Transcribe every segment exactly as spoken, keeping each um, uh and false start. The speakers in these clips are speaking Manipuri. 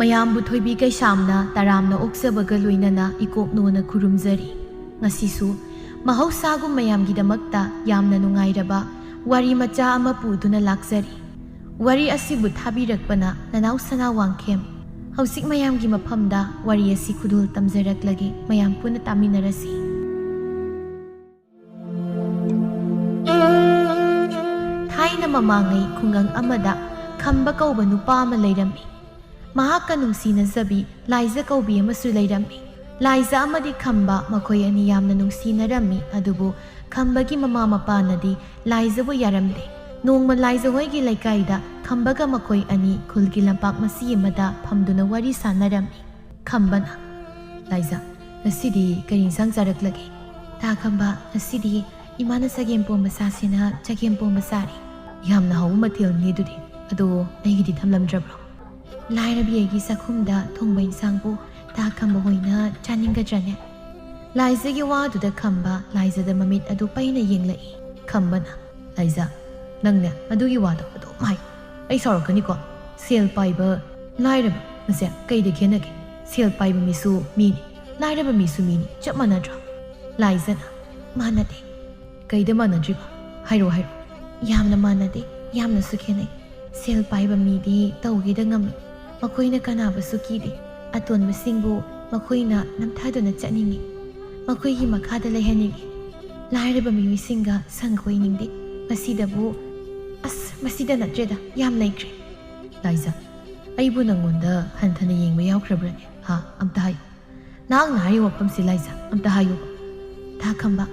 ꯃꯌꯥꯝꯕꯨ ꯊꯣꯏꯕꯤ ꯀꯩꯁꯥꯝꯅ ꯇꯔꯥꯝꯅ ꯑꯣꯛꯆꯕꯒ ꯂꯣꯏꯅꯅ ꯏꯀꯣꯛ ꯅꯣꯅ ꯈꯨꯔꯨꯝꯖꯔꯤ꯫ ꯉꯁꯤꯁꯨ ꯃꯍꯧꯁꯥꯒꯨꯝ ꯃꯌꯥꯝꯒꯤꯗꯃꯛꯇ ꯌꯥꯝꯅ ꯅꯨꯡꯉꯥꯏꯔꯕ ꯋꯥꯔꯤ ꯃꯆꯥ ꯑꯃ ꯄꯨꯗꯨꯅ ꯂꯥꯛꯆꯔꯤ꯫ ꯋꯥꯔꯤ ꯑꯁꯤꯕꯨ ꯊꯥꯕꯤꯔꯛꯄꯅ ꯅꯅꯥꯎ ꯁꯅꯥ ꯋꯥꯡꯈꯦꯝ꯫ ꯍꯧꯖꯤꯛ ꯃꯌꯥꯝꯒꯤ ꯃꯐꯝꯗ ꯋꯥꯔꯤ ꯑꯁꯤ ꯈꯨꯗꯣꯜ ꯇꯝꯖꯔꯛꯂꯒꯦ, ꯃꯌꯥꯝ ꯄꯨꯟꯅ ꯇꯥꯃꯤꯟꯅꯔꯁꯤ꯫ ꯊꯥꯏꯅ ꯃꯃꯥꯡꯉꯩ ꯈꯨꯡꯒꯪ ꯑꯃꯗ ꯈꯝꯕ ꯀꯧꯕ ꯅꯨꯄꯥ ꯑꯃ ꯂꯩꯔꯝꯃꯤ꯫ ꯃꯍꯥꯛꯀ ꯅꯨꯡꯁꯤꯅꯖꯕꯤ ꯂꯥꯏꯖ ꯀꯧꯕꯤ ꯑꯃꯁꯨ ꯂꯩꯔꯝꯃꯤ꯫ ꯂꯥꯏꯖ ꯑꯃꯗꯤ ꯈꯝꯕ ꯃꯈꯣꯏ ꯑꯅꯤ ꯌꯥꯝꯅ ꯅꯨꯡꯁꯤꯅꯔꯝꯃꯤ, ꯑꯗꯨꯕꯨ ꯈꯝꯕꯒꯤ ꯃꯃꯥ ꯃꯄꯥꯅꯗꯤ ꯂꯥꯏꯖꯕꯨ ꯌꯥꯔꯝꯗꯦ꯫ ꯅꯣꯡꯃ ꯂꯥꯏꯖ ꯍꯣꯏꯒꯤ ꯂꯩꯀꯥꯏꯗ ꯈꯝꯕꯒ ꯃꯈꯣꯏ ꯑꯅꯤ ꯈꯨꯜꯒꯤ ꯂꯝꯄꯥꯛ ꯃꯆꯤ ꯑꯃꯗ ꯐꯝꯗꯨꯅ ꯋꯥꯔꯤ ꯁꯥꯟꯅꯔꯝꯃꯤ꯫ ꯈꯝꯕꯅ, "ꯂꯥꯏꯖ, ꯉꯁꯤꯗꯤ ꯀꯔꯤ ꯏꯟꯁꯥꯡ ꯆꯥꯔꯛꯂꯒꯦ?" "ꯇꯥ ꯈꯝꯕ, ꯉꯁꯤꯗꯤ ꯏꯃꯥꯅ ꯆꯒꯦꯝ ꯄꯣꯝꯕ ꯆꯥꯁꯦꯅ ꯆꯒꯦꯝ ꯄꯣꯝꯕ ꯆꯥꯔꯦ꯫ ꯌꯥꯝꯅ ꯍꯥꯎꯕ ꯃꯊꯦꯜꯅꯤ ꯑꯗꯨꯗꯤ꯫ ꯑꯗꯣ ꯑꯩꯒꯤꯗꯤ ꯊꯝꯂꯝꯗ꯭ꯔꯕ꯭ꯔꯣ?" ꯂꯥꯏꯔꯕꯤ ꯑꯩꯒꯤ ꯆꯥꯛꯈꯨꯝꯗ ꯊꯣꯡꯕ ꯏꯟꯁꯥꯡꯕꯨ ꯇꯥ ꯈꯝꯕ ꯍꯣꯏꯅ ꯆꯥꯅꯤꯡꯒꯗ꯭ꯔꯅꯦ? ꯂꯥꯏꯖꯒꯤ ꯋꯥꯗꯨꯗ ꯈꯝꯕ ꯂꯥꯏꯖꯗ ꯃꯃꯤꯠ ꯑꯗꯨ ꯄꯩꯅ ꯌꯦꯡꯂꯛꯏ꯫ ꯈꯝꯕꯅ, "ꯂꯥꯏꯖ, ꯅꯪꯅꯦ ꯑꯗꯨꯒꯤ ꯋꯥꯗꯣ ꯑꯗꯨꯝ ꯍꯥꯏ꯫ ꯑꯩ ꯁꯥꯎꯔꯛꯀꯅꯤꯀꯣ꯫ ꯁꯦꯜ ꯄꯥꯏꯕ, ꯂꯥꯏꯔꯕ, ꯃꯁꯦ ꯀꯩꯗ ꯈꯦꯠꯅꯒꯦ? ꯁꯦꯜ ꯄꯥꯏꯕ ꯃꯤꯁꯨ ꯃꯤꯅꯤ, ꯂꯥꯏꯔꯕ ꯃꯤꯁꯨ ꯃꯤꯅꯤ, ꯆꯞ ꯃꯥꯟꯅꯗ꯭ꯔꯣ?" ꯂꯥꯏꯖꯅ, "ꯃꯥꯟꯅꯗꯦ꯫" "ꯀꯩꯗ ꯃꯥꯟꯅꯗ꯭ꯔꯤꯕ? ꯍꯥꯏꯔꯣ, ꯍꯥꯏꯔꯣ꯫" "ꯌꯥꯝꯅ ꯃꯥꯟꯅꯗꯦ, ꯌꯥꯝꯅꯁꯨ ꯈꯦꯠꯅꯩ꯫ ꯁꯦꯜ ꯄꯥꯏꯕ ꯃꯤꯗꯤ ꯇꯧꯒꯦꯗ ꯉꯝꯃꯤ꯫ ꯃꯈꯣꯏꯅ ꯀꯅꯥꯕꯨꯁꯨ ꯀꯤꯗꯦ꯫ ꯑꯇꯣꯟꯕꯁꯤꯡꯕꯨ ꯃꯈꯣꯏꯅ ꯅꯝꯊꯗꯨꯅ ꯆꯠꯅꯤꯡꯏ꯫ ꯃꯈꯣꯏꯒꯤ ꯃꯈꯥꯗ ꯂꯩꯍꯟꯅꯤꯡꯏ꯫ ꯂꯥꯏꯔꯕ ꯃꯤꯑꯣꯏꯁꯤꯡꯒ ꯁꯪꯒ ꯑꯣꯏꯅꯤꯡꯗꯦ꯫ ꯃꯁꯤꯗꯕꯨ, ꯑꯁ, ꯃꯁꯤꯗ ꯅꯠꯇ꯭ꯔꯦꯗ, ꯌꯥꯝ ꯂꯩꯈ꯭ꯔꯦ꯫" "ꯂꯥꯏꯖ, ꯑꯩꯕꯨ ꯅꯪꯉꯣꯟꯗ ꯍꯟꯊꯅ ꯌꯦꯡꯕ ꯌꯥꯎꯈ꯭ꯔꯕ꯭ꯔꯅꯦ? ꯍꯥ? ꯑꯝꯇ ꯍꯥꯏꯌꯨ꯫ ꯅꯍꯥꯛꯅ ꯍꯥꯏꯔꯤꯕ ꯋꯥꯐꯝꯁꯤ, ꯂꯥꯏꯖ, ꯑꯝꯇ ꯍꯥꯏꯌꯨ꯫" "ꯇꯥ ꯈꯝꯕ,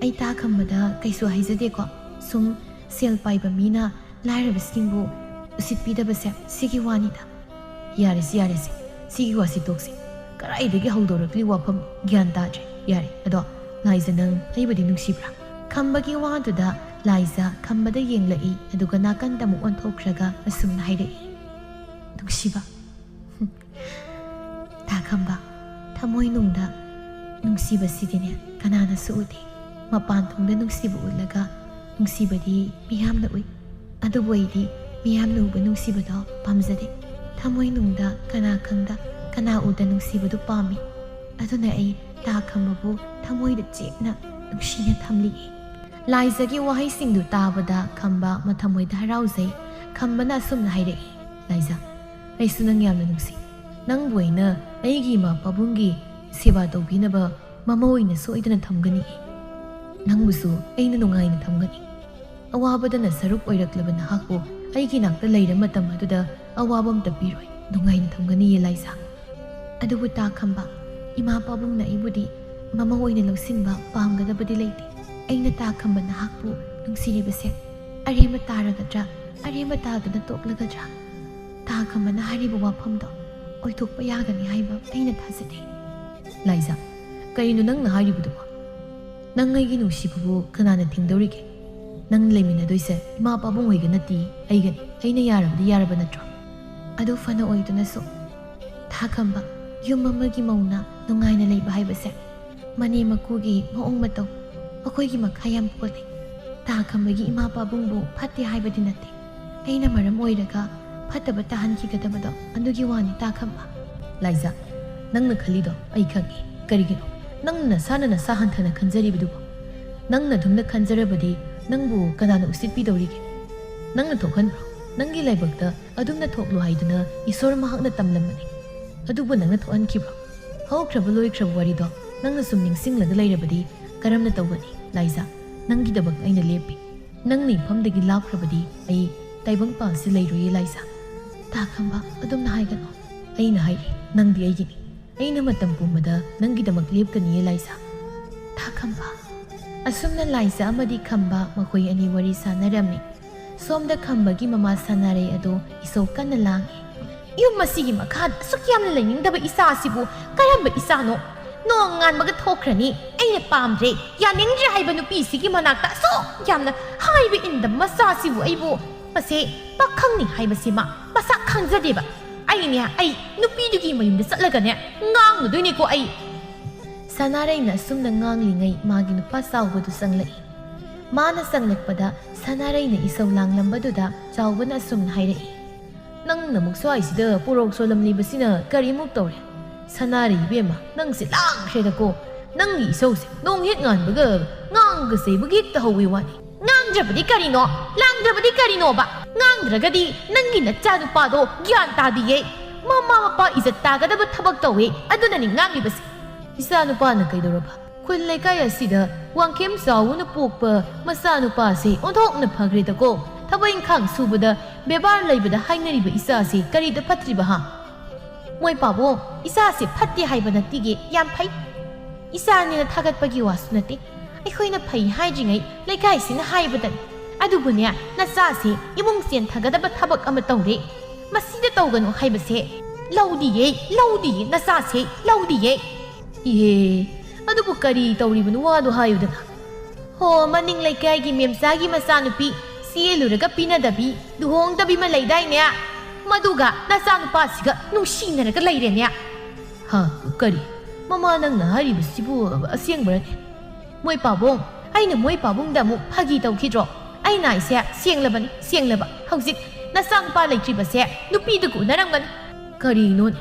ꯑꯩ ꯇꯥ ꯈꯝꯕꯗ ꯀꯩꯁꯨ ꯍꯥꯏꯖꯗꯦꯀꯣ꯫ ꯁꯨꯝ ꯁꯦꯜ ꯄꯥꯏꯕ ꯃꯤꯅ ꯂꯥꯏꯔꯕꯁꯤꯡꯕꯨ ꯎꯁꯤꯠꯄꯤꯗꯕꯁꯦ, ꯁꯤꯒꯤ ꯋꯥꯅꯤꯗ꯫" "ꯌꯥꯔꯦꯁꯦ, ꯌꯥꯔꯦꯁꯦ, ꯁꯤꯒꯤ ꯋꯥꯁꯤ ꯇꯣꯛꯁꯦ꯫ ꯀꯗꯥꯏꯗꯒꯤ ꯍꯧꯗꯣꯔꯛꯂꯤ ꯋꯥꯐꯝ? ꯒ꯭ꯌꯥꯟ ꯇꯥꯗ꯭ꯔꯦ꯫ ꯌꯥꯔꯦ, ꯑꯗꯣ ꯂꯥꯏꯖ, ꯅꯪ ꯑꯩꯕꯨꯗꯤ ꯅꯨꯡꯁꯤꯕ꯭ꯔꯥ?" ꯈꯝꯕꯒꯤ ꯋꯥꯗꯨꯗ ꯂꯥꯏꯖ ꯈꯝꯕꯗ ꯌꯦꯡꯂꯛꯏ, ꯑꯗꯨꯒ ꯅꯥꯀꯟꯗ ꯑꯃꯨꯛ ꯑꯣꯟꯊꯣꯛꯈ꯭ꯔꯒ ꯑꯁꯨꯝꯅ ꯍꯥꯏꯔꯛꯏ, "ꯅꯨꯡꯁꯤꯕ, ꯇꯥ ꯈꯝꯕ, ꯊꯃꯣꯏꯅꯨꯡꯗ ꯅꯨꯡꯁꯤꯕꯁꯤꯗꯤꯅꯦ, ꯀꯅꯥꯅꯁꯨ ꯎꯗꯦ꯫ ꯃꯄꯥꯟ ꯊꯣꯡꯗ ꯅꯨꯡꯁꯤꯕ ꯎꯠꯂꯒ ꯅꯨꯡꯁꯤꯕꯗꯤ ꯃꯤꯌꯥꯝꯅ ꯎꯏ꯫ ꯑꯗꯨꯕꯨ ꯑꯩꯗꯤ ꯃꯤꯌꯥꯝꯅ ꯎꯕ ꯅꯨꯡꯁꯤꯕꯗꯣ ꯄꯥꯝꯖꯗꯦ꯫ ꯊꯃꯣꯏꯅꯨꯡꯗ ꯀꯅꯥ ꯈꯪꯗ, ꯀꯅꯥ ꯎꯗ ꯅꯨꯡꯁꯤꯕꯗꯨ ꯄꯥꯝꯃꯤ꯫ ꯑꯗꯨꯅ ꯑꯩ ꯇꯥ ꯈꯝꯕꯕꯨ ꯊꯃꯣꯏꯗ ꯆꯦꯠꯅ ꯅꯨꯡꯁꯤꯅ ꯊꯝꯂꯤꯌꯦ꯫ ꯂꯥꯏꯖꯒꯤ ꯋꯥꯍꯩꯁꯤꯡꯗꯨ ꯇꯥꯕꯗ ꯈꯝꯕ ꯃꯊꯃꯣꯏꯗ ꯍꯔꯥꯎꯖꯩ꯫ ꯈꯝꯕꯅ ꯑꯁꯨꯝꯅ ꯍꯥꯏꯔꯛꯏ, "ꯂꯥꯏꯖ, ꯑꯩꯁꯨ ꯅꯪ ꯌꯥꯝꯅ ꯅꯨꯡꯁꯤ꯫ ꯅꯪꯕꯨ ꯑꯩꯅ ꯑꯩꯒꯤ ꯏꯃꯥ ꯄꯥꯕꯨꯡꯒꯤ ꯁꯦꯕꯥ ꯇꯧꯕꯤꯅꯕ ꯃꯃꯧ ꯑꯣꯏꯅ ꯁꯣꯏꯗꯅ ꯊꯝꯒꯅꯤ꯫ ꯅꯪꯕꯨꯁꯨ ꯑꯩꯅ ꯅꯨꯡꯉꯥꯏꯅ ꯊꯝꯒꯅꯤ꯫ ꯑꯋꯥꯕꯗꯅ ꯁꯔꯨꯛ ꯑꯣꯏꯔꯛꯂꯕ ꯅꯍꯥꯛꯄꯨ ꯑꯩꯒꯤ ꯅꯥꯛꯇ ꯂꯩꯔ ꯃꯇꯝ ꯑꯗꯨꯗ ꯑꯋꯥꯕ ꯑꯝꯇ ꯄꯤꯔꯣꯏ꯫ ꯅꯨꯡꯉꯥꯏꯅ ꯊꯝꯒꯅꯤꯌꯦ ꯂꯥꯏꯖ꯫" ꯑꯗꯨꯕꯨ ꯇꯥ ꯈꯝꯕ, ꯏꯃꯥ ꯄꯥꯕꯨꯡꯅ ꯑꯩꯕꯨꯗꯤ ꯃꯃꯧ ꯑꯣꯏꯅ ꯂꯧꯁꯤꯟꯕ ꯄꯥꯝꯒꯗꯕꯗꯤ ꯂꯩꯇꯦ꯫ ꯑꯩꯅ ꯇꯥ ꯈꯝꯕ ꯅꯍꯥꯛꯄꯨ ꯅꯨꯡꯁꯤꯔꯤꯕꯁꯦ ꯑꯔꯦꯝꯕ ꯇꯥꯔꯒꯗ꯭ꯔꯥ? ꯑꯔꯦꯝꯕ ꯇꯥꯗꯨꯅ ꯇꯣꯛꯂꯒꯗ꯭ꯔꯥ? ꯇꯥ ꯈꯝꯕꯅ ꯍꯥꯏꯔꯤꯕ ꯋꯥꯐꯝꯗꯣ ꯑꯣꯏꯊꯣꯛꯄ ꯌꯥꯒꯅꯤ ꯍꯥꯏꯕ ꯑꯩꯅ ꯊꯥꯖꯗꯦ꯫ ꯂꯥꯏꯖ, ꯀꯔꯤꯅꯣ ꯅꯪꯅ ꯍꯥꯏꯔꯤꯕꯗꯨꯕꯣ? ꯅꯪ ꯑꯩꯒꯤ ꯅꯨꯡꯁꯤꯕꯕꯨ ꯀꯅꯥꯅ ꯊꯤꯡꯗꯧꯔꯤꯒꯦ? ꯅꯪ ꯂꯩꯃꯤꯟꯅꯗꯣꯏꯁꯦ ꯏꯃꯥ ꯄꯥꯕꯨꯡ ꯍꯣꯏꯒ ꯅꯠꯇꯦ, ꯑꯩꯒꯅꯤ꯫ ꯑꯩꯅ ꯌꯥꯔꯕꯗꯤ ꯌꯥꯔꯕ ꯅꯠꯇ꯭ꯔꯣ? ꯑꯗꯨ ꯐꯅ ꯑꯣꯏꯗꯨꯅꯁꯨ, ꯊꯥꯈꯝꯕ, ꯌꯨꯝ ꯑꯃꯒꯤ ꯃꯧꯅ ꯅꯨꯡꯉꯥꯏꯅ ꯂꯩꯕ ꯍꯥꯏꯕꯁꯦ ꯃꯅꯦꯝ ꯃꯀꯨꯒꯤ ꯃꯑꯣꯡ ꯃꯇꯧ, ꯃꯈꯣꯏꯒꯤ ꯃꯈꯥ ꯌꯥꯝ ꯄꯣꯜꯂꯤ꯫ ꯊꯥꯈꯝꯕꯒꯤ ꯏꯃꯥ ꯄꯥꯕꯨꯡꯕꯨ ꯐꯠꯇꯦ ꯍꯥꯏꯕꯗꯤ ꯅꯠꯇꯦ꯫ ꯑꯩꯅ ꯃꯔꯝ ꯑꯣꯏꯔꯒ ꯐꯠꯇꯕ ꯇꯥꯍꯟꯈꯤꯒꯗꯕꯗꯣ ꯑꯗꯨꯒꯤ ꯋꯥꯅꯤ ꯊꯥꯈꯝꯕ꯫ ꯂꯥꯏꯖ, ꯅꯪꯅ ꯈꯜꯂꯤꯗꯣ ꯑꯩ ꯈꯪꯉꯤ꯫ ꯀꯔꯤꯒꯤꯅꯣ ꯅꯪꯅ ꯅꯁꯥꯅ ꯅꯁꯥ ꯍꯟꯊꯅ ꯈꯟꯖꯔꯤꯕꯗꯨꯕꯣ? ꯅꯪꯅ ꯑꯗꯨꯝꯅ ꯈꯟꯖꯔꯕꯗꯤ ꯅꯪꯕꯨ ꯀꯅꯥꯅ ꯎꯁꯤꯠꯄꯤꯗꯧꯔꯤꯒꯦ? ꯅꯪꯅ ꯊꯣꯛꯍꯟꯕ꯭ꯔꯣ? ꯅꯪꯒꯤ ꯂꯥꯏꯕꯛꯇ ꯑꯗꯨꯝꯅ ꯊꯣꯛꯂꯣ ꯍꯥꯏꯗꯨꯅ ꯏꯁꯣꯔ ꯃꯍꯥꯛꯅ ꯇꯝꯂꯝꯕꯅꯤ꯫ ꯑꯗꯨꯕꯨ ꯅꯪꯅ ꯊꯣꯛꯍꯟꯈꯤꯕ꯭ꯔꯣ? ꯍꯧꯈ꯭ꯔꯕ ꯂꯣꯏꯈ꯭ꯔꯕ ꯋꯥꯔꯤꯗꯣ ꯅꯪꯅ ꯁꯨꯝ ꯅꯤꯡꯁꯤꯡꯂꯒ ꯂꯩꯔꯕꯗꯤ ꯀꯔꯝꯅ ꯇꯧꯒꯅꯤ? ꯂꯥꯏꯖ, ꯅꯪꯒꯤꯗꯃꯛ ꯑꯩꯅ ꯂꯦꯞꯄꯤ꯫ ꯅꯪꯅ ꯏꯐꯝꯗꯒꯤ ꯂꯥꯞꯈ꯭ꯔꯕꯗꯤ ꯑꯩ ꯇꯥꯏꯕꯪ ꯄꯥꯟꯁꯤ ꯂꯩꯔꯣꯏꯌꯦ ꯂꯥꯏꯖ꯫ ꯊꯥꯈꯝꯕ, ꯑꯗꯨꯝꯅ ꯍꯥꯏꯒꯅꯨ꯫ ꯑꯩꯅ ꯍꯥꯏꯔꯤ, ꯅꯪꯗꯤ ꯑꯩꯒꯤꯅꯤ꯫ ꯑꯩꯅ ꯃꯇꯝ ꯄꯨꯝꯕꯗ ꯅꯪꯒꯤꯗꯃꯛ ꯂꯦꯞꯀꯅꯤꯌꯦ ꯂꯥꯏꯖ꯫ ꯊꯥꯈꯝꯕ꯫ ꯑꯁꯨꯝꯅ ꯂꯥꯏꯖ ꯑꯃꯗꯤ ꯈꯝꯕ ꯃꯈꯣꯏ ꯑꯅꯤ ꯋꯥꯔꯤ ꯁꯥꯟꯅꯔꯝꯃꯤ꯫ ꯁꯣꯝꯗ ꯈꯝꯕꯒꯤ ꯃꯃꯥ ꯁꯅꯥꯔꯩ ꯑꯗꯣ ꯏꯁꯧ ꯀꯟꯅ ꯂꯥꯡꯉꯤ꯫ "ꯌꯨꯝ ꯑꯁꯤꯒꯤ ꯃꯈꯥꯗ ꯑꯁꯨꯛ ꯌꯥꯝꯅ ꯂꯩꯅꯤꯡꯗꯕ ꯏꯆꯥ ꯑꯁꯤꯕꯨ ꯀꯔꯝꯕ ꯏꯆꯥꯅꯣ? ꯅꯣꯡ ꯉꯥꯟꯕꯒ ꯊꯣꯛꯈ꯭ꯔꯅꯤ꯫ ꯑꯩꯅ ꯄꯥꯝꯗ꯭ꯔꯦ, ꯌꯥꯅꯤꯡꯗ꯭ꯔꯦ ꯍꯥꯏꯕ ꯅꯨꯄꯤꯁꯤꯒꯤ ꯃꯅꯥꯛꯇ ꯑꯁꯨꯛ ꯌꯥꯝꯅ ꯍꯥꯏꯕ ꯏꯟꯗꯕ ꯃꯆꯥꯁꯤꯕꯨ ꯑꯩꯕꯨ, ꯃꯁꯦ ꯄꯥꯈꯪꯅꯤ ꯍꯥꯏꯕꯁꯤꯃ ꯃꯁꯥ ꯈꯪꯖꯗꯦꯕ꯫ ꯑꯩꯅꯦ, ꯑꯩ ꯅꯨꯄꯤꯗꯨꯒꯤ ꯃꯌꯨꯝꯗ ꯆꯠꯂꯒꯅꯦ ꯉꯥꯡꯉꯨꯗꯣꯏꯅꯤꯀꯣ ꯑꯩ꯫" ꯁꯅꯥꯔꯩꯅ ꯑꯁꯨꯝꯅ ꯉꯥꯡꯂꯤꯉꯩ ꯃꯥꯒꯤ ꯅꯨꯄꯥ ꯆꯥꯎꯕꯗꯨ ꯆꯪꯂꯛꯏ꯫ ꯃꯥꯅ ꯆꯪꯂꯛꯄꯗ ꯁꯅꯥꯔꯩꯅ ꯏꯁꯧ ꯂꯥꯡꯂꯝꯕꯗꯨꯗ ꯆꯥꯎꯕꯅ ꯑꯁꯨꯝꯅ ꯍꯥꯏꯔꯛꯏ, "ꯅꯪꯅ ꯑꯃꯨꯛ ꯁ꯭ꯋꯥꯏꯁꯤꯗ ꯄꯣꯔꯣꯛ ꯁꯣꯜꯂꯝꯂꯤꯕꯁꯤꯅ ꯀꯔꯤꯃꯨꯛ ꯇꯧꯔꯦ? ꯁꯅꯥꯔꯩ ꯏꯕꯦꯝꯃ, ꯅꯪꯁꯦ ꯂꯥꯡꯈ꯭ꯔꯦꯗꯀꯣ꯫ ꯅꯪꯒꯤ ꯏꯁꯧꯁꯦ ꯅꯣꯡ ꯍꯦꯛ ꯉꯥꯟꯕꯒ ꯉꯥꯡꯒ ꯆꯩꯕꯒꯤ ꯍꯦꯛꯇ ꯍꯧꯋꯤ ꯋꯥꯅꯤ꯫ ꯉꯥꯡꯗ꯭ꯔꯕꯗꯤ ꯀꯔꯤꯅꯣ? ꯂꯥꯡꯗ꯭ꯔꯕꯗꯤ ꯀꯔꯤꯅꯣꯕ? ꯉꯥꯡꯗ꯭ꯔꯒꯗꯤ ꯅꯪꯒꯤ ꯅꯆꯥꯅꯨꯄꯥꯗꯣ ꯒ꯭ꯌꯥꯟ ꯇꯥꯗꯤꯌꯦ꯫ ꯃꯃꯥ ꯃꯄꯥ ꯏꯖꯠ ꯇꯥꯒꯗꯕ ꯊꯕꯛ ꯇꯧꯋꯦ, ꯑꯗꯨꯅꯅꯤ ꯉꯥꯡꯂꯤꯕꯁꯦ꯫" ꯏꯆꯥꯅꯨꯄꯥꯅ ꯀꯩꯗꯧꯔꯕ? ꯈꯨꯜ ꯂꯩꯀꯥꯏ ꯑꯁꯤꯗ ꯋꯥꯡꯈꯦꯝ ꯆꯥꯎꯕꯅ ꯄꯣꯛꯄ ꯃꯆꯥꯅꯨꯄꯥꯁꯦ ꯑꯣꯟꯊꯣꯛꯅ ꯐꯈ꯭ꯔꯦꯗꯀꯣ꯫ ꯊꯕꯛ ꯏꯪꯈꯥꯡ ꯁꯨꯕꯗ ꯕꯦꯕꯥꯔ ꯂꯩꯕꯗ ꯍꯥꯏꯅꯔꯤꯕ ꯏꯆꯥꯁꯦ ꯀꯔꯤꯗ ꯐꯠꯇ꯭ꯔꯤꯕ ꯍꯥ? ꯃꯣꯏ ꯄꯥꯕꯨꯡ, ꯏꯆꯥꯁꯦ ꯐꯠꯇꯦ ꯍꯥꯏꯕ ꯅꯠꯇꯤꯒꯦ, ꯌꯥꯝ ꯐꯩ꯫ ꯏꯆꯥꯅꯦꯅ ꯊꯥꯒꯠꯄꯒꯤ ꯋꯥꯁꯨ ꯅꯠꯇꯦ꯫ ꯑꯩꯈꯣꯏꯅ ꯐꯩ ꯍꯥꯏꯗ꯭ꯔꯤꯉꯩ ꯂꯩꯀꯥꯏꯁꯤꯅ ꯍꯥꯏꯕꯗꯅꯤ꯫ ꯑꯗꯨꯕꯨꯅꯦ, ꯅꯆꯥꯁꯦ ꯏꯃꯨꯡ ꯆꯦꯟꯊꯒꯗꯕ ꯊꯕꯛ ꯑꯃ ꯇꯧꯔꯦ꯫ ꯃꯁꯤꯗ ꯇꯧꯒꯅꯨ ꯍꯥꯏꯕꯁꯦ ꯂꯧꯗꯤꯌꯦ, ꯂꯧꯗꯤꯌꯦ, ꯅꯆꯥꯁꯦ ꯂꯧꯗꯤꯌꯦ꯫ ꯏꯍꯦ, ꯑꯗꯨꯕꯨ ꯀꯔꯤ ꯇꯧꯔꯤꯕꯅꯣ ꯋꯥꯗꯣ ꯍꯥꯏꯌꯨꯗꯅ꯫ ꯍꯣ, ꯃꯅꯤꯡ ꯂꯩꯀꯥꯏꯒꯤ ꯃꯦꯝꯆꯥꯒꯤ ꯃꯆꯥꯅꯨꯄꯤ ꯆꯦꯜꯂꯨꯔꯒ ꯄꯤꯅꯗꯕꯤ, ꯂꯨꯍꯣꯡꯗꯕꯤ ꯑꯃ ꯂꯩꯗꯥꯏꯅꯦ? ꯃꯗꯨꯒ ꯅꯆꯥꯅꯨꯄꯥꯁꯤꯒ ꯅꯨꯡꯁꯤꯅꯔꯒ ꯂꯩꯔꯦꯅꯦ꯫ ꯍꯥ, ꯀꯔꯤ? ꯃꯃꯥ, ꯅꯪꯅ ꯍꯥꯏꯔꯤꯕꯁꯤꯕꯨ ꯑꯁꯦꯡꯕꯔꯅꯦ? ꯃꯣꯏ ꯄꯥꯕꯨꯡ, ꯑꯩꯅ ꯃꯣꯏ ꯄꯥꯕꯨꯡꯗ ꯑꯃꯨꯛ ꯐꯥꯒꯤ ꯇꯧꯈꯤꯗ꯭ꯔꯣ? ꯑꯩꯅ ꯍꯥꯏꯁꯦ ꯁꯦꯡꯂꯕꯅꯤ, ꯁꯦꯡꯂꯕ꯫ ꯍꯧꯖꯤꯛ ꯅꯆꯥꯅꯨꯄꯥ ꯂꯩꯇ꯭ꯔꯤꯕꯁꯦ ꯅꯨꯄꯤꯗꯨꯒ ꯎꯅꯔꯝꯒꯅꯤ꯫ ꯀꯔꯤꯅꯣꯅꯦ?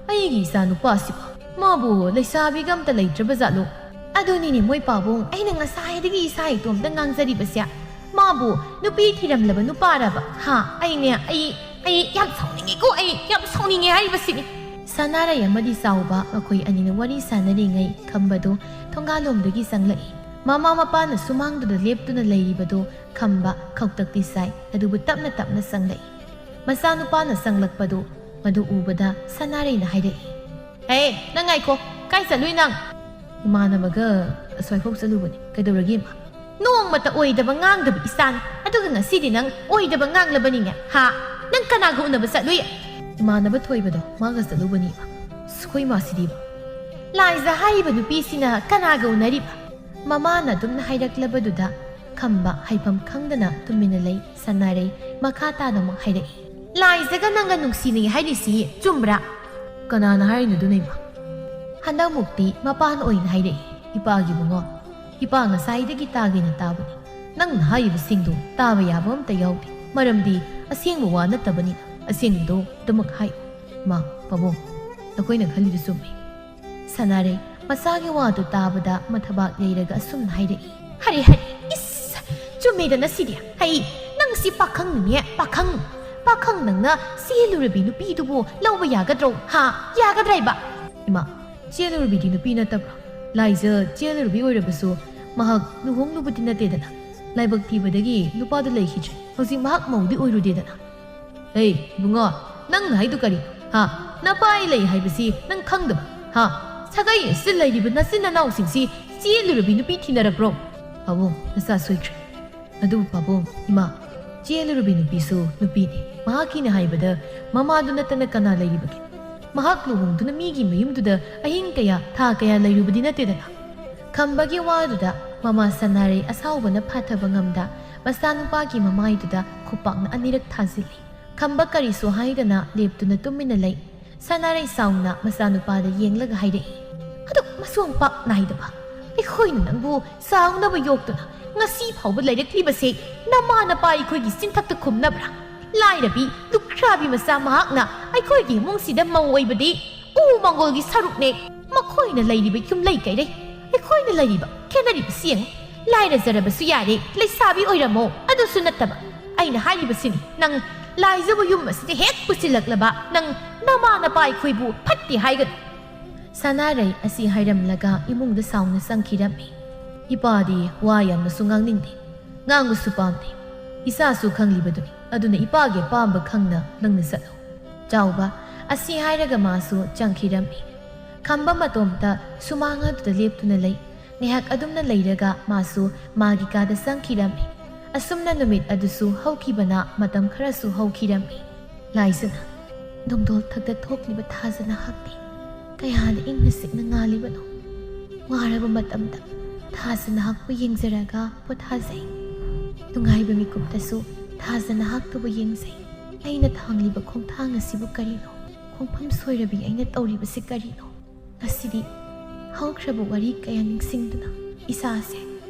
ꯑꯩꯒꯤ ꯏꯆꯥꯅꯨꯄꯥꯁꯤꯕꯨ? ꯃꯥꯕꯨ ꯂꯩꯁꯥꯕꯤꯒ ꯑꯝꯇ ꯂꯩꯇ꯭ꯔꯕ ꯖꯥꯠꯂꯣ? ꯑꯗꯨꯅꯤꯅꯦ ꯃꯣꯏ ꯄꯥꯕꯨꯡ, ꯑꯩꯅ ꯉꯁꯥꯏꯗꯒꯤ ꯏꯁꯥ ꯏꯇꯣꯝꯇ ꯉꯥꯡꯖꯔꯤꯕꯁꯦ꯫ ꯃꯥꯕꯨ ꯅꯨꯄꯤ ꯊꯤꯔꯝꯂꯕ ꯅꯨꯄꯥꯔꯕ? ꯍꯥ? ꯑꯩꯅꯦ, ꯑꯩ, ꯑꯩ ꯌꯥꯝ ꯁꯥꯎꯅꯤꯡꯉꯤꯀꯣ, ꯑꯩ ꯌꯥꯝ ꯁꯥꯎꯅꯤꯡꯉꯦ ꯍꯥꯏꯔꯤꯕꯁꯤꯅꯤ꯫ ꯁꯅꯥꯔꯩ ꯑꯃꯗꯤ ꯆꯥꯎꯕ ꯃꯈꯣꯏ ꯑꯅꯤꯅ ꯋꯥꯔꯤ ꯁꯥꯟꯅꯔꯤꯉꯩ ꯈꯝꯕꯗꯨ ꯊꯣꯡꯒꯥꯜꯂꯣꯝꯗꯒꯤ ꯆꯪꯂꯛꯏ꯫ ꯃꯃꯥ ꯃꯄꯥꯅ ꯁꯨꯃꯥꯡꯗꯨꯗ ꯂꯦꯞꯇꯨꯅ ꯂꯩꯔꯤꯕꯗꯨ ꯈꯝꯕ ꯈꯧꯇꯛꯇꯤ ꯆꯥꯏ, ꯑꯗꯨꯕꯨ ꯇꯞꯅ ꯇꯞꯅ ꯆꯪꯂꯛꯏ꯫ ꯃꯆꯥꯅꯨꯄꯥꯅ ꯆꯪꯂꯛꯄꯗꯨ ꯃꯗꯨ ꯎꯕꯗ ꯁꯅꯥꯔꯩꯅ ꯍꯥꯏꯔꯛꯏ, "ꯍꯦ, ꯅꯪ ꯉꯥꯏꯈꯣ, ꯀꯥꯏ ꯆꯠꯂꯨꯏ ꯅꯪ?" "ꯏꯃꯥꯟꯅꯕꯒ ꯑꯁ꯭ꯋꯥꯏꯐꯥꯎ ꯆꯠꯂꯨꯕꯅꯤ, ꯀꯩꯗꯧꯔꯒꯦ ꯏꯃꯥ?" "ꯅꯣꯡꯃꯇ ꯑꯣꯏꯗꯕ ꯉꯥꯡꯗꯕ ꯏꯆꯥꯅꯤ, ꯑꯗꯨꯒ ꯉꯁꯤꯗꯤ ꯅꯪ ꯑꯣꯏꯗꯕ ꯉꯥꯡꯂꯕꯅꯤꯅꯦ, ꯍꯥ? ꯅꯪ ꯀꯅꯥꯒ ꯎꯅꯕ ꯆꯠꯂꯨꯏ?" "ꯏꯃꯥꯟꯅꯕ ꯊꯣꯏꯕꯗꯣ, ꯃꯥꯒ ꯆꯠꯂꯨꯕꯅꯤ ꯏꯃꯥ꯫" "ꯑꯁ, ꯑꯩꯈꯣꯏ ꯏꯃꯥꯁꯤꯗꯤ ꯏꯃꯥ!" ꯂꯥꯏꯖ ꯍꯥꯏꯔꯤꯕ ꯅꯨꯄꯤꯁꯤꯅ ꯀꯅꯥꯒ ꯎꯅꯔꯤꯕ? ꯃꯃꯥꯅ ꯑꯗꯨꯝꯅ ꯍꯥꯏꯔꯛꯂꯕꯗꯨꯗ ꯈꯝꯕ ꯍꯥꯏꯐꯝ ꯈꯪꯗꯅ ꯇꯨꯃꯤꯟꯅ ꯂꯩ꯫ ꯁꯅꯥꯔꯩ ꯃꯈꯥ ꯇꯥꯅ ꯑꯃꯨꯛ ꯍꯥꯏꯔꯛꯏ, "ꯂꯥꯏꯖꯒ ꯅꯪꯒ ꯅꯨꯡꯁꯤꯅꯩ ꯍꯥꯏꯔꯤꯁꯤ ꯆꯨꯝꯕ꯭ꯔꯥ?" "ꯀꯅꯥꯅ ꯍꯥꯏꯔꯤꯅꯣ ꯑꯗꯨꯅ ꯏꯃꯥ?" ꯍꯟꯗꯛꯃꯨꯛꯇꯤ ꯃꯄꯥꯅ ꯑꯣꯏꯅ ꯍꯥꯏꯔꯛꯏ, "ꯏꯄꯥꯒꯤ ꯏꯕꯨꯡꯉꯣ, ꯏꯄꯥ ꯉꯁꯥꯏꯗꯒꯤ ꯇꯥꯒꯦꯅ ꯇꯥꯕꯅꯤ꯫ ꯅꯪꯅ ꯍꯥꯏꯔꯤꯕꯁꯤꯡꯗꯨ ꯇꯥꯕ ꯌꯥꯕ ꯑꯝꯇ ꯌꯥꯎꯗꯦ, ꯃꯔꯝꯗꯤ ꯑꯁꯦꯡꯕ ꯋꯥ ꯅꯠꯇꯕꯅꯤꯅ ꯑꯁꯦꯡꯕꯗꯣ ꯑꯗꯨꯃꯛ ꯍꯥꯏ꯫" ꯃꯥ, ꯄꯥꯕꯨꯡ, ꯅꯈꯣꯏꯅ ꯈꯜꯂꯤꯗꯨ ꯆꯨꯝꯃꯤ꯫ ꯁꯅꯥꯔꯩ ꯃꯆꯥꯒꯤ ꯋꯥꯗꯨ ꯇꯥꯕꯗ ꯃꯊꯕꯥꯛ ꯌꯩꯔꯒ ꯑꯁꯨꯝꯅ ꯍꯥꯏꯔꯛꯏ꯫ "ꯍꯔꯦ ꯍꯔꯦ, ꯏꯁ, ꯆꯨꯝꯃꯦꯗꯅ ꯁꯤꯗꯤ꯫ ꯍꯩ, ꯅꯪ ꯁꯤ ꯄꯥꯈꯪꯅꯤꯅꯦ, ꯄꯥꯈꯪ꯫ ꯄꯥꯈꯪ ꯅꯪꯅ ꯆꯦꯜꯂꯨꯔꯕꯤ ꯅꯨꯄꯤꯗꯨꯕꯨ ꯂꯧꯕ ꯌꯥꯒꯗ꯭ꯔꯣ? ꯍꯥ? ꯌꯥꯒꯗ꯭ꯔꯥ ꯍꯥꯏꯕ?" "ꯏꯃꯥ, ꯆꯦꯜꯂꯨꯔꯕꯤꯗꯤ ꯅꯨꯄꯤ ꯅꯠꯇꯕ꯭ꯔꯣ? ꯂꯥꯏꯖ ꯆꯦꯜꯂꯨꯔꯕꯤ ꯑꯣꯏꯔꯕꯁꯨ ꯃꯍꯥꯛ ꯂꯨꯍꯣꯡꯂꯨꯕꯗꯤ ꯅꯠꯇꯦꯗꯅ꯫ ꯂꯥꯏꯕꯛ ꯊꯤꯕꯗꯒꯤ ꯅꯨꯄꯥꯗꯨ ꯂꯩꯈꯤꯗ꯭ꯔꯦ꯫ ꯍꯧꯖꯤꯛ ꯃꯍꯥꯛ ꯃꯧꯗꯤ ꯑꯣꯏꯔꯨꯗꯦꯗꯅ꯫" "ꯍꯦ, ꯏꯕꯨꯡꯉꯣ, ꯅꯪ ꯍꯥꯏꯗꯨ ꯀꯔꯤ? ꯍꯥ? ꯅꯄꯥꯏ ꯂꯩ ꯍꯥꯏꯕꯁꯤ ꯅꯪ ꯈꯪꯗꯕ? ꯍꯥ? ꯁꯥꯒꯩ ꯑꯁꯤꯗ ꯂꯩꯔꯤꯕ ꯅꯆꯤꯟ ꯅꯅꯥꯎꯁꯤꯡꯁꯤ ꯆꯦꯜꯂꯨꯔꯕꯤ ꯅꯨꯄꯤ ꯊꯤꯅꯔꯛꯄ꯭ꯔꯣ?" "ꯄꯥꯕꯨꯡ, ꯅꯆꯥ ꯁꯣꯏꯗ꯭ꯔꯦ꯫" "ꯑꯗꯨꯕꯨ ꯄꯥꯕꯨꯡ, ꯏꯃꯥ, ꯆꯦꯜꯂꯨꯔꯕꯤ ꯅꯨꯄꯤꯁꯨ ꯅꯨꯄꯤꯅꯤ꯫ ꯃꯍꯥꯛꯀꯤꯅ ꯍꯥꯏꯕꯗ ꯃꯃꯥꯗꯨ ꯅꯠꯇꯅ ꯀꯅꯥ ꯂꯩꯔꯤꯕꯒꯦ? ꯃꯍꯥꯛ ꯂꯨꯍꯣꯡꯗꯨꯅ ꯃꯤꯒꯤ ꯃꯌꯨꯝꯗꯨꯗ ꯑꯍꯤꯡ ꯀꯌꯥ, ꯊꯥ ꯀꯌꯥ ꯂꯩꯔꯨꯕꯗꯤ ꯅꯠꯇꯦꯗꯅ꯫" ꯈꯝꯕꯒꯤ ꯋꯥꯗꯨꯗ ꯃꯃꯥ ꯁꯅꯥꯔꯩ ꯑꯁꯥꯎꯕꯅ ꯐꯥꯊꯕ ꯉꯝꯗ ꯃꯆꯥꯅꯨꯄꯥꯒꯤ ꯃꯃꯥꯏꯗꯨꯗ ꯈꯨꯄꯥꯛꯅ ꯑꯅꯤꯔꯛ ꯊꯥꯖꯤꯜꯂꯤ꯫ ꯈꯝꯕ ꯀꯔꯤꯁꯨ ꯍꯥꯏꯗꯅ ꯂꯦꯞꯇꯨꯅ ꯇꯨꯃꯤꯟꯅ ꯂꯩ꯫ ꯁꯅꯥꯔꯩ ꯁꯥꯎꯅ ꯃꯆꯥꯅꯨꯄꯥꯗ ꯌꯦꯡꯂꯒ ꯍꯥꯏꯔꯛꯏ, "ꯑꯗꯨꯛ ꯃꯁꯣꯡ ꯄꯥꯛ ꯅꯥꯏꯗꯕ ꯑꯩꯈꯣꯏꯅ ꯅꯪꯕꯨ ꯆꯥꯎꯅꯕ ꯌꯣꯛꯇꯨꯅ ꯉꯁꯤ ꯐꯥꯎꯕ ꯂꯩꯔꯛꯂꯤꯕꯁꯦ ꯅꯃꯥ ꯅꯄꯥ ꯑꯩꯈꯣꯏꯒꯤ ꯆꯤꯟꯊꯛꯇ ꯈꯨꯝꯅꯕ꯭ꯔꯥ? ꯂꯥꯏꯔꯕꯤ ꯂꯨꯈ꯭ꯔꯥꯕꯤ ꯃꯆꯥ ꯃꯍꯥꯛꯅ ꯑꯩꯈꯣꯏꯒꯤ ꯏꯃꯨꯡꯁꯤꯗ ꯃꯧ ꯑꯣꯏꯕꯗꯤ ꯎ ꯃꯪꯒꯣꯜꯒꯤ ꯁꯔꯨꯛꯅꯦ꯫ ꯃꯈꯣꯏꯅ ꯂꯩꯔꯤꯕ ꯌꯨꯝꯂꯩ ꯀꯩꯔꯩ, ꯑꯩꯈꯣꯏꯅ ꯂꯩꯔꯤꯕ ꯈꯦꯠꯅꯔꯤꯕꯁꯤ ꯌꯦꯡꯉꯨ꯫ ꯂꯥꯏꯔꯖꯔꯕꯁꯨ ꯌꯥꯔꯦ, ꯂꯩꯁꯥꯕꯤ ꯑꯣꯏꯔꯝꯃꯣ꯫ ꯑꯗꯨꯁꯨ ꯅꯠꯇꯕ, ꯑꯩꯅ ꯍꯥꯏꯔꯤꯕꯁꯤꯅꯤ, ꯅꯪ ꯂꯥꯏꯖꯕ ꯌꯨꯝ ꯑꯁꯤꯗ ꯍꯦꯛ ꯄꯨꯁꯤꯜꯂꯛꯂꯕ ꯅꯪ ꯅꯃꯥ ꯅꯄꯥ ꯑꯩꯈꯣꯏꯕꯨ ꯐꯠꯇꯦ ꯍꯥꯏꯒꯅꯨ꯫" ꯁꯅꯥꯔꯩ ꯑꯁꯤ ꯍꯥꯏꯔꯝꯂꯒ ꯏꯃꯨꯡꯗ ꯁꯥꯎꯅ ꯆꯪꯈꯤꯔꯝꯃꯤ꯫ ꯏꯄꯥꯗꯤ ꯋꯥ ꯌꯥꯝꯅꯁꯨ ꯉꯥꯡꯅꯤꯡꯗꯦ, ꯉꯥꯡꯕꯁꯨ ꯄꯥꯝꯗꯦ꯫ ꯏꯆꯥꯁꯨ ꯈꯪꯂꯤꯕꯗꯨꯅꯤ, ꯑꯗꯨꯅ ꯏꯄꯥꯒꯤ ꯑꯄꯥꯝꯕ ꯈꯪꯅ ꯅꯪꯅ ꯆꯠꯂꯨ꯫ ꯆꯥꯎꯕ ꯑꯁꯤ ꯍꯥꯏꯔꯒ ꯃꯥꯁꯨ ꯆꯪꯈꯤꯔꯝꯃꯤ꯫ ꯈꯝꯕ ꯃꯇꯣꯝꯇ ꯁꯨꯃꯥꯡ ꯑꯗꯨꯗ ꯂꯦꯞꯇꯨꯅ ꯂꯩ꯫ ꯉꯥꯏꯍꯥꯛ ꯑꯗꯨꯝꯅ ꯂꯩꯔꯒ ꯃꯥꯁꯨ ꯃꯥꯒꯤ ꯀꯥꯗ ꯆꯪꯈꯤꯔꯝꯃꯤ꯫ ꯑꯁꯨꯝꯅ ꯅꯨꯃꯤꯠ ꯑꯗꯨꯁꯨ ꯍꯧꯈꯤꯕꯅ ꯃꯇꯝ ꯈꯔꯁꯨ ꯍꯧꯈꯤꯔꯝꯃꯤ꯫ ꯂꯥꯏꯖꯅ ꯅꯣꯡꯗꯣꯜ ꯊꯛꯇ ꯊꯣꯛꯂꯤꯕ ꯊꯥꯖ ꯅꯍꯥꯛꯇꯤ ꯀꯌꯥꯗ ꯏꯪꯅ ꯆꯤꯛꯅ ꯉꯥꯜꯂꯤꯕꯅꯣ꯫ ꯋꯥꯔꯕ ꯃꯇꯝꯗ ꯊꯥꯖ ꯅꯍꯥꯛꯄꯨ ꯌꯦꯡꯖꯔꯒ ꯄꯣꯊꯥꯖꯩ꯫ ꯅꯨꯡꯉꯥꯏꯕ ꯃꯤꯀꯨꯞꯇꯁꯨ ꯊꯥꯖ ꯅꯍꯥꯛꯇꯕꯨ ꯌꯦꯡꯖꯩ꯫ ꯑꯩꯅ ꯊꯥꯡꯂꯤꯕ ꯈꯣꯡꯊꯥꯡ ꯑꯁꯤꯕꯨ ꯀꯔꯤꯅꯣ? ꯈꯣꯡꯐꯝ ꯁꯣꯏꯔꯕꯤ ꯑꯩꯅ ꯇꯧꯔꯤꯕꯁꯤ ꯀꯔꯤꯅꯣ? ꯉꯁꯤꯗꯤ ꯍꯧꯈ꯭ꯔꯕ ꯋꯥꯔꯤ ꯀꯌꯥ ꯅꯤꯡꯁꯤꯡꯗꯨꯅ ꯏꯁꯥꯁꯦ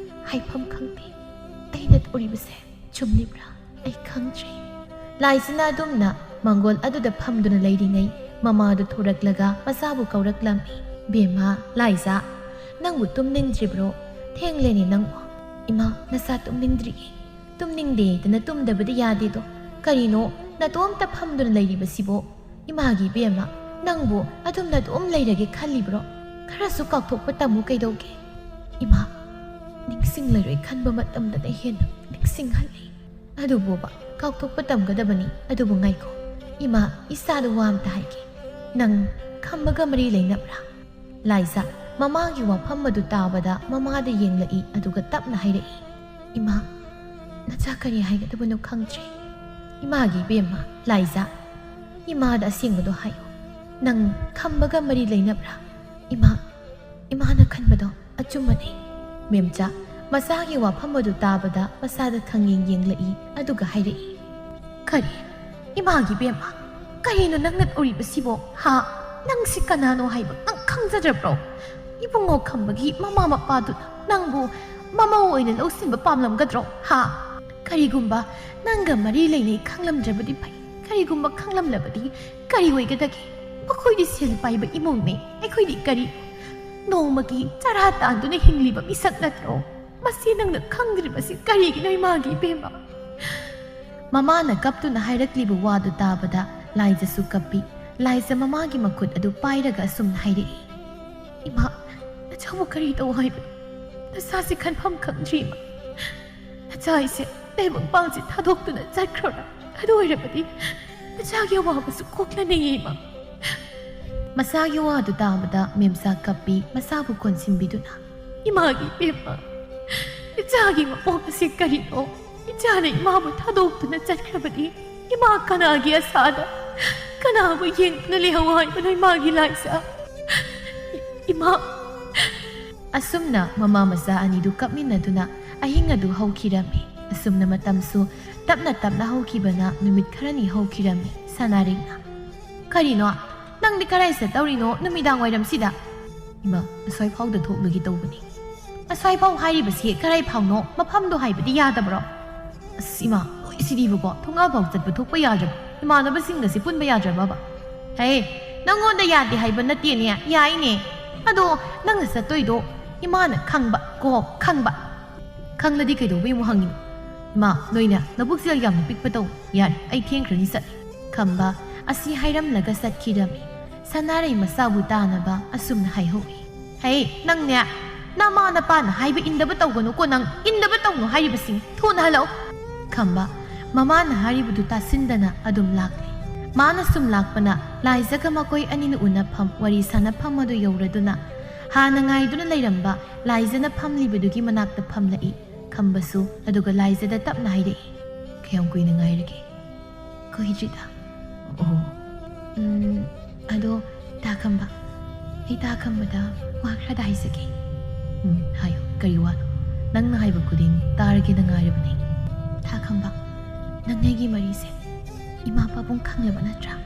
ꯍꯥꯏꯐꯝ ꯈꯪꯗꯦ꯫ ꯑꯩꯅ ꯇꯧꯔꯤꯕꯁꯦ ꯆꯨꯝꯂꯤꯕ꯭ꯔꯥ? ꯑꯩ ꯈꯪꯗ꯭ꯔꯦ꯫ ꯂꯥꯏꯖꯥꯅ ꯑꯗꯨꯝꯅ ꯃꯪꯒꯣꯜ ꯑꯗꯨꯗ ꯐꯝꯗꯨꯅ ꯂꯩꯔꯤꯉꯩ ꯃꯃꯥꯗꯨ ꯊꯣꯔꯛꯂꯒ ꯃꯆꯥꯕꯨ ꯀꯧꯔꯛꯂꯝꯃꯤ꯫ "ꯕꯦꯝꯃ, ꯂꯥꯏꯖꯥ, ꯅꯪꯕꯨ ꯇꯨꯝꯅꯤꯡꯗ꯭ꯔꯤꯕ꯭ꯔꯣ? ꯊꯦꯡꯂꯦꯅꯦ ꯅꯪꯕꯨ꯫" "ꯏꯃꯥ, ꯅꯆꯥ ꯇꯨꯝꯅꯤꯡꯗ꯭ꯔꯤꯌꯦ꯫ ꯇꯨꯝꯅꯤꯡꯗꯦꯗꯅ ꯇꯨꯝꯗꯕꯗꯤ ꯌꯥꯗꯦꯗꯣ꯫ ꯀꯔꯤꯅꯣ ꯅꯇꯣꯝꯇ ꯐꯝꯗꯨꯅ ꯂꯩꯔꯤꯕꯁꯤꯕꯣ? ꯏꯃꯥꯒꯤ ꯏꯕꯦꯝꯃ, ꯅꯪꯕꯨ ꯑꯗꯨꯝꯅ ꯑꯗꯨꯝ ꯂꯩꯔꯒꯦ ꯈꯜꯂꯤꯕ꯭ꯔꯣ? ꯈꯔꯁꯨ ꯀꯥꯎꯊꯣꯛꯄ ꯇꯝꯃꯨ ꯀꯩꯗꯧꯒꯦ?" "ꯏꯃꯥ, ꯅꯤꯡꯁꯤꯡꯂꯔꯣꯏ ꯈꯟꯕ ꯃꯇꯝꯗꯅ ꯍꯦꯟꯅ ꯅꯤꯡꯁꯤꯡꯍꯜꯂꯤ꯫ ꯑꯗꯨꯕꯨꯕ ꯀꯥꯎꯊꯣꯛꯄ ꯇꯝꯒꯗꯕꯅꯤ꯫ ꯑꯗꯨꯕꯨ ꯉꯥꯏꯈꯣ, ꯏꯃꯥ, ꯏꯆꯥꯗ ꯋꯥ ꯑꯝꯇ ꯍꯥꯏꯒꯦ꯫ ꯅꯪ ꯈꯝꯕꯒ ꯃꯔꯤ ꯂꯩꯅꯕ꯭ꯔꯥ?" ꯂꯥꯏꯖꯥ ꯃꯃꯥꯒꯤ ꯋꯥꯐꯝ ꯑꯗꯨ ꯇꯥꯕꯗ ꯃꯃꯥꯗ ꯌꯦꯡꯂꯛꯏ, ꯑꯗꯨꯒ ꯇꯞꯅ ꯍꯥꯏꯔꯛꯏ, "ꯏꯃꯥ, ꯅꯆꯥ ꯀꯔꯤ ꯍꯥꯏꯒꯗꯕꯅꯣ ꯈꯪꯗ꯭ꯔꯦ꯫ ꯏꯃꯥꯒꯤ ꯏꯕꯦꯝꯃ, ꯂꯥꯏꯖꯥ, ꯏꯃꯥꯗ ꯑꯁꯦꯡꯕꯗꯣ ꯍꯥꯏꯌꯨ꯫ ꯅꯪ ꯈꯝꯕꯒ ꯃꯔꯤ ꯂꯩꯅꯕ꯭ꯔꯥ? ꯏꯃꯥ, ꯏꯃꯥꯅ ꯈꯟꯕꯗꯣ ꯑꯆꯨꯝꯕꯅꯤ꯫" ꯃꯦꯝꯆꯥ ꯃꯆꯥꯒꯤ ꯋꯥꯐꯝ ꯑꯗꯨ ꯇꯥꯕꯗ ꯃꯆꯥꯗ ꯈꯪꯌꯦꯡ ꯌꯦꯡꯂꯛꯏ, ꯑꯗꯨꯒ ꯍꯥꯏꯔꯛꯏ, "ꯀꯔꯤ? ꯏꯃꯥꯒꯤ ꯏꯕꯦꯝꯃ, ꯀꯔꯤꯅꯣ ꯅꯪꯅ ꯇꯧꯔꯤꯕꯁꯤꯕꯣ? ꯍꯥ? ꯅꯪꯁꯤ ꯀꯅꯥꯅꯣ ꯍꯥꯏꯕ ꯅꯪ ꯈꯪꯖꯗ꯭ꯔꯕ꯭ꯔꯣ? ꯏꯕꯨꯡꯉꯣ ꯈꯝꯕꯒꯤ ꯃꯃꯥ ꯃꯄꯥꯗꯨꯅ ꯅꯪꯕꯨ ꯃꯃꯧ ꯑꯣꯏꯅ ꯂꯧꯁꯤꯟꯕ ꯄꯥꯝꯂꯝꯒꯗ꯭ꯔꯣ? ꯍꯥ? ꯀꯔꯤꯒꯨꯝꯕ ꯅꯪꯒ ꯃꯔꯤ ꯂꯩꯅꯩ ꯈꯪꯂꯝꯗ꯭ꯔꯕꯗꯤ ꯐꯩ꯫ ꯀꯔꯤꯒꯨꯝꯕ ꯈꯪꯂꯝꯂꯕꯗꯤ ꯀꯔꯤ ꯑꯣꯏꯒꯗꯒꯦ? ꯃꯈꯣꯏꯗꯤ ꯁꯦꯜ ꯄꯥꯏꯕ ꯏꯃꯨꯡꯅꯤ, ꯑꯩꯈꯣꯏꯗꯤ ꯀꯔꯤ? ꯅꯣꯡꯃꯒꯤ ꯆꯔꯥ ꯇꯥꯟꯗꯨꯅ ꯍꯤꯡꯂꯤꯕ ꯃꯤꯁꯛ ꯅꯠꯇ꯭ꯔꯣ? ꯃꯁꯤ ꯅꯪꯅ ꯈꯪꯗ꯭ꯔꯤꯕꯁꯤ ꯀꯔꯤꯒꯤꯅꯣ, ꯏꯃꯥꯒꯤ ꯏꯕꯦꯝꯃ?" ꯃꯃꯥꯅ ꯀꯞꯇꯨꯅ ꯍꯥꯏꯔꯛꯂꯤꯕ ꯋꯥꯗꯨ ꯇꯥꯕꯗ ꯂꯥꯏꯖꯁꯨ ꯀꯞꯄꯤ꯫ ꯂꯥꯏꯖ ꯃꯃꯥꯒꯤ ꯃꯈꯨꯠ ꯑꯗꯨ ꯄꯥꯏꯔꯒ ꯑꯁꯨꯝꯅ ꯍꯥꯏꯔꯛꯏ, "ꯏꯃꯥ, ꯅꯆꯥꯕꯨ ꯀꯔꯤ ꯇꯧ ꯍꯥꯏꯕꯅꯣ? ꯅꯆꯥꯁꯤ ꯈꯟꯐꯝ ꯈꯪꯗ꯭ꯔꯤ, ꯏꯃꯥ꯫ ꯅꯆꯥ ꯑꯩꯁꯦ ꯇꯥꯏꯕꯪꯄꯥꯟꯁꯤ ꯊꯥꯗꯣꯛꯇꯨꯅ ꯆꯠꯈ꯭ꯔꯣꯔꯥ? ꯑꯗꯨ ꯑꯣꯏꯔꯕꯗꯤ ꯅꯆꯥꯒꯤ ꯑꯋꯥꯕꯁꯨ ꯀꯣꯛꯂꯅꯤꯌꯦ, ꯏꯃꯥ꯫" ꯃꯆꯥꯒꯤ ꯋꯥꯗꯨ ꯇꯥꯕꯗ ꯃꯦꯝꯆꯥ ꯀꯞꯄꯤ, ꯃꯆꯥꯕꯨ ꯀꯣꯟꯁꯤꯟꯕꯤꯗꯨꯅ, "ꯏꯃꯥꯒꯤ ꯏꯕꯦꯝꯃ, ꯏꯆꯥꯒꯤ ꯃꯄꯣꯛ ꯑꯁꯤ ꯀꯔꯤꯅꯣ? ꯏꯆꯥꯅ ꯏꯃꯥꯕꯨ ꯊꯥꯗꯣꯛꯇꯨꯅ ꯆꯠꯈ꯭ꯔꯕꯗꯤ ꯏꯃꯥ ꯀꯅꯥꯒꯤ ꯑꯁꯥꯗ, ꯀꯅꯥꯕꯨ ꯌꯦꯡꯗꯨꯅ ꯂꯩꯍꯧ ꯍꯥꯏꯕꯅꯣ, ꯏꯃꯥꯒꯤ ꯂꯥꯏꯖꯥ? ꯏꯃꯥ!" ꯑꯁꯨꯝꯅ ꯃꯃꯥ ꯃꯆꯥ ꯑꯅꯤꯗꯨ ꯀꯞꯃꯤꯟꯅꯗꯨꯅ ꯑꯍꯤꯡ ꯑꯗꯨ ꯍꯧꯈꯤꯔꯝꯃꯤ꯫ ꯑꯁꯨꯝꯅ ꯃꯇꯝꯁꯨ ꯇꯞꯅ ꯇꯞꯅ ꯍꯧꯈꯤꯕꯅ ꯅꯨꯃꯤꯠ ꯈꯔꯅꯤ ꯍꯧꯈꯤꯔꯝꯃꯤ꯫ ꯁꯅꯥꯔꯩꯅ, "ꯀꯔꯤꯅꯣ? ꯅꯪꯗꯤ ꯀꯔꯥꯏ ꯆꯠꯇꯧꯔꯤꯅꯣ ꯅꯨꯃꯤꯗꯥꯡ ꯋꯥꯏꯔꯝꯁꯤꯗ? ꯏꯃꯥ, ꯑꯁ꯭ꯋꯥꯏ ꯐꯥꯎꯗ ꯊꯣꯛꯂꯨꯒꯦ ꯇꯧꯕꯅꯤ꯫ ꯑꯁ꯭ꯋꯥꯏ ꯐꯥꯎ ꯍꯥꯏꯔꯤꯕꯁꯤ ꯀꯔꯥꯏ ꯐꯥꯎꯅꯣ? ꯃꯐꯝꯗꯣ ꯍꯥꯏꯕꯗꯤ ꯌꯥꯗꯕ꯭ꯔꯣ? ꯑꯁ ꯏꯃꯥ, ꯂꯣꯏ ꯁꯤꯗꯤꯕꯀꯣ, ꯊꯣꯡꯒꯥ ꯐꯥꯎ ꯆꯠꯄ ꯊꯣꯛꯄ ꯌꯥꯗ꯭ꯔꯕ? ꯏꯃꯥꯟꯅꯕꯁꯤꯡꯒꯁꯤ ꯄꯨꯟꯕ ꯌꯥꯗ꯭ꯔꯕꯕ? ꯍꯦ, ꯅꯪꯉꯣꯟꯗ ꯌꯥꯗꯦ ꯍꯥꯏꯕ ꯅꯠꯇꯦꯅꯦ, ꯌꯥꯏꯅꯦ꯫ ꯑꯗꯣ ꯅꯪꯅ ꯆꯠꯇꯣꯏꯗꯣ ꯏꯃꯥꯅ ꯈꯪꯕ ꯀꯣ, ꯈꯪꯕ꯫ ꯈꯪꯂꯗꯤ ꯀꯩꯗꯧꯕꯩ ꯑꯃꯨꯛ ꯍꯪꯉꯤꯅꯣ? ꯏꯃꯥ, ꯅꯣꯏꯅ ꯅꯕꯨꯛꯆꯦꯜ ꯌꯥꯝꯅ ꯄꯤꯛꯄ ꯇꯧ꯫ ꯌꯥꯔꯦ, ꯑꯩ ꯊꯦꯡꯈ꯭ꯔꯅꯤ, ꯆꯠꯂꯤ꯫ ꯈꯝꯕ ꯑꯁꯤ ꯍꯥꯏꯔꯝꯂꯒ ꯆꯠꯈꯤꯔꯝꯃꯤ꯫ ꯁꯅꯥꯔꯩ ꯃꯆꯥꯕꯨ ꯇꯥꯅꯕ ꯑꯁꯨꯝꯅ ꯍꯥꯏꯍꯧꯏ꯫ ꯍꯦ, ꯅꯪꯅꯦ, ꯅꯃꯥ ꯅꯄꯥꯅ ꯍꯥꯏꯕ ꯏꯟꯗꯕ ꯇꯧꯒꯅꯨꯀꯣ ꯅꯪ, ꯏꯟꯗꯕ ꯇꯧꯅꯨ ꯍꯥꯏꯔꯤꯕꯁꯤꯡ, ꯊꯨꯅ ꯍꯜꯂꯛꯎ꯫ ꯈꯝꯕ ꯃꯃꯥꯅ ꯍꯥꯏꯔꯤꯕꯗꯨ ꯇꯥꯁꯤꯟꯗꯅ ꯑꯗꯨꯝ ꯂꯥꯛꯂꯤ꯫ ꯃꯥꯅ ꯁꯨꯝ ꯂꯥꯛꯄꯅ ꯂꯥꯏꯖꯒ ꯃꯈꯣꯏ ꯑꯅꯤꯅ ꯎꯅꯐꯝ ꯋꯥꯔꯤ ꯁꯥꯅꯐꯝ ꯑꯗꯨ ꯌꯧꯔꯗꯨꯅ ꯍꯥꯟꯅ ꯉꯥꯏꯗꯨꯅ ꯂꯩꯔꯝꯕ ꯂꯥꯏꯖꯅ ꯐꯝꯂꯤꯕꯗꯨꯒꯤ ꯃꯅꯥꯛꯇ ꯐꯝꯂꯛꯏ꯫ ꯈꯝꯕꯁꯨ ꯑꯗꯨꯒ ꯂꯥꯏꯖꯗ ꯇꯞꯅ ꯍꯥꯏꯔꯛꯏ, "ꯀꯌꯥꯝ ꯀꯨꯏꯅ ꯉꯥꯏꯔꯒꯦ?" "ꯀꯨꯏꯗ꯭ꯔꯤꯗ꯫" "ꯑꯣ꯫ ꯎꯝ, ꯑꯗꯣ ꯇꯥ ꯈꯝꯕ, ꯑꯩ ꯇꯥ ꯈꯝꯕꯗ ꯋꯥ ꯈꯔꯗ ꯍꯥꯏꯖꯒꯦ꯫" "ꯎꯝ, ꯍꯥꯏꯌꯨ, ꯀꯔꯤ ꯋꯥꯅꯣ? ꯅꯪꯅ ꯍꯥꯏꯕ ꯈꯨꯗꯤꯡ ꯇꯥꯔꯒꯦꯅ ꯉꯥꯏꯔꯕꯅꯤ꯫" "ꯇꯥ ꯈꯝꯕ, ꯅꯪ ꯑꯩꯒꯤ ꯃꯔꯤꯁꯦ ꯏꯃꯥ ꯄꯥꯕꯨꯡ ꯈꯪꯂꯕ ꯅꯠꯇ꯭ꯔꯥ?"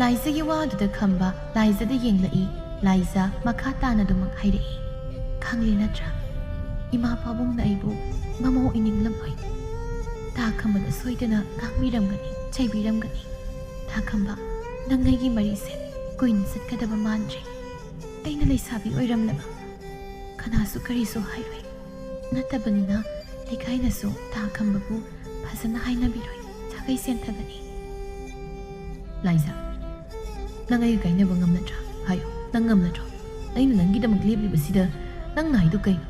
ꯂꯥꯏꯖꯒꯤ ꯋꯥꯗꯨꯗ ꯈꯝꯕ ꯂꯥꯏꯖꯗ ꯌꯦꯡꯂꯛꯏ꯫ ꯂꯥꯏꯖ ꯃꯈꯥ ꯇꯥꯅ ꯑꯗꯨꯃꯛ ꯍꯥꯏꯔꯛꯏ, "ꯈꯪꯂꯦ ꯅꯠꯇ꯭ꯔꯥ? ꯏꯃꯥ ꯄꯥꯕꯨꯡꯅ ꯑꯩꯕꯨ ꯃꯃꯧ ꯑꯣꯏꯅꯤꯡꯂꯝꯂꯣꯏ꯫ ꯇꯥ ꯈꯝꯕꯅ ꯁꯣꯏꯗꯅ ꯉꯥꯡꯕꯤꯔꯝꯒꯅꯤ, ꯆꯩꯕꯤꯔꯝꯒꯅꯤ꯫ ꯇꯥ ꯈꯝꯕ, ꯅꯪ ꯑꯩꯒꯤ ꯃꯔꯤꯁꯦ ꯀꯨꯏꯅ ꯆꯠꯀꯗꯕ ꯃꯥꯟꯗ꯭ꯔꯦ꯫ ꯑꯩꯅ ꯂꯩꯁꯥꯕꯤ ꯑꯣꯏꯔꯝꯂꯕ ꯀꯅꯥꯁꯨ ꯀꯔꯤꯁꯨ ꯍꯥꯏꯔꯣꯏ꯫ ꯅꯠꯇꯕꯅꯤꯅ ꯂꯩꯀꯥꯏꯅꯁꯨ ꯇꯥ ꯈꯝꯕꯕꯨ ꯐꯖꯅ ꯍꯥꯏꯅꯕꯤꯔꯣꯏ, ꯁꯥꯒꯩ ꯁꯦꯟꯊꯒꯅꯤ꯫" "ꯂꯥꯏꯖꯥ, ꯅꯪ ꯑꯩꯒ ꯀꯥꯏꯅꯕ ꯉꯝꯅꯗ꯭ꯔꯥ? ꯍꯥꯏꯌꯨ, ꯅꯪ ꯉꯝꯅꯗ꯭ꯔꯣ? ꯑꯩꯅ ꯅꯪꯒꯤꯗꯃꯛ ꯂꯦꯞꯂꯤꯕꯁꯤꯗ ꯅꯪꯅ ꯍꯥꯏꯗꯨ ꯀꯩꯅꯣ?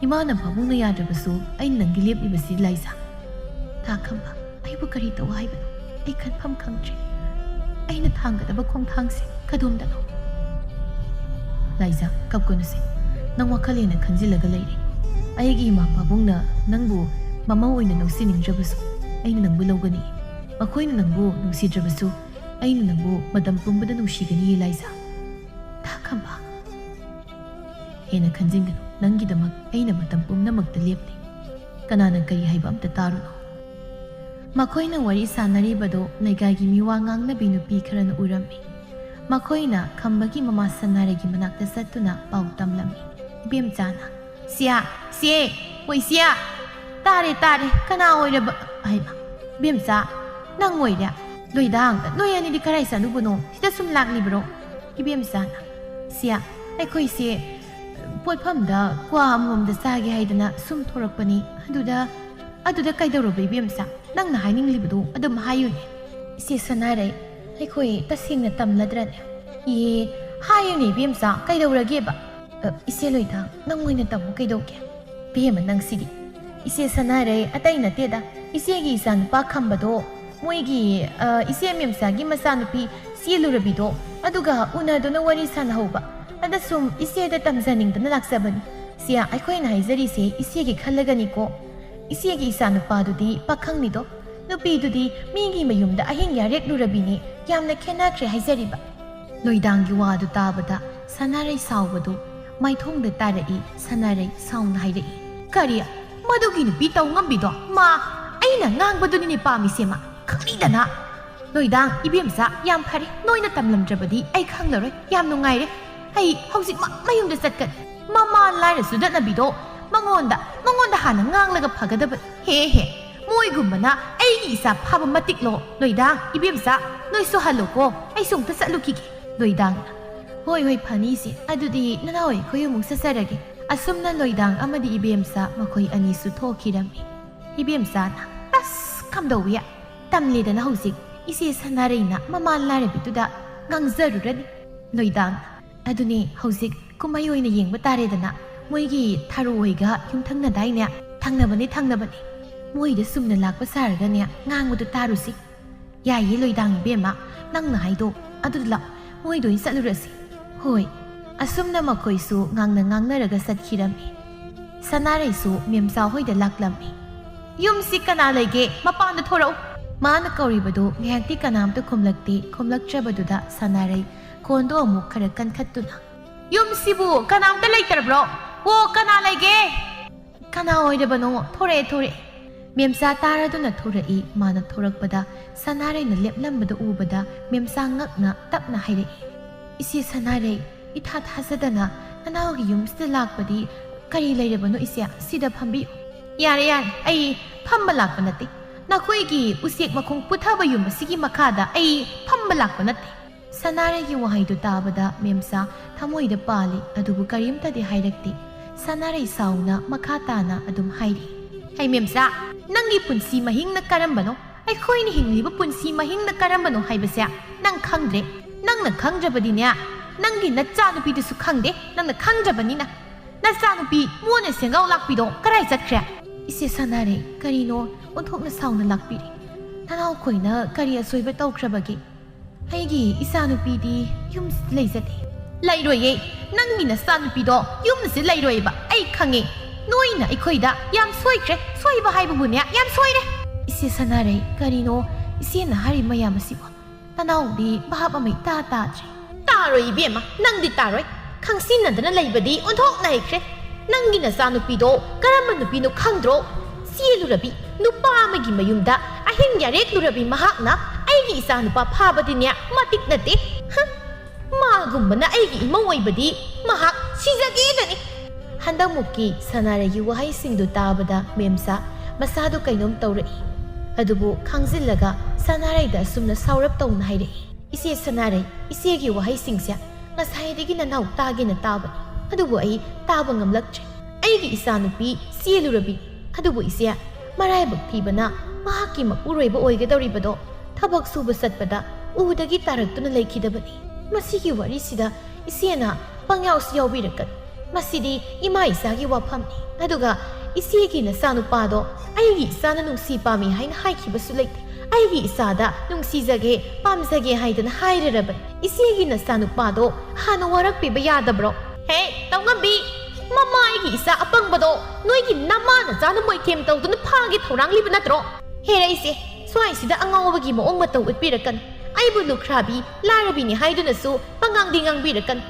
ꯏꯃꯥꯅ ꯄꯥꯕꯨꯡꯅ ꯌꯥꯗ꯭ꯔꯕꯁꯨ ꯑꯩꯅ ꯅꯪꯒꯤ ꯂꯦꯞꯂꯤꯕꯁꯤ, ꯂꯥꯏꯖꯥ꯫" "ꯇꯥ ꯈꯝꯕ, ꯑꯩꯕꯨ ꯀꯔꯤ ꯇꯧ ꯍꯥꯏꯕꯅꯣ? ꯑꯩ ꯈꯟꯐꯝ ꯈꯪꯗ꯭ꯔꯦ꯫ ꯑꯩꯅ ꯊꯥꯡꯒꯗꯕ ꯈꯣꯡꯊꯥꯡꯁꯦ ꯀꯗꯣꯝꯗꯅꯣ?" "ꯂꯥꯏꯖꯥ, ꯀꯞꯀꯅꯨꯁꯦ꯫ ꯅꯪ ꯋꯥꯈꯜ ꯍꯦꯟꯅ ꯈꯟꯖꯤꯜꯂꯒ ꯂꯩꯔꯦ꯫ ꯑꯩꯒꯤ ꯏꯃꯥ ꯄꯥꯕꯨꯡꯅ ꯅꯪꯕꯨ ꯃꯃꯧ ꯑꯣꯏꯅ ꯂꯧꯁꯤꯟꯅꯤꯡꯗ꯭ꯔꯕꯁꯨ ꯑꯩꯅ ꯅꯪꯕꯨ ꯂꯧꯒꯅꯤ꯫ ꯃꯈꯣꯏꯅ ꯅꯪꯕꯨ ꯅꯨꯡꯁꯤꯗ꯭ꯔꯕꯁꯨ ꯑꯩꯅ ꯅꯪꯕꯨ ꯃꯇꯝ ꯄꯨꯝꯕꯗ ꯅꯨꯡꯁꯤꯒꯅꯤ, ꯂꯥꯏꯖꯥ꯫" "ꯇꯥ ꯈꯝꯕ꯫" "ꯍꯦꯟꯅ ꯈꯟꯖꯤꯟꯒꯅꯨ, ꯅꯪꯒꯤꯗꯃꯛ ꯑꯩꯅ ꯃꯇꯝ ꯄꯨꯝꯅꯃꯛꯇ ꯂꯦꯞꯂꯤ꯫ ꯀꯅꯥꯅ ꯀꯔꯤ ꯍꯥꯏꯕ ꯑꯝꯇ ꯇꯥꯔꯨꯅꯨ꯫" ꯃꯈꯣꯏꯅ ꯋꯥꯔꯤ ꯁꯥꯟꯅꯔꯤꯕꯗꯨ ꯂꯩꯀꯥꯏꯒꯤ ꯃꯤꯋꯥ ꯉꯥꯡꯅꯕꯤ ꯅꯨꯄꯤ ꯈꯔꯅ ꯎꯔꯝꯃꯤ꯫ ꯃꯈꯣꯏꯅ ꯈꯝꯕꯒꯤ ꯃꯃꯥ ꯁꯅꯥꯔꯩꯒꯤ ꯃꯅꯥꯛꯇ ꯆꯠꯇꯨꯅ ꯄꯥꯎ ꯇꯝꯂꯝꯃꯤ꯫ ꯏꯕꯦꯝꯆꯥꯅ, "ꯁꯤꯌꯥ, ꯁꯤꯌꯦ, ꯍꯣꯏ ꯁꯤꯌꯥ, ꯇꯥꯔꯦ, ꯇꯥꯔꯦ, ꯀꯅꯥ ꯑꯣꯏꯔꯕ?" ꯍꯥꯏꯃ, "ꯏꯕꯦꯝꯆꯥ, ꯅꯪ ꯑꯣꯏꯔꯦ? ꯂꯣꯏꯗꯥꯡ, ꯅꯣꯏ ꯑꯅꯤꯗꯤ ꯀꯔꯥꯏ ꯆꯠꯂꯨꯕꯅꯣ? ꯁꯤꯗ ꯁꯨꯝ ꯂꯥꯛꯂꯤꯕ꯭ꯔꯣ?" ꯏꯕꯦꯝꯆꯥꯅ, "ꯁꯤꯌꯥ, ꯑꯩꯈꯣꯏꯁꯦ ꯄꯣꯠꯐꯝꯗ ꯀ꯭ꯋꯥ ꯑꯃꯃꯝꯗ ꯆꯥꯒꯦ ꯍꯥꯏꯗꯅ ꯁꯨꯝ ꯊꯣꯔꯛꯄꯅꯤ꯫ ꯑꯗꯨꯗ, ꯑꯗꯨꯗ ꯀꯩꯗꯧꯔꯕ ꯏꯕꯦꯝꯆꯥ? ꯅꯪꯅ ꯍꯥꯏꯅꯤꯡꯂꯤꯕꯗꯨ ꯑꯗꯨꯝ ꯍꯥꯏꯌꯨꯅꯦ꯫" "ꯏꯆꯦ ꯁꯅꯥꯔꯩ, ꯑꯩꯈꯣꯏ ꯇꯁꯦꯡꯅ ꯇꯝꯂꯗ꯭ꯔꯅꯦ?" "ꯑꯦ, ꯍꯥꯏꯌꯨꯅꯦ ꯏꯕꯦꯝꯆꯥ, ꯀꯩꯗꯧꯔꯒꯦꯕ?" "ꯑ, ꯏꯆꯦ ꯂꯣꯏꯗꯥꯡ, ꯅꯪ ꯑꯣꯏꯅ ꯇꯝꯃꯨ ꯀꯩꯗꯧꯒꯦ?" "ꯏꯕꯦꯝꯃ ꯅꯪꯁꯤꯗꯤ꯫ ꯏꯆꯦ ꯁꯅꯥꯔꯩ, ꯑꯇꯩ ꯅꯠꯇꯦꯗ, ꯏꯆꯦꯒꯤ ꯏꯆꯥꯅꯨꯄꯥ ꯈꯝꯕꯗꯣ, ꯃꯣꯏꯒꯤ, ꯑ, ꯏꯆꯦ ꯃꯦꯝꯆꯥꯒꯤ ꯃꯆꯥꯅꯨꯄꯤ ꯆꯦꯜꯂꯨꯔꯕꯤꯗꯣ, ꯑꯗꯨꯒ ꯎꯅꯗꯨꯅ ꯋꯥꯔꯤ ꯁꯥꯟꯅꯍꯧꯕ꯫ ꯑꯗ ꯁꯨꯝ ꯏꯆꯦꯗ ꯇꯝꯖꯅꯤꯡꯗꯅ ꯂꯥꯛꯆꯕꯅꯤ꯫ ꯁꯤꯌꯥ, ꯑꯩꯈꯣꯏꯅ ꯍꯥꯏꯖꯔꯤꯁꯦ ꯏꯆꯦꯒꯤ ꯈꯜꯂꯒꯅꯤꯀꯣ꯫ ꯏꯆꯦꯒꯤ ꯏꯆꯥꯅꯨꯄꯥꯗꯨꯗꯤ ꯄꯥꯈꯪꯅꯤꯗꯣ, ꯅꯨꯄꯤꯗꯨꯗꯤ ꯃꯤꯒꯤ ꯃꯌꯨꯝꯗ ꯑꯍꯤꯡ ꯌꯥꯔꯦꯛꯂꯨꯔꯕꯤꯅꯤ, ꯌꯥꯝꯅ ꯈꯦꯠꯅꯈ꯭ꯔꯦ ꯍꯥꯏꯖꯔꯤꯕ꯫" ꯂꯣꯏꯗꯥꯡꯒꯤ ꯋꯥꯗꯨ ꯇꯥꯕꯗ ꯁꯅꯥꯔꯩ ꯁꯥꯎꯕꯗꯨ ꯃꯥꯏꯊꯣꯡꯗ ꯇꯥꯔꯛꯏ꯫ ꯁꯅꯥꯔꯩ ꯁꯥꯎꯅ ꯍꯥꯏꯔꯛꯏ, "ꯀꯔꯤ? ꯃꯗꯨꯒꯤ ꯅꯨꯄꯤ ꯇꯧ ꯉꯝꯕꯤꯗꯣ? ꯃꯥ ꯑꯩꯅ ꯉꯥꯡꯕꯗꯨꯅꯤꯅꯦ ꯄꯥꯝꯃꯤꯁꯦ ꯃꯥ, ꯈꯪꯅꯤꯡꯗꯅ!" "ꯂꯣꯏꯗꯥꯡ, ꯏꯕꯦꯝꯆꯥ, ꯌꯥꯝ ꯐꯔꯦ, ꯅꯣꯏꯅ ꯇꯝꯂꯝꯗ꯭ꯔꯕꯗꯤ ꯑꯩ ꯈꯪꯂꯔꯣꯏ꯫ ꯌꯥꯝ ꯅꯨꯡꯉꯥꯏꯔꯦ꯫ ꯑꯩ ꯍꯧꯖꯤꯛꯃꯛ ꯃꯌꯨꯝꯗ ꯆꯠꯀꯅꯤ꯫ ꯃꯃꯥ ꯂꯥꯏꯔ ꯆꯨꯗꯠꯅꯕꯤꯗꯣ ꯃꯉꯣꯟꯗ, ꯃꯉꯣꯟꯗ ꯍꯥꯟꯅ ꯉꯥꯡꯂꯒ ꯐꯒꯗꯕꯅꯤ꯫ ꯍꯦ ꯍꯦ, ꯃꯣꯏꯒꯨꯝꯕꯅ ꯑꯩꯒꯤ ꯏꯆꯥ ꯐꯥꯕ ꯃꯇꯤꯛꯂꯣ? ꯂꯣꯏꯗꯥꯡ, ꯏꯕꯦꯝꯆꯥ, ꯅꯣꯏꯁꯨ ꯍꯜꯂꯣꯀꯣ, ꯑꯩꯁꯨ ꯑꯃꯨꯛꯇ ꯆꯠꯂꯨꯈꯤꯒꯦ꯫" ꯂꯣꯏꯗꯥꯡꯅ, "ꯍꯣꯏ, ꯍꯣꯏ, ꯐꯅꯤꯁꯦ, ꯑꯗꯨꯗꯤ ꯅꯅꯥꯎ ꯑꯩꯈꯣꯏ ꯑꯃꯨꯛ ꯆꯠꯆꯔꯒꯦ꯫" ꯑꯁꯨꯝꯅ ꯂꯣꯏꯗꯥꯡ ꯑꯃꯗꯤ ꯏꯕꯦꯝꯆꯥ ꯃꯈꯣꯏ ꯑꯅꯤꯁꯨ ꯊꯣꯛꯈꯤꯔꯝꯃꯤ꯫ ꯏꯕꯦꯝꯆꯥꯅ, "ꯑꯁ, ꯀꯝꯗꯧꯋꯤ? ꯇꯝꯂꯦꯗꯅ ꯍꯧꯖꯤꯛ ꯏꯆꯦ ꯁꯅꯥꯔꯩꯅ ꯃꯃꯥ ꯂꯥꯏꯔꯕꯤꯗꯨꯗ ꯉꯥꯡꯖꯔꯨꯔꯅꯤ꯫" ꯂꯣꯏꯗꯥꯡ, "ꯑꯗꯨꯅꯦ, ꯍꯧꯖꯤꯛ ꯀꯨꯝꯍꯩ ꯑꯣꯏꯅ ꯌꯦꯡꯕ ꯇꯥꯔꯦꯗꯅ꯫ ꯃꯣꯏꯒꯤ ꯊꯥꯔꯨ ꯍꯣꯏꯒ ꯌꯨꯝꯊꯪꯅꯗꯥꯏꯅꯦ?" "ꯊꯪꯅꯕꯅꯦ, ꯊꯪꯅꯕꯅꯦ꯫ ꯃꯣꯏꯗ ꯆꯨꯝꯅ ꯂꯥꯛꯄ ꯁꯥꯔꯒꯅꯦ, ꯉꯥꯡꯕꯗꯣ ꯇꯥꯔꯨꯁꯤ꯫" "ꯌꯥꯏꯌꯦ ꯂꯣꯏꯗꯥꯡ ꯏꯕꯦꯝꯃ, ꯅꯪꯅ ꯍꯥꯏꯗꯣ꯫ ꯑꯗꯨꯗꯤ ꯂꯥꯛ, ꯃꯣꯏꯗ ꯑꯣꯏꯅ ꯆꯠꯂꯨꯔꯁꯤ꯫" "ꯍꯣꯏ꯫" ꯑꯁꯨꯝꯅ ꯃꯈꯣꯏꯁꯨ ꯉꯥꯡꯅ ꯉꯥꯡꯅꯔꯒ ꯆꯠꯈꯤꯔꯝꯃꯤ꯫ ꯁꯅꯥꯔꯩꯁꯨ ꯃꯦꯝꯆꯥ ꯍꯣꯏꯗ ꯂꯥꯛꯂꯝꯃꯤ꯫ "ꯌꯨꯝꯁꯤ ꯀꯅꯥ ꯂꯩꯒꯦ? ꯃꯄꯥꯟꯗ ꯊꯣꯔꯛꯎ꯫" ꯃꯥꯅ ꯀꯧꯔꯤꯕꯗꯨ ꯉꯥꯏꯍꯥꯛꯇꯤ ꯀꯅꯥꯝꯇ ꯈꯨꯝꯂꯛꯇꯦ꯫ ꯈꯨꯝꯂꯛꯇ꯭ꯔꯕꯗꯨꯗ ꯁꯅꯥꯔꯩ ꯈꯣꯟꯗꯣ ꯑꯃꯨꯛ ꯈꯔ ꯀꯟꯈꯠꯇꯨꯅ, "ꯌꯨꯝꯁꯤꯕꯨ ꯀꯅꯥꯝꯇ ꯂꯩꯇ꯭ꯔꯕ꯭ꯔꯣ? ꯍꯣ, ꯀꯅꯥ ꯂꯩꯒꯦ? ꯀꯅꯥ ꯑꯣꯏꯔꯕꯅꯣ? ꯊꯣꯔꯛꯑꯦ, ꯊꯣꯔꯛꯑꯦ꯫ ꯃꯦꯝꯆꯥ ꯇꯥꯔꯗꯨꯅ ꯊꯣꯔꯛꯏ꯫ ꯃꯥꯅ ꯊꯣꯔꯛꯄꯗ ꯁꯅꯥꯔꯩꯅ ꯂꯦꯞꯂꯝꯕꯗ ꯎꯕꯗ ꯃꯦꯝꯆꯥ ꯉꯛꯅ ꯇꯞꯅ ꯍꯥꯏꯔꯛꯏ, "ꯏꯆꯦ ꯁꯅꯥꯔꯩ, ꯏꯊꯥ ꯊꯥꯖꯗꯅ ꯅꯅꯥꯎꯒꯤ ꯌꯨꯝꯁꯤꯗ ꯂꯥꯛꯄꯗꯤ ꯀꯔꯤ ꯂꯩꯔꯕꯅꯣ ꯏꯆꯦ? ꯁꯤꯗ ꯐꯝꯕꯤꯌꯨ꯫" "ꯌꯥꯔꯦ, ꯌꯥꯔꯦ, ꯑꯩ ꯐꯝꯕ ꯂꯥꯛꯄ ꯅꯠꯇꯦ꯫ ꯅꯈꯣꯏꯒꯤ ꯎꯆꯦꯛ ꯃꯈꯣꯡ ꯄꯨꯊꯕ ꯌꯨꯝ ꯑꯁꯤꯒꯤ ꯃꯈꯥꯗ ꯑꯩ ꯐꯝꯕ ꯂꯥꯛꯄ ꯅꯠꯇꯦ꯫" ꯁꯅꯥꯔꯩꯒꯤ ꯋꯥꯍꯩꯗꯨ ꯇꯥꯕꯗ ꯃꯦꯝꯆꯥ ꯊꯃꯣꯏꯗ ꯄꯥꯜꯂꯤ, ꯑꯗꯨꯕꯨ ꯀꯔꯤꯝꯇꯗꯤ ꯍꯥꯏꯔꯛꯇꯦ꯫ ꯁꯅꯥꯔꯩ ꯁꯥꯎꯅ ꯃꯈꯥ ꯇꯥꯅ ꯑꯗꯨꯝ ꯍꯥꯏꯔꯤ, "ꯍꯩ ꯃꯦꯝꯆꯥ, ꯅꯪꯒꯤ ꯄꯨꯟꯁꯤ ꯃꯍꯤꯡꯅ ꯀꯔꯝꯕꯅꯣ, ꯑꯩꯈꯣꯏꯅ ꯍꯤꯡꯂꯤꯕ ꯄꯨꯟꯁꯤ ꯃꯍꯤꯡꯅ ꯀꯔꯝꯕꯅꯣ ꯍꯥꯏꯕꯁꯦ ꯅꯪ ꯈꯪꯗ꯭ꯔꯦ꯫ ꯅꯪꯅ ꯈꯪꯗ꯭ꯔꯕꯗꯤꯅꯦ, ꯅꯪꯒꯤ ꯅꯆꯥꯅꯨꯄꯤꯗꯨꯁꯨ ꯈꯪꯗꯦ, ꯅꯪꯅ ꯈꯪꯗ꯭ꯔꯕꯅꯤꯅ꯫ ꯅꯆꯥꯅꯨꯄꯤ ꯃꯣꯟꯅ ꯁꯦꯡꯒꯥꯎ ꯂꯥꯛꯄꯤꯗꯣ ꯀꯔꯥꯏ ꯆꯠꯈ꯭ꯔꯦ?" "ꯏꯆꯦ ꯁꯅꯥꯔꯩ, ꯀꯔꯤꯅꯣ ꯑꯣꯟꯊꯣꯛꯅ ꯁꯥꯎꯅ ꯂꯥꯛꯄꯤꯔꯤ? ꯅꯅꯥꯎꯈꯣꯏꯅ ꯀꯔꯤ ꯑꯁꯣꯏꯕ ꯇꯧꯈ꯭ꯔꯕꯒꯦ? ꯑꯩꯒꯤ ꯏꯆꯥꯅꯨꯄꯤꯗꯤ ꯌꯨꯝꯁꯤꯗ ꯂꯩꯖꯗꯦ꯫" "ꯂꯩꯔꯣꯏꯌꯦ, ꯅꯪꯒꯤ ꯅꯆꯥꯅꯨꯄꯤꯗꯣ ꯌꯨꯝꯁꯤꯗ ꯂꯩꯔꯣꯏꯕ, ꯑꯩ ꯈꯪꯉꯦ꯫ ꯅꯣꯏꯅ ꯑꯩꯈꯣꯏꯗ ꯌꯥꯝ ꯁꯣꯏꯈ꯭ꯔꯦ, ꯁꯣꯏꯕ ꯍꯥꯏꯕꯕꯨꯅꯦ, ꯌꯥꯝ ꯁꯣꯏꯔꯦ꯫" "ꯏꯆꯦ ꯁꯅꯥꯔꯩ, ꯀꯔꯤꯅꯣ ꯏꯆꯦꯅ ꯍꯥꯏꯔꯤ ꯃꯌꯥꯝ ꯑꯁꯤꯕꯣ? ꯅꯅꯥꯎꯗꯤ ꯚꯥꯞ ꯑꯃ ꯏꯇꯥ ꯇꯥꯗ꯭ꯔꯦ꯫" "ꯇꯥꯔꯣꯏ ꯏꯕꯦꯝꯃ, ꯅꯪꯗꯤ ꯇꯥꯔꯣꯏ꯫ ꯈꯪꯁꯤꯟꯅꯗꯅ ꯂꯩꯕꯗꯤ ꯑꯣꯟꯊꯣꯛꯅ ꯍꯩꯈ꯭ꯔꯦ꯫ ꯅꯪꯒꯤ ꯅꯆꯥꯅꯨꯄꯤꯗꯣ ꯀꯔꯝꯕ ꯅꯨꯄꯤꯅꯣ ꯈꯪꯗ꯭ꯔꯣ? ꯆꯦꯜꯂꯨꯔꯕꯤ ꯅꯨꯄꯥ ꯑꯃꯒꯤ ꯃꯌꯨꯝꯗ ꯑꯍꯤꯡ ꯌꯥꯔꯦꯛꯂꯨꯔꯕꯤ ꯃꯍꯥꯛꯅ ꯑꯩꯒꯤ ꯏꯆꯥꯅꯨꯄꯥ ꯐꯥꯕꯗꯤꯅꯦ ꯃꯇꯤꯛ ꯅꯠꯇꯦ꯫ ꯍꯝ, ꯃꯥꯒꯨꯝꯕꯅ ꯑꯩꯒꯤ ꯏꯃꯧ ꯑꯣꯏꯕꯗꯤ ꯃꯍꯥꯛ ꯁꯤꯖꯒꯦꯗꯅꯤ꯫" ꯍꯟꯗꯛꯃꯨꯛꯀꯤ ꯁꯅꯥꯔꯩꯒꯤ ꯋꯥꯍꯩꯁꯤꯡꯗꯨ ꯇꯥꯕꯗ ꯃꯦꯝꯆꯥ ꯃꯁꯥꯗꯨ ꯀꯩꯅꯣꯝ ꯇꯧꯔꯛꯏ꯫ ꯑꯗꯨꯕꯨ ꯈꯥꯡꯖꯤꯜꯂꯒ ꯁꯅꯥꯔꯩꯗ ꯑꯁꯨꯝꯅ ꯁꯥꯎꯔꯞ ꯇꯧꯅ ꯍꯥꯏꯔꯛꯏ, "ꯏꯆꯦ ꯁꯅꯥꯔꯩ, ꯏꯆꯦꯒꯤ ꯋꯥꯍꯩꯁꯤꯡꯁꯦ ꯉꯁꯥꯏꯗꯒꯤ ꯅꯅꯥꯎ ꯇꯥꯒꯦꯅ ꯇꯥꯕꯅꯤ, ꯑꯗꯨꯕꯨ ꯑꯩ ꯇꯥꯕ ꯉꯝꯂꯛꯇ꯭ꯔꯦ꯫ ꯑꯩꯒꯤ ꯏꯆꯥꯅꯨꯄꯤ ꯆꯦꯜꯂꯨꯔꯕꯤ, ꯑꯗꯨꯕꯨ ꯏꯆꯦ, ꯃꯔꯥꯏꯕꯛ ꯊꯤꯕꯅ ꯃꯍꯥꯛꯀꯤ ꯃꯄꯨꯔꯣꯏꯕ ꯑꯣꯏꯒꯗꯧꯔꯤꯕꯗꯣ ꯊꯕꯛ ꯁꯨꯕ ꯆꯠꯄꯗ ꯎꯗꯒꯤ ꯇꯥꯔꯛꯇꯨꯅ ꯂꯩꯈꯤꯗꯕꯅꯤ꯫ ꯃꯁꯤꯒꯤ ꯋꯥꯔꯤꯁꯤꯗ ꯏꯆꯦꯅ ꯄꯪꯌꯥꯎꯁꯨ ꯌꯥꯎꯕꯤꯔꯛꯀꯅꯨ꯫ ꯃꯁꯤꯗꯤ ꯏꯃꯥ ꯏꯆꯥꯒꯤ ꯋꯥꯐꯝꯅꯤ꯫ ꯑꯗꯨꯒ ꯏꯆꯦꯒꯤ ꯅꯆꯥꯅꯨꯄꯥꯗꯣ ꯑꯩꯒꯤ ꯏꯆꯥꯅ ꯅꯨꯡꯁꯤ ꯄꯥꯝꯃꯤ ꯍꯥꯏꯅ ꯍꯥꯏꯈꯤꯕꯁꯨ ꯂꯩꯇꯦ꯫ ꯑꯩꯒꯤ ꯏꯆꯥꯗ ꯅꯨꯡꯁꯤꯖꯒꯦ, ꯄꯥꯝꯖꯒꯦ ꯍꯥꯏꯗꯅ ꯍꯥꯏꯔꯔꯕꯅꯤ꯫ ꯏꯆꯦꯒꯤ ꯅꯆꯥꯅꯨꯄꯥꯗꯣ ꯍꯥꯟꯅ ꯋꯥꯔꯛꯄꯤꯕ ꯌꯥꯗꯕ꯭ꯔꯣ?" "ꯍꯦ, ꯇꯧꯉꯝꯕꯤ, ꯃꯃꯥ ꯑꯩꯒꯤ ꯏꯆꯥ ꯑꯄꯪꯕꯗꯣ ꯅꯣꯏꯒꯤ ꯅꯃꯥ ꯅꯆꯥꯅ ꯃꯣꯏꯊꯦꯝ ꯇꯧꯗꯨꯅ ꯐꯥꯒꯦ ꯊꯧꯔꯥꯡꯂꯤꯕ ꯅꯠꯇ꯭ꯔꯣ? ꯍꯦꯔ ꯏꯆꯦ, ꯁ꯭ꯋꯥꯏꯁꯤꯗ ꯑꯉꯥꯎꯕꯒꯤ ꯃꯑꯣꯡ ꯃꯇꯧ ꯎꯠꯄꯤꯔꯛꯀꯅꯨ꯫ ꯑꯩꯕꯨ ꯂꯨꯈ꯭ꯔꯥꯕꯤ, ꯂꯥꯏꯔꯕꯤꯅꯤ ꯍꯥꯏꯗꯨꯅꯁꯨ ꯄꯉꯥꯡꯗꯤ ꯉꯥꯡꯕꯤꯔꯛꯀꯅꯨ꯫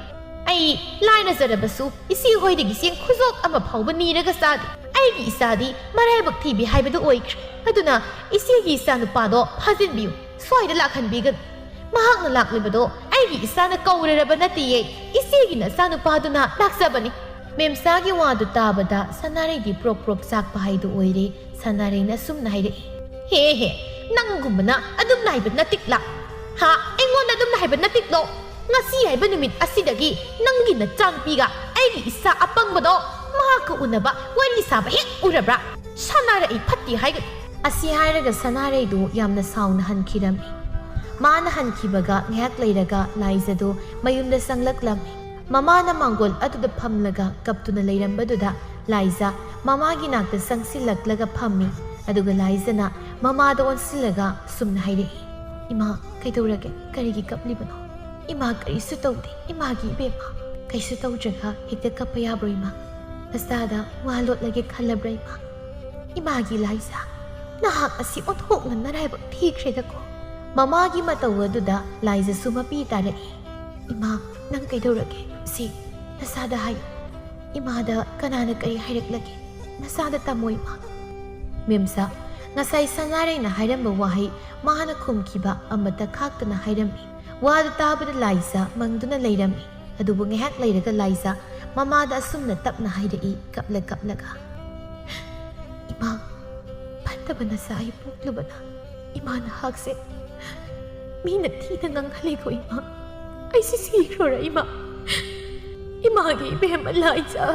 ꯑꯩ ꯂꯥꯏꯔꯖꯔꯕꯁꯨ ꯏꯆꯦ ꯍꯣꯏꯗꯒꯤ ꯆꯦꯡ ꯈꯨꯖꯣꯛ ꯑꯃ ꯐꯥꯎꯕ ꯅꯤꯔꯒ ꯆꯥꯗꯦ꯫ ꯑꯩꯒꯤ ꯏꯆꯥꯗꯤ ꯃꯔꯥꯏꯕꯛ ꯊꯤꯕꯤ ꯍꯥꯏꯕꯗꯨ ꯑꯣꯏꯈ꯭ꯔꯦ꯫ ꯑꯗꯨꯅ ꯏꯆꯦꯒꯤ ꯏꯆꯥꯅꯨꯄꯥꯗꯣ ꯐꯥꯖꯤꯟꯕꯤꯌꯨ, ꯁ꯭ꯋꯥꯏꯗ ꯂꯥꯛꯍꯟꯕꯤꯒꯅꯨ꯫ ꯃꯍꯥꯛꯅ ꯂꯥꯛꯂꯤꯕꯗꯣ ꯑꯩꯒꯤ ꯏꯆꯥꯅ ꯀꯧꯔꯔꯕ ꯅꯠꯇꯦꯌꯦ, ꯏꯆꯦꯒꯤ ꯅꯆꯥꯅꯨꯄꯥꯗꯨꯅ ꯂꯥꯛꯆꯕꯅꯤ꯫ ꯃꯦꯝꯆꯥꯒꯤ ꯋꯥꯗꯨ ꯇꯥꯕꯗ ꯁꯅꯥꯔꯩꯗꯤ ꯄ꯭ꯔꯣꯞ ꯄ꯭ꯔꯣꯞ ꯆꯥꯛꯄ ꯍꯥꯏꯗꯨ ꯑꯣꯏꯔꯦ꯫ ꯁꯅꯥꯔꯩꯅ ꯑꯁꯨꯝꯅ ꯍꯥꯏꯔꯛꯏ, ꯍꯦ ꯍꯦ, ꯅꯪꯒꯨꯝꯕꯅ ꯑꯗꯨꯝꯅ ꯍꯥꯏꯕ ꯅꯠꯇꯤꯛꯂꯥ? ꯍꯥ, ꯑꯩꯉꯣꯟꯗ ꯑꯗꯨꯝꯅ ꯍꯥꯏꯕ ꯅꯠꯇꯤꯛꯂꯣ? ꯉꯁꯤ ꯍꯥꯏꯕ ꯅꯨꯃꯤꯠ ꯑꯁꯤꯗꯒꯤ ꯅꯪꯒꯤ ꯅꯆꯥꯅꯨꯄꯤꯒ ꯑꯩꯒꯤ ꯏꯆꯥ ꯑꯄꯪꯕꯗꯣ ꯃꯍꯥꯛꯀ ꯎꯅꯕ ꯋꯥꯔꯤ ꯁꯥꯕ ꯍꯦꯛ ꯎꯔꯕ꯭ꯔꯥ? ꯁꯅꯥꯔꯩ ꯐꯠꯇꯦ ꯍꯥꯏꯒꯅꯨ꯫ ꯑꯁꯤ ꯍꯥꯏꯔꯒ ꯁꯅꯥꯔꯩꯗꯨ ꯌꯥꯝꯅ ꯁꯥꯎꯅ ꯍꯟꯈꯤꯔꯝꯃꯤ꯫ ꯃꯥꯅ ꯍꯟꯈꯤꯕꯒ ꯉꯥꯏꯍꯥꯛ ꯂꯩꯔꯒ ꯂꯥꯏꯖꯗꯨ ꯃꯌꯨꯝꯗ ꯆꯪꯂꯛꯂꯝꯃꯤ꯫ ꯃꯃꯥꯅ ꯃꯥꯡꯒꯣꯜ ꯑꯗꯨꯗ ꯐꯝꯂꯒ ꯀꯞꯇꯨꯅ ꯂꯩꯔꯝꯕꯗꯨꯗ ꯂꯥꯏꯖ ꯃꯃꯥꯒꯤ ꯅꯥꯛꯇ ꯆꯪꯁꯤꯜꯂꯛꯂꯒ ꯐꯝꯃꯤ꯫ ꯑꯗꯨꯒ ꯂꯥꯏꯖꯅ ꯃꯃꯥꯗ ꯑꯣꯟꯁꯤꯜꯂꯒ ꯁꯨꯝꯅ ꯍꯥꯏꯔꯛꯏ, ꯏꯃꯥ, ꯀꯩꯗꯧꯔꯒꯦ? ꯀꯔꯤꯒꯤ ꯀꯞꯂꯤꯕꯅꯣ? ꯏꯃꯥ, ꯀꯔꯤꯁꯨ ꯇꯧꯗꯦ꯫ ꯏꯃꯥꯒꯤ ꯏꯕꯦꯝꯃ, ꯀꯩꯁꯨ ꯇꯧꯗ꯭ꯔꯒ ꯍꯦꯛꯇ ꯀꯞꯄ ꯌꯥꯕ꯭ꯔꯣ ꯏꯃꯥ? ꯅꯆꯥꯗ ꯋꯥ ꯂꯣꯠꯂꯒꯦ ꯈꯜꯂꯕ꯭ꯔꯥ ꯏꯃꯥ? ꯏꯃꯥꯒꯤ ꯂꯥꯏꯖ, ꯅꯍꯥꯛ ꯑꯁꯤ ꯑꯣꯟꯊꯣꯛꯅ ꯅꯔꯥꯏꯕꯛ ꯊꯤꯈ꯭ꯔꯦꯗꯀꯣ꯫ ꯃꯃꯥꯒꯤ ꯃꯇꯧ ꯑꯗꯨꯗ ꯂꯥꯏꯖꯁꯨ ꯃꯄꯤ ꯇꯥꯔꯛꯏ꯫ ꯏꯃꯥ, ꯅꯪ ꯀꯩꯗꯧꯔꯒꯦ? ꯁꯤ ꯅꯆꯥꯗ ꯍꯥꯏꯌꯨ꯫ ꯏꯃꯥꯗ ꯀꯅꯥꯅ ꯀꯔꯤ ꯍꯥꯏꯔꯛꯂꯒꯦ? ꯅꯆꯥꯗ ꯇꯝꯃꯣ ꯏꯃꯥ꯫ ꯃꯦꯝꯆꯥ, ꯉꯁꯥꯏ ꯁꯅꯥꯔꯩꯅ ꯍꯥꯏꯔꯝꯕ ꯋꯥꯍꯩ ꯃꯥꯅ ꯈꯨꯝꯈꯤꯕ ꯑꯃꯠꯇ ꯈꯥꯛꯇꯅ ꯍꯥꯏꯔꯝꯃꯤ꯫ ꯋꯥꯗꯨ ꯇꯥꯕꯗ ꯂꯥꯏꯖ ꯃꯪꯗꯨꯅ ꯂꯩꯔꯝꯃꯤ꯫ ꯑꯗꯨꯕꯨ ꯉꯥꯏꯍꯥꯛ ꯂꯩꯔꯒ ꯂꯥꯏꯖ ꯃꯃꯥꯗ ꯑꯁꯨꯝꯅ ꯇꯞꯅ ꯍꯥꯏꯔꯛꯏ, ꯀꯞꯂ ꯀꯞꯂꯒ, ꯏꯃꯥ, ꯐꯠꯇꯕ ꯅꯆꯥ ꯑꯩ ꯄꯣꯛꯂꯨꯕꯅ ꯏꯃꯥ ꯅꯍꯥꯛꯁꯦ ꯃꯤꯅ ꯊꯤꯅ ꯉꯥꯡꯍꯜꯂꯤꯀꯣ ꯏꯃꯥ꯫ ꯑꯩꯁꯦ ꯁꯤꯈ꯭ꯔꯣꯔ ꯏꯃꯥ? ꯏꯃꯥꯒꯤ ꯏꯕꯦꯝꯃ ꯂꯥꯏꯖ꯫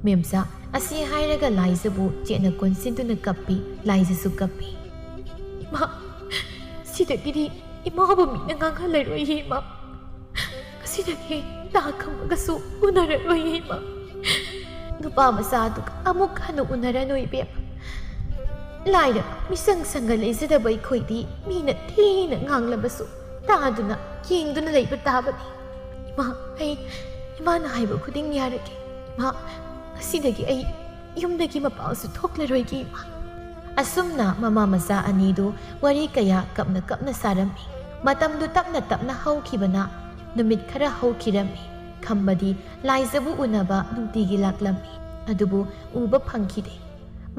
ꯃꯦꯝꯆꯥ, ꯑꯁꯤ ꯍꯥꯏꯔꯒ ꯂꯥꯏꯖꯕꯨ ꯆꯦꯠꯅ ꯀꯣꯟꯁꯤꯟꯗꯨꯅ ꯀꯞꯄꯤ꯫ ꯂꯥꯏꯖꯁꯨ ꯀꯞꯄꯤ꯫ ꯏꯃꯥ, ꯁꯤꯗꯒꯤꯗꯤ ꯏꯃꯥꯕꯨ ꯃꯤꯅ ꯉꯥꯡꯍꯜꯂꯔꯣꯏꯌꯦ ꯏꯃꯥ꯫ ꯉꯁꯤꯗꯒꯤ ꯇꯥ ꯈꯝꯕꯒꯁꯨ ꯎꯅꯔꯔꯣꯏꯌꯦ ꯏꯃꯥ꯫ ꯅꯨꯄꯥ ꯃꯆꯥꯗꯨꯒ ꯑꯃꯨꯛ ꯍꯟꯅ ꯎꯅꯔꯅꯨ ꯏꯕꯦꯝꯃ꯫ ꯂꯥꯏꯔꯕ ꯃꯤꯆꯪ ꯁꯪꯒ ꯂꯩꯖꯗꯕ ꯑꯩꯈꯣꯏꯗꯤ ꯃꯤꯅ ꯊꯤꯅ ꯉꯥꯡꯂꯕꯁꯨ ꯇꯥꯗꯨꯅ ꯌꯦꯡꯗꯨꯅ ꯂꯩꯕ ꯇꯥꯕꯅꯤ꯫ ꯏꯃꯥ, ꯑꯩ ꯏꯃꯥꯅ ꯍꯥꯏꯕ ꯈꯨꯗꯤꯡ ꯌꯥꯔꯒꯦ꯫ ꯏꯃꯥ, ꯉꯁꯤꯗꯒꯤ ꯑꯩ ꯌꯨꯝꯗꯒꯤ ꯃꯄꯥꯟꯁꯨ ꯊꯣꯛꯂꯔꯣꯏꯒꯦ ꯏꯃꯥ꯫ ꯑꯁꯨꯝꯅ ꯃꯃꯥ ꯃꯆꯥ ꯑꯅꯤꯗꯨ ꯋꯥꯔꯤ ꯀꯌꯥ ꯀꯞꯅ ꯀꯞꯅ ꯁꯥꯔꯝꯃꯤ꯫ ꯃꯇꯝꯗꯨ ꯇꯞꯅ ꯇꯞꯅ ꯍꯧꯈꯤꯕꯅ ꯅꯨꯃꯤꯠ ꯈꯔ ꯍꯧꯈꯤꯔꯝꯃꯤ꯫ ꯈꯝꯕꯗꯤ ꯂꯥꯏꯖꯕꯨ ꯎꯅꯕ ꯅꯨꯡꯇꯤꯒꯤ ꯂꯥꯛꯂꯝꯃꯤ꯫ ꯑꯗꯨꯕꯨ ꯎꯕ ꯐꯪꯈꯤꯗꯦ꯫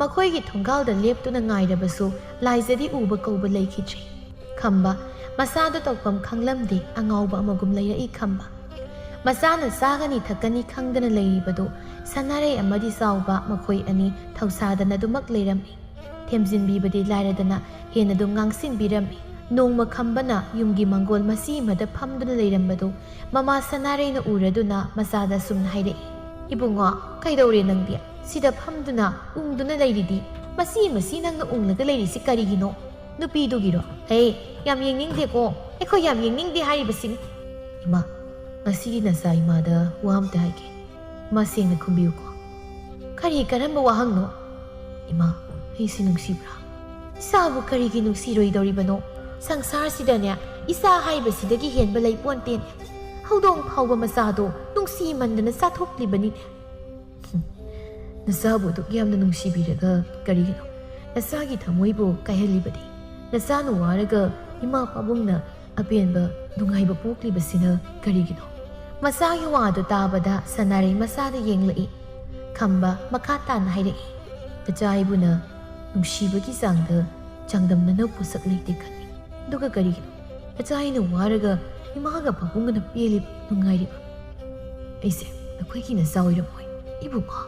ꯃꯈꯣꯏꯒꯤ ꯊꯣꯡꯒꯥꯜꯗ ꯂꯦꯞꯇꯨꯅ ꯉꯥꯏꯔꯕꯁꯨ ꯂꯥꯏꯖꯗꯤ ꯎꯕ ꯀꯧꯕ ꯂꯩꯈꯤꯗ꯭ꯔꯦ꯫ ꯈꯝꯕ ꯃꯁꯥꯗꯨ ꯇꯧꯐꯝ ꯈꯪꯂꯝꯗꯦ, ꯑꯉꯥꯎꯕ ꯑꯃꯒꯨꯝ ꯂꯩꯔꯛꯏ ꯈꯝꯕ꯫ ꯃꯆꯥꯅ ꯆꯥꯒꯅꯤ ꯊꯛꯀꯅꯤ ꯈꯪꯗꯅ ꯂꯩꯔꯤꯕꯗꯨ ꯁꯅꯥꯔꯩ ꯑꯃꯗꯤ ꯆꯥꯎꯕ ꯃꯈꯣꯏ ꯑꯅꯤ ꯊꯧꯁꯥꯗꯅ ꯑꯗꯨꯃꯛ ꯂꯩꯔꯝꯃꯤ꯫ ꯊꯦꯝꯖꯤꯟꯕꯤꯕꯗꯤ ꯂꯥꯏꯔꯗꯅ ꯍꯦꯟꯅ ꯑꯗꯨꯝ ꯉꯥꯡꯁꯤꯟꯕꯤꯔꯝꯃꯤ꯫ ꯅꯣꯡꯃ ꯈꯝꯕꯅ ꯌꯨꯝꯒꯤ ꯃꯪꯒꯣꯜ ꯃꯆꯤ ꯑꯃꯗ ꯐꯝꯗꯨꯅ ꯂꯩꯔꯝꯕꯗꯨ ꯃꯃꯥ ꯁꯅꯥꯔꯩꯅ ꯎꯔꯗꯨꯅ ꯃꯆꯥꯗ ꯑꯁꯨꯝꯅ ꯍꯥꯏꯔꯛꯏ, "ꯏꯕꯨꯡꯉꯣ, ꯀꯩꯗꯧꯔꯦ ꯅꯪꯗꯤ? ꯁꯤꯗ ꯐꯝꯗꯨꯅ ꯎꯪꯗꯨꯅ ꯂꯩꯔꯤꯗꯤ? ꯃꯆꯤ ꯃꯆꯤ ꯅꯪꯅ ꯎꯪꯂꯒ ꯂꯩꯔꯤꯁꯤ ꯀꯔꯤꯒꯤꯅꯣ? ꯅꯨꯄꯤꯗꯨꯒꯤꯔꯣ? ꯍꯦ, ꯌꯥꯝ ꯌꯦꯡꯅꯤꯡꯗꯦꯀꯣ꯫ ꯑꯩꯈꯣꯏ ꯌꯥꯝ ꯌꯦꯡꯅꯤꯡꯗꯦ ꯍꯥꯏꯔꯤꯕꯁꯤꯅꯤ꯫" "ꯏꯃꯥ, ꯉꯁꯤꯒꯤ ꯅꯆꯥ ꯏꯃꯥꯗ ꯋꯥ ꯑꯝꯇ ꯍꯥꯏꯒꯦ꯫ ꯏꯃꯥ, ꯁꯦꯡꯅ ꯈꯨꯝꯕꯤꯌꯨꯀꯣ꯫" "ꯀꯔꯤ, ꯀꯔꯝꯕ ꯋꯥꯍꯪꯅꯣ?" "ꯏꯃꯥ, ꯑꯩꯁꯤ ꯅꯨꯡꯁꯤꯕ꯭ꯔꯥ?" "ꯏꯆꯥꯕꯨ ꯀꯔꯤꯒꯤ ꯅꯨꯡꯁꯤꯔꯣꯏꯗꯧꯔꯤꯕꯅꯣ? ꯁꯪꯁꯥꯔꯁꯤꯗꯅꯦ ꯏꯆꯥ ꯍꯥꯏꯕꯁꯤꯗꯒꯤ ꯍꯦꯟꯕ ꯂꯩꯄꯣꯟꯇꯦꯅꯦ꯫ ꯍꯧꯗꯣꯡ ꯐꯥꯎꯕ ꯃꯆꯥꯗꯣ ꯅꯨꯡꯁꯤꯃꯟꯗꯅ ꯆꯥꯊꯣꯛꯂꯤꯕꯅꯤꯅꯦ꯫" "ꯍꯨꯝ, ꯅꯆꯥꯕꯨ ꯑꯗꯨꯛ ꯌꯥꯝꯅ ꯅꯨꯡꯁꯤꯕꯤꯔꯒ ꯀꯔꯤꯒꯤꯅꯣ ꯅꯆꯥꯒꯤ ꯊꯃꯣꯏꯕꯨ ꯀꯥꯏꯍꯜꯂꯤꯕꯗꯤ? ꯅꯆꯥꯅ ꯋꯥꯔꯒ ꯏꯃꯥ ꯄꯥꯕꯨꯡꯅ ꯑꯄꯦꯟꯕ ꯅꯨꯡꯉꯥꯏꯕ ꯄꯣꯛꯂꯤꯕꯁꯤꯅ ꯀꯔꯤꯒꯤꯅꯣ?" ꯃꯆꯥꯒꯤ ꯋꯥꯗꯨ ꯇꯥꯕꯗ ꯁꯅꯥꯔꯩ ꯃꯆꯥꯗ ꯌꯦꯡꯂꯛꯏ꯫ ꯈꯝꯕ ꯃꯈꯥ ꯇꯥꯅ ꯍꯥꯏꯔꯛꯏ, "ꯅꯆꯥ ꯑꯩꯕꯨꯅ ꯅꯨꯡꯁꯤꯕꯒꯤ ꯆꯥꯡꯗ ꯆꯥꯡꯗꯝꯅꯅ ꯄꯣꯠꯁꯛ ꯂꯩꯇꯦ ꯈꯜꯂꯤ꯫ ꯑꯗꯨꯒ ꯀꯔꯤꯒꯤꯅꯣ ꯅꯆꯥ ꯑꯩꯅ ꯋꯥꯔꯒ ꯏꯃꯥꯒ ꯄꯥꯕꯨꯡꯒꯅ ꯄꯦꯜꯂꯤꯕ, ꯅꯨꯡꯉꯥꯏꯔꯤꯕ? ꯑꯩꯁꯦ ꯅꯈꯣꯏꯒꯤ ꯅꯆꯥ ꯑꯣꯏꯔꯝꯃꯣꯏ, ꯏꯕꯨꯡꯉꯣ꯫"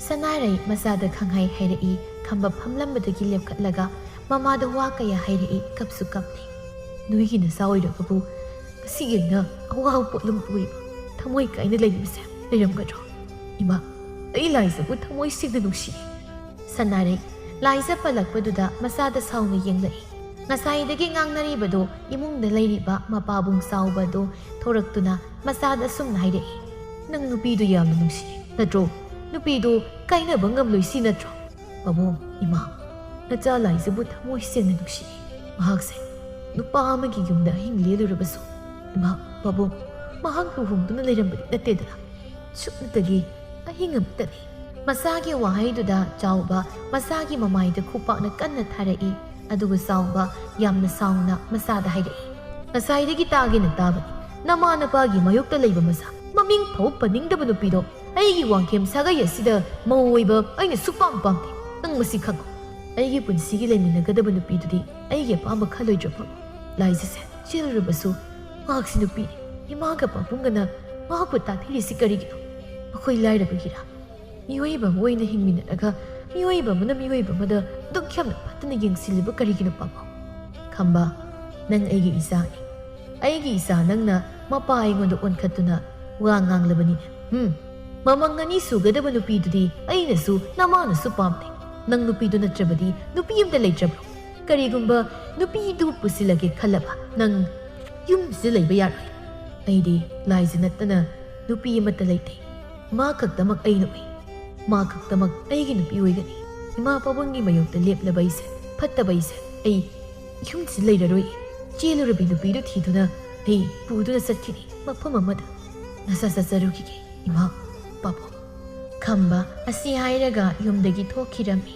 ꯁꯅꯥꯔꯩ ꯃꯆꯥꯗ ꯈꯪꯍꯥꯏ ꯍꯥꯏꯔꯛꯏ꯫ ꯈꯝꯕ ꯐꯝꯂꯝꯕꯗꯒꯤ ꯂꯦꯞꯈꯠꯂꯒ ꯃꯃꯥꯗ ꯋꯥ ꯀꯌꯥ ꯍꯥꯏꯔꯛꯏ, ꯀꯞꯁꯨ ꯀꯞꯂꯤ꯫ "ꯅꯣꯏꯒꯤ ꯅꯆꯥ ꯑꯣꯏꯔꯒꯕꯨ ꯉꯁꯤꯒꯤ ꯑꯩꯅ ꯑꯋꯥꯕ ꯄꯣꯠꯂꯨꯝ ꯄꯨꯔꯤꯕ, ꯊꯃꯣꯏ ꯀꯥꯏꯅ ꯂꯩꯔꯤꯕꯁꯦ ꯂꯩꯔꯝꯒꯗ꯭ꯔꯣ? ꯏꯃꯥ, ꯑꯩ ꯂꯥꯏꯖꯕꯨ ꯊꯃꯣꯏ ꯁꯦꯡꯅ ꯅꯨꯡꯁꯤ꯫" ꯁꯅꯥꯔꯩ ꯂꯥꯏꯖ ꯄꯜꯂꯛꯄꯗꯨꯗ ꯃꯆꯥꯗ ꯁꯥꯎꯅ ꯌꯦꯡꯂꯛꯏ꯫ ꯉꯁꯥꯏꯗꯒꯤ ꯉꯥꯡꯅꯔꯤꯕꯗꯨ ꯏꯃꯨꯡꯗ ꯂꯩꯔꯤꯕ ꯃꯄꯥꯕꯨꯡ ꯆꯥꯎꯕꯗꯨ ꯊꯣꯔꯛꯇꯨꯅ ꯃꯆꯥꯗ ꯑꯁꯨꯝꯅ ꯍꯥꯏꯔꯛꯏ, "ꯅꯪ ꯅꯨꯄꯤꯗꯨ ꯌꯥꯝꯅ ꯅꯨꯡꯁꯤ ꯅꯠꯇ꯭ꯔꯣ? ꯅꯨꯄꯤꯗꯨ ꯀꯥꯏꯅꯕ ꯉꯝꯂꯣꯏ ꯁꯤ ꯅꯠꯇ꯭ꯔꯣ?" "ꯄꯥꯕꯨꯡ, ꯏꯃꯥ, ꯅꯆꯥ ꯂꯥꯏꯖꯕꯨ ꯊꯃꯣꯏ ꯁꯦꯡꯅ ꯅꯨꯡꯁꯤ꯫ ꯃꯍꯥꯛꯁꯦ ꯅꯨꯄꯥ ꯑꯃꯒꯤ ꯌꯨꯝꯗ ꯑꯍꯤꯡ ꯂꯦꯜꯂꯨꯔꯕꯁꯨ, ꯏꯃꯥ, ꯄꯥꯕꯨꯡ, ꯃꯍꯥꯛ ꯂꯨꯍꯣꯡꯗꯨꯅ ꯂꯩꯔꯝꯕꯗꯤ ꯅꯠꯇꯦꯗꯅ꯫ ꯁꯨꯞꯅꯇꯒꯤ ꯑꯍꯤꯡ ꯑꯃꯇꯅꯤ꯫" ꯃꯆꯥꯒꯤ ꯋꯥꯍꯩꯗꯨꯗ ꯆꯥꯎꯕ ꯃꯆꯥꯒꯤ ꯃꯃꯥꯏꯗ ꯈꯨꯄꯥꯛꯅ ꯀꯟꯅ ꯊꯥꯔꯛꯏ꯫ ꯑꯗꯨꯒ ꯆꯥꯎꯕ ꯌꯥꯝꯅ ꯁꯥꯎꯅ ꯃꯆꯥꯗ ꯍꯥꯏꯔꯛꯏ, "ꯉꯁꯥꯏꯗꯒꯤ ꯇꯥꯒꯦꯅ ꯇꯥꯕꯅꯤ, ꯅꯃꯥ ꯅꯄꯥꯒꯤ ꯃꯥꯌꯣꯛꯇ ꯂꯩꯕ ꯃꯆꯥ, ꯃꯃꯤꯡ ꯐꯥꯎ ꯄꯟꯅꯤꯡꯗꯕ ꯅꯨꯄꯤꯗꯣ ꯑꯩꯒꯤ ꯋꯥꯡꯈꯦꯝ ꯁꯥꯒꯩ ꯑꯁꯤꯗ ꯃꯧ ꯑꯣꯏꯕ ꯑꯩꯅ ꯁꯨꯛꯄꯥꯝ ꯄꯥꯝꯗꯦ꯫ ꯅꯪ ꯃꯁꯤ ꯈꯪꯉꯨ꯫ ꯑꯩꯒꯤ ꯄꯨꯟꯁꯤꯒꯤ ꯂꯩꯃꯤꯟꯅꯒꯗꯕ ꯅꯨꯄꯤꯗꯨꯗꯤ ꯑꯩꯒꯤ ꯑꯄꯥꯝꯕ ꯈꯜꯂꯣꯏꯗ꯭ꯔꯕ? ꯂꯥꯏꯖꯁꯦ, ꯆꯦꯜꯂꯨꯔꯕꯁꯨ ꯃꯍꯥꯛꯁꯤ ꯅꯨꯄꯤꯅꯤ꯫ ꯏꯃꯥꯒ ꯄꯥꯕꯨꯡꯒꯅ ꯃꯍꯥꯛꯄꯨ ꯇꯥꯟꯊꯤꯔꯤꯁꯤ ꯀꯔꯤꯒꯤꯅꯣ? ꯑꯩꯈꯣꯏ ꯂꯥꯏꯔꯕꯒꯤꯔꯥ? ꯃꯤꯑꯣꯏꯕ ꯑꯃ ꯑꯣꯏꯅ ꯍꯤꯡꯃꯤꯟꯅꯔꯒ ꯃꯤꯑꯣꯏꯕ ꯑꯃꯅ ꯃꯤꯑꯣꯏꯕ ꯑꯃꯗ ꯗꯨꯛ ꯌꯥꯝꯅ ꯐꯠꯇꯅ ꯌꯦꯡꯁꯤꯜꯂꯤꯕ ꯀꯔꯤꯒꯤꯅꯣ, ꯄꯥꯕꯨꯡ? ꯈꯝꯕ, ꯅꯪ ꯑꯩꯒꯤ ꯏꯆꯥꯅꯤ꯫ ꯑꯩꯒꯤ ꯏꯆꯥ ꯅꯪꯅ ꯃꯄꯥ ꯑꯩꯉꯣꯟꯗ ꯑꯣꯟꯈꯠꯇꯨꯅ ꯋꯥ ꯉꯥꯡꯂꯕꯅꯤꯅꯦ꯫ ꯎꯝ, ꯃꯃꯪ ꯑꯅꯤ ꯁꯨꯒꯗꯕ ꯅꯨꯄꯤꯗꯨꯗꯤ ꯑꯩꯅꯁꯨ ꯅꯃꯥꯅꯁꯨ ꯄꯥꯝꯗꯦ꯫ ꯅꯪ ꯅꯨꯄꯤꯗꯨ ꯅꯠꯇ꯭ꯔꯕꯗꯤ ꯅꯨꯄꯤ ꯑꯃꯇ ꯂꯩꯇ꯭ꯔꯕ꯭ꯔꯣ? ꯀꯔꯤꯒꯨꯝꯕ ꯅꯨꯄꯤꯗꯨ ꯄꯨꯁꯤꯜꯂꯒꯦ ꯈꯜꯂꯕ ꯅꯪ ꯌꯨꯝꯁꯤꯗ ꯂꯩꯕ ꯌꯥꯔꯣꯏ꯫ ꯑꯩꯗꯤ ꯂꯥꯏꯖ ꯅꯠꯇꯅ ꯅꯨꯄꯤ ꯑꯃꯠꯇ ꯂꯩꯇꯦ꯫ ꯃꯥ ꯈꯛꯇꯃꯛ ꯑꯩꯅ ꯎꯏ꯫ ꯃꯥ ꯈꯛꯇꯃꯛ ꯑꯩꯒꯤ ꯅꯨꯄꯤ ꯑꯣꯏꯒꯅꯤ꯫ ꯏꯃꯥ ꯄꯥꯕꯨꯡꯒꯤ ꯃꯥꯌꯣꯛꯇ ꯂꯦꯞꯂꯕ ꯑꯩꯁꯦ, ꯐꯠꯇꯕ ꯑꯩꯁꯦ, ꯑꯩ ꯌꯨꯝꯁꯤꯗ ꯂꯩꯔꯔꯣꯏ꯫ ꯆꯦꯜꯂꯨꯔꯕꯤ ꯅꯨꯄꯤꯗꯨ ꯊꯤꯗꯨꯅ ꯑꯩ ꯄꯨꯗꯨꯅ ꯆꯠꯈꯤꯅꯤ ꯃꯐꯝ ꯑꯃꯗ꯫ ꯅꯁꯥ ꯆꯠꯆꯔꯨꯈꯤꯒꯦ, ꯏꯃꯥ, ꯄꯥꯕꯨꯡ꯫ ꯈꯝꯕ ꯑꯁꯤ ꯍꯥꯏꯔꯒ ꯌꯨꯝꯗꯒꯤ ꯊꯣꯛꯈꯤꯔꯝꯃꯤ꯫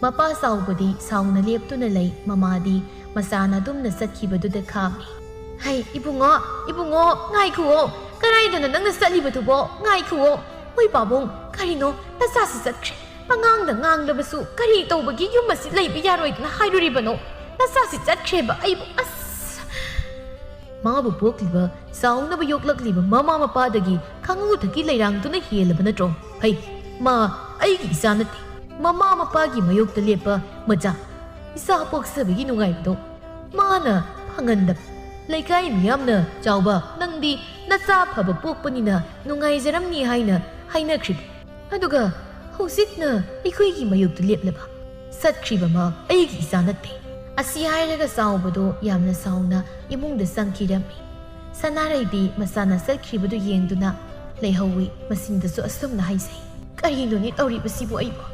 ꯃꯄꯥ ꯆꯥꯎꯕꯗꯤ ꯁꯥꯎꯅ ꯂꯦꯞꯇꯨꯅ ꯂꯩ, ꯃꯃꯥꯗꯤ ꯃꯆꯥꯅ ꯑꯗꯨꯝꯅ ꯆꯠꯈꯤꯕꯗꯨꯗ ꯈꯥꯝꯃꯤ꯫ "ꯍꯩ, ꯏꯕꯨꯡꯉꯣ, ꯏꯕꯨꯡꯉꯣ, ꯉꯥꯏꯈꯨꯑꯣ꯫ ꯀꯗꯥꯏꯗꯅꯣ ꯅꯪꯅ ꯆꯠꯂꯤꯕꯗꯨꯕꯣ? ꯉꯥꯏꯈꯨꯑꯣ꯫ ꯍꯣꯏ ꯄꯥꯕꯨꯡ, ꯀꯔꯤꯅꯣ? ꯅꯆꯥꯁꯤ ꯆꯠꯈ꯭ꯔꯦ꯫ ꯑꯉꯥꯡꯗ ꯉꯥꯡꯂꯕꯁꯨ ꯀꯔꯤ ꯇꯧꯕꯒꯤ ꯌꯨꯝ ꯑꯁꯤ ꯂꯩꯕ ꯌꯥꯔꯣꯏꯗꯅ ꯍꯥꯏꯔꯨꯔꯤꯕꯅꯣ? ꯅꯆꯥꯁꯤ ꯆꯠꯈ꯭ꯔꯦꯕ꯫ ꯑꯩꯕꯨ ꯑꯁ!" ꯃꯥꯕꯨ ꯄꯣꯛꯂꯤꯕ, ꯆꯥꯎꯅꯕ ꯌꯣꯛꯂꯛꯂꯤꯕ ꯃꯃꯥ ꯃꯄꯥꯗꯒꯤ ꯈꯪꯉꯨ ꯊꯛꯀꯤ ꯂꯩꯔꯥꯡꯗꯨꯅ ꯍꯦꯜꯂꯕ ꯅꯠꯇ꯭ꯔꯣ? ꯍꯩ, ꯃꯥ ꯑꯩꯒꯤ ꯏꯆꯥ ꯅꯠꯇꯦ, ꯃꯃꯥ ꯃꯄꯥꯒꯤ ꯃꯥꯌꯣꯛꯇ ꯂꯦꯞꯄ ꯃꯆꯥ꯫ ꯏꯆꯥ ꯄꯣꯛꯆꯕꯒꯤ ꯅꯨꯡꯉꯥꯏꯕꯗꯣ ꯃꯥꯅ ꯐꯪꯍꯟꯗꯕ꯫ ꯂꯩꯀꯥꯏ ꯃꯤꯌꯥꯝꯅ, "ꯆꯥꯎꯕ, ꯅꯪꯗꯤ ꯅꯆꯥ ꯐꯕ ꯄꯣꯛꯄꯅꯤꯅ ꯅꯨꯡꯉꯥꯏꯖꯔꯝꯅꯤ" ꯍꯥꯏꯅ ꯍꯥꯏꯅꯈ꯭ꯔꯤꯕ꯫ ꯑꯗꯨꯒ ꯍꯧꯖꯤꯛꯅ ꯑꯩꯈꯣꯏꯒꯤ ꯃꯥꯌꯣꯛꯇ ꯂꯦꯞꯂꯕ꯫ ꯆꯠꯈ꯭ꯔꯤꯕ ꯃꯥ ꯑꯩꯒꯤ ꯏꯆꯥ ꯅꯠꯇꯦ꯫ ꯑꯁꯤ ꯍꯥꯏꯔꯒ ꯆꯥꯎꯕꯗꯣ ꯌꯥꯝꯅ ꯁꯥꯎꯅ ꯏꯃꯨꯡꯗ ꯆꯪꯈꯤꯔꯝꯃꯤ꯫ ꯁꯅꯥꯔꯩꯗꯤ ꯃꯆꯥꯅ ꯆꯠꯈ꯭ꯔꯤꯕꯗꯨ ꯌꯦꯡꯗꯨꯅ ꯂꯩꯍꯧꯏ꯫ ꯃꯆꯤꯟꯗꯁꯨ ꯑꯁꯨꯝꯅ ꯍꯥꯏꯖꯩ, "ꯀꯔꯤꯅꯣꯅꯦ ꯇꯧꯔꯤꯕꯁꯤꯕꯨ ꯑꯩꯕꯨ?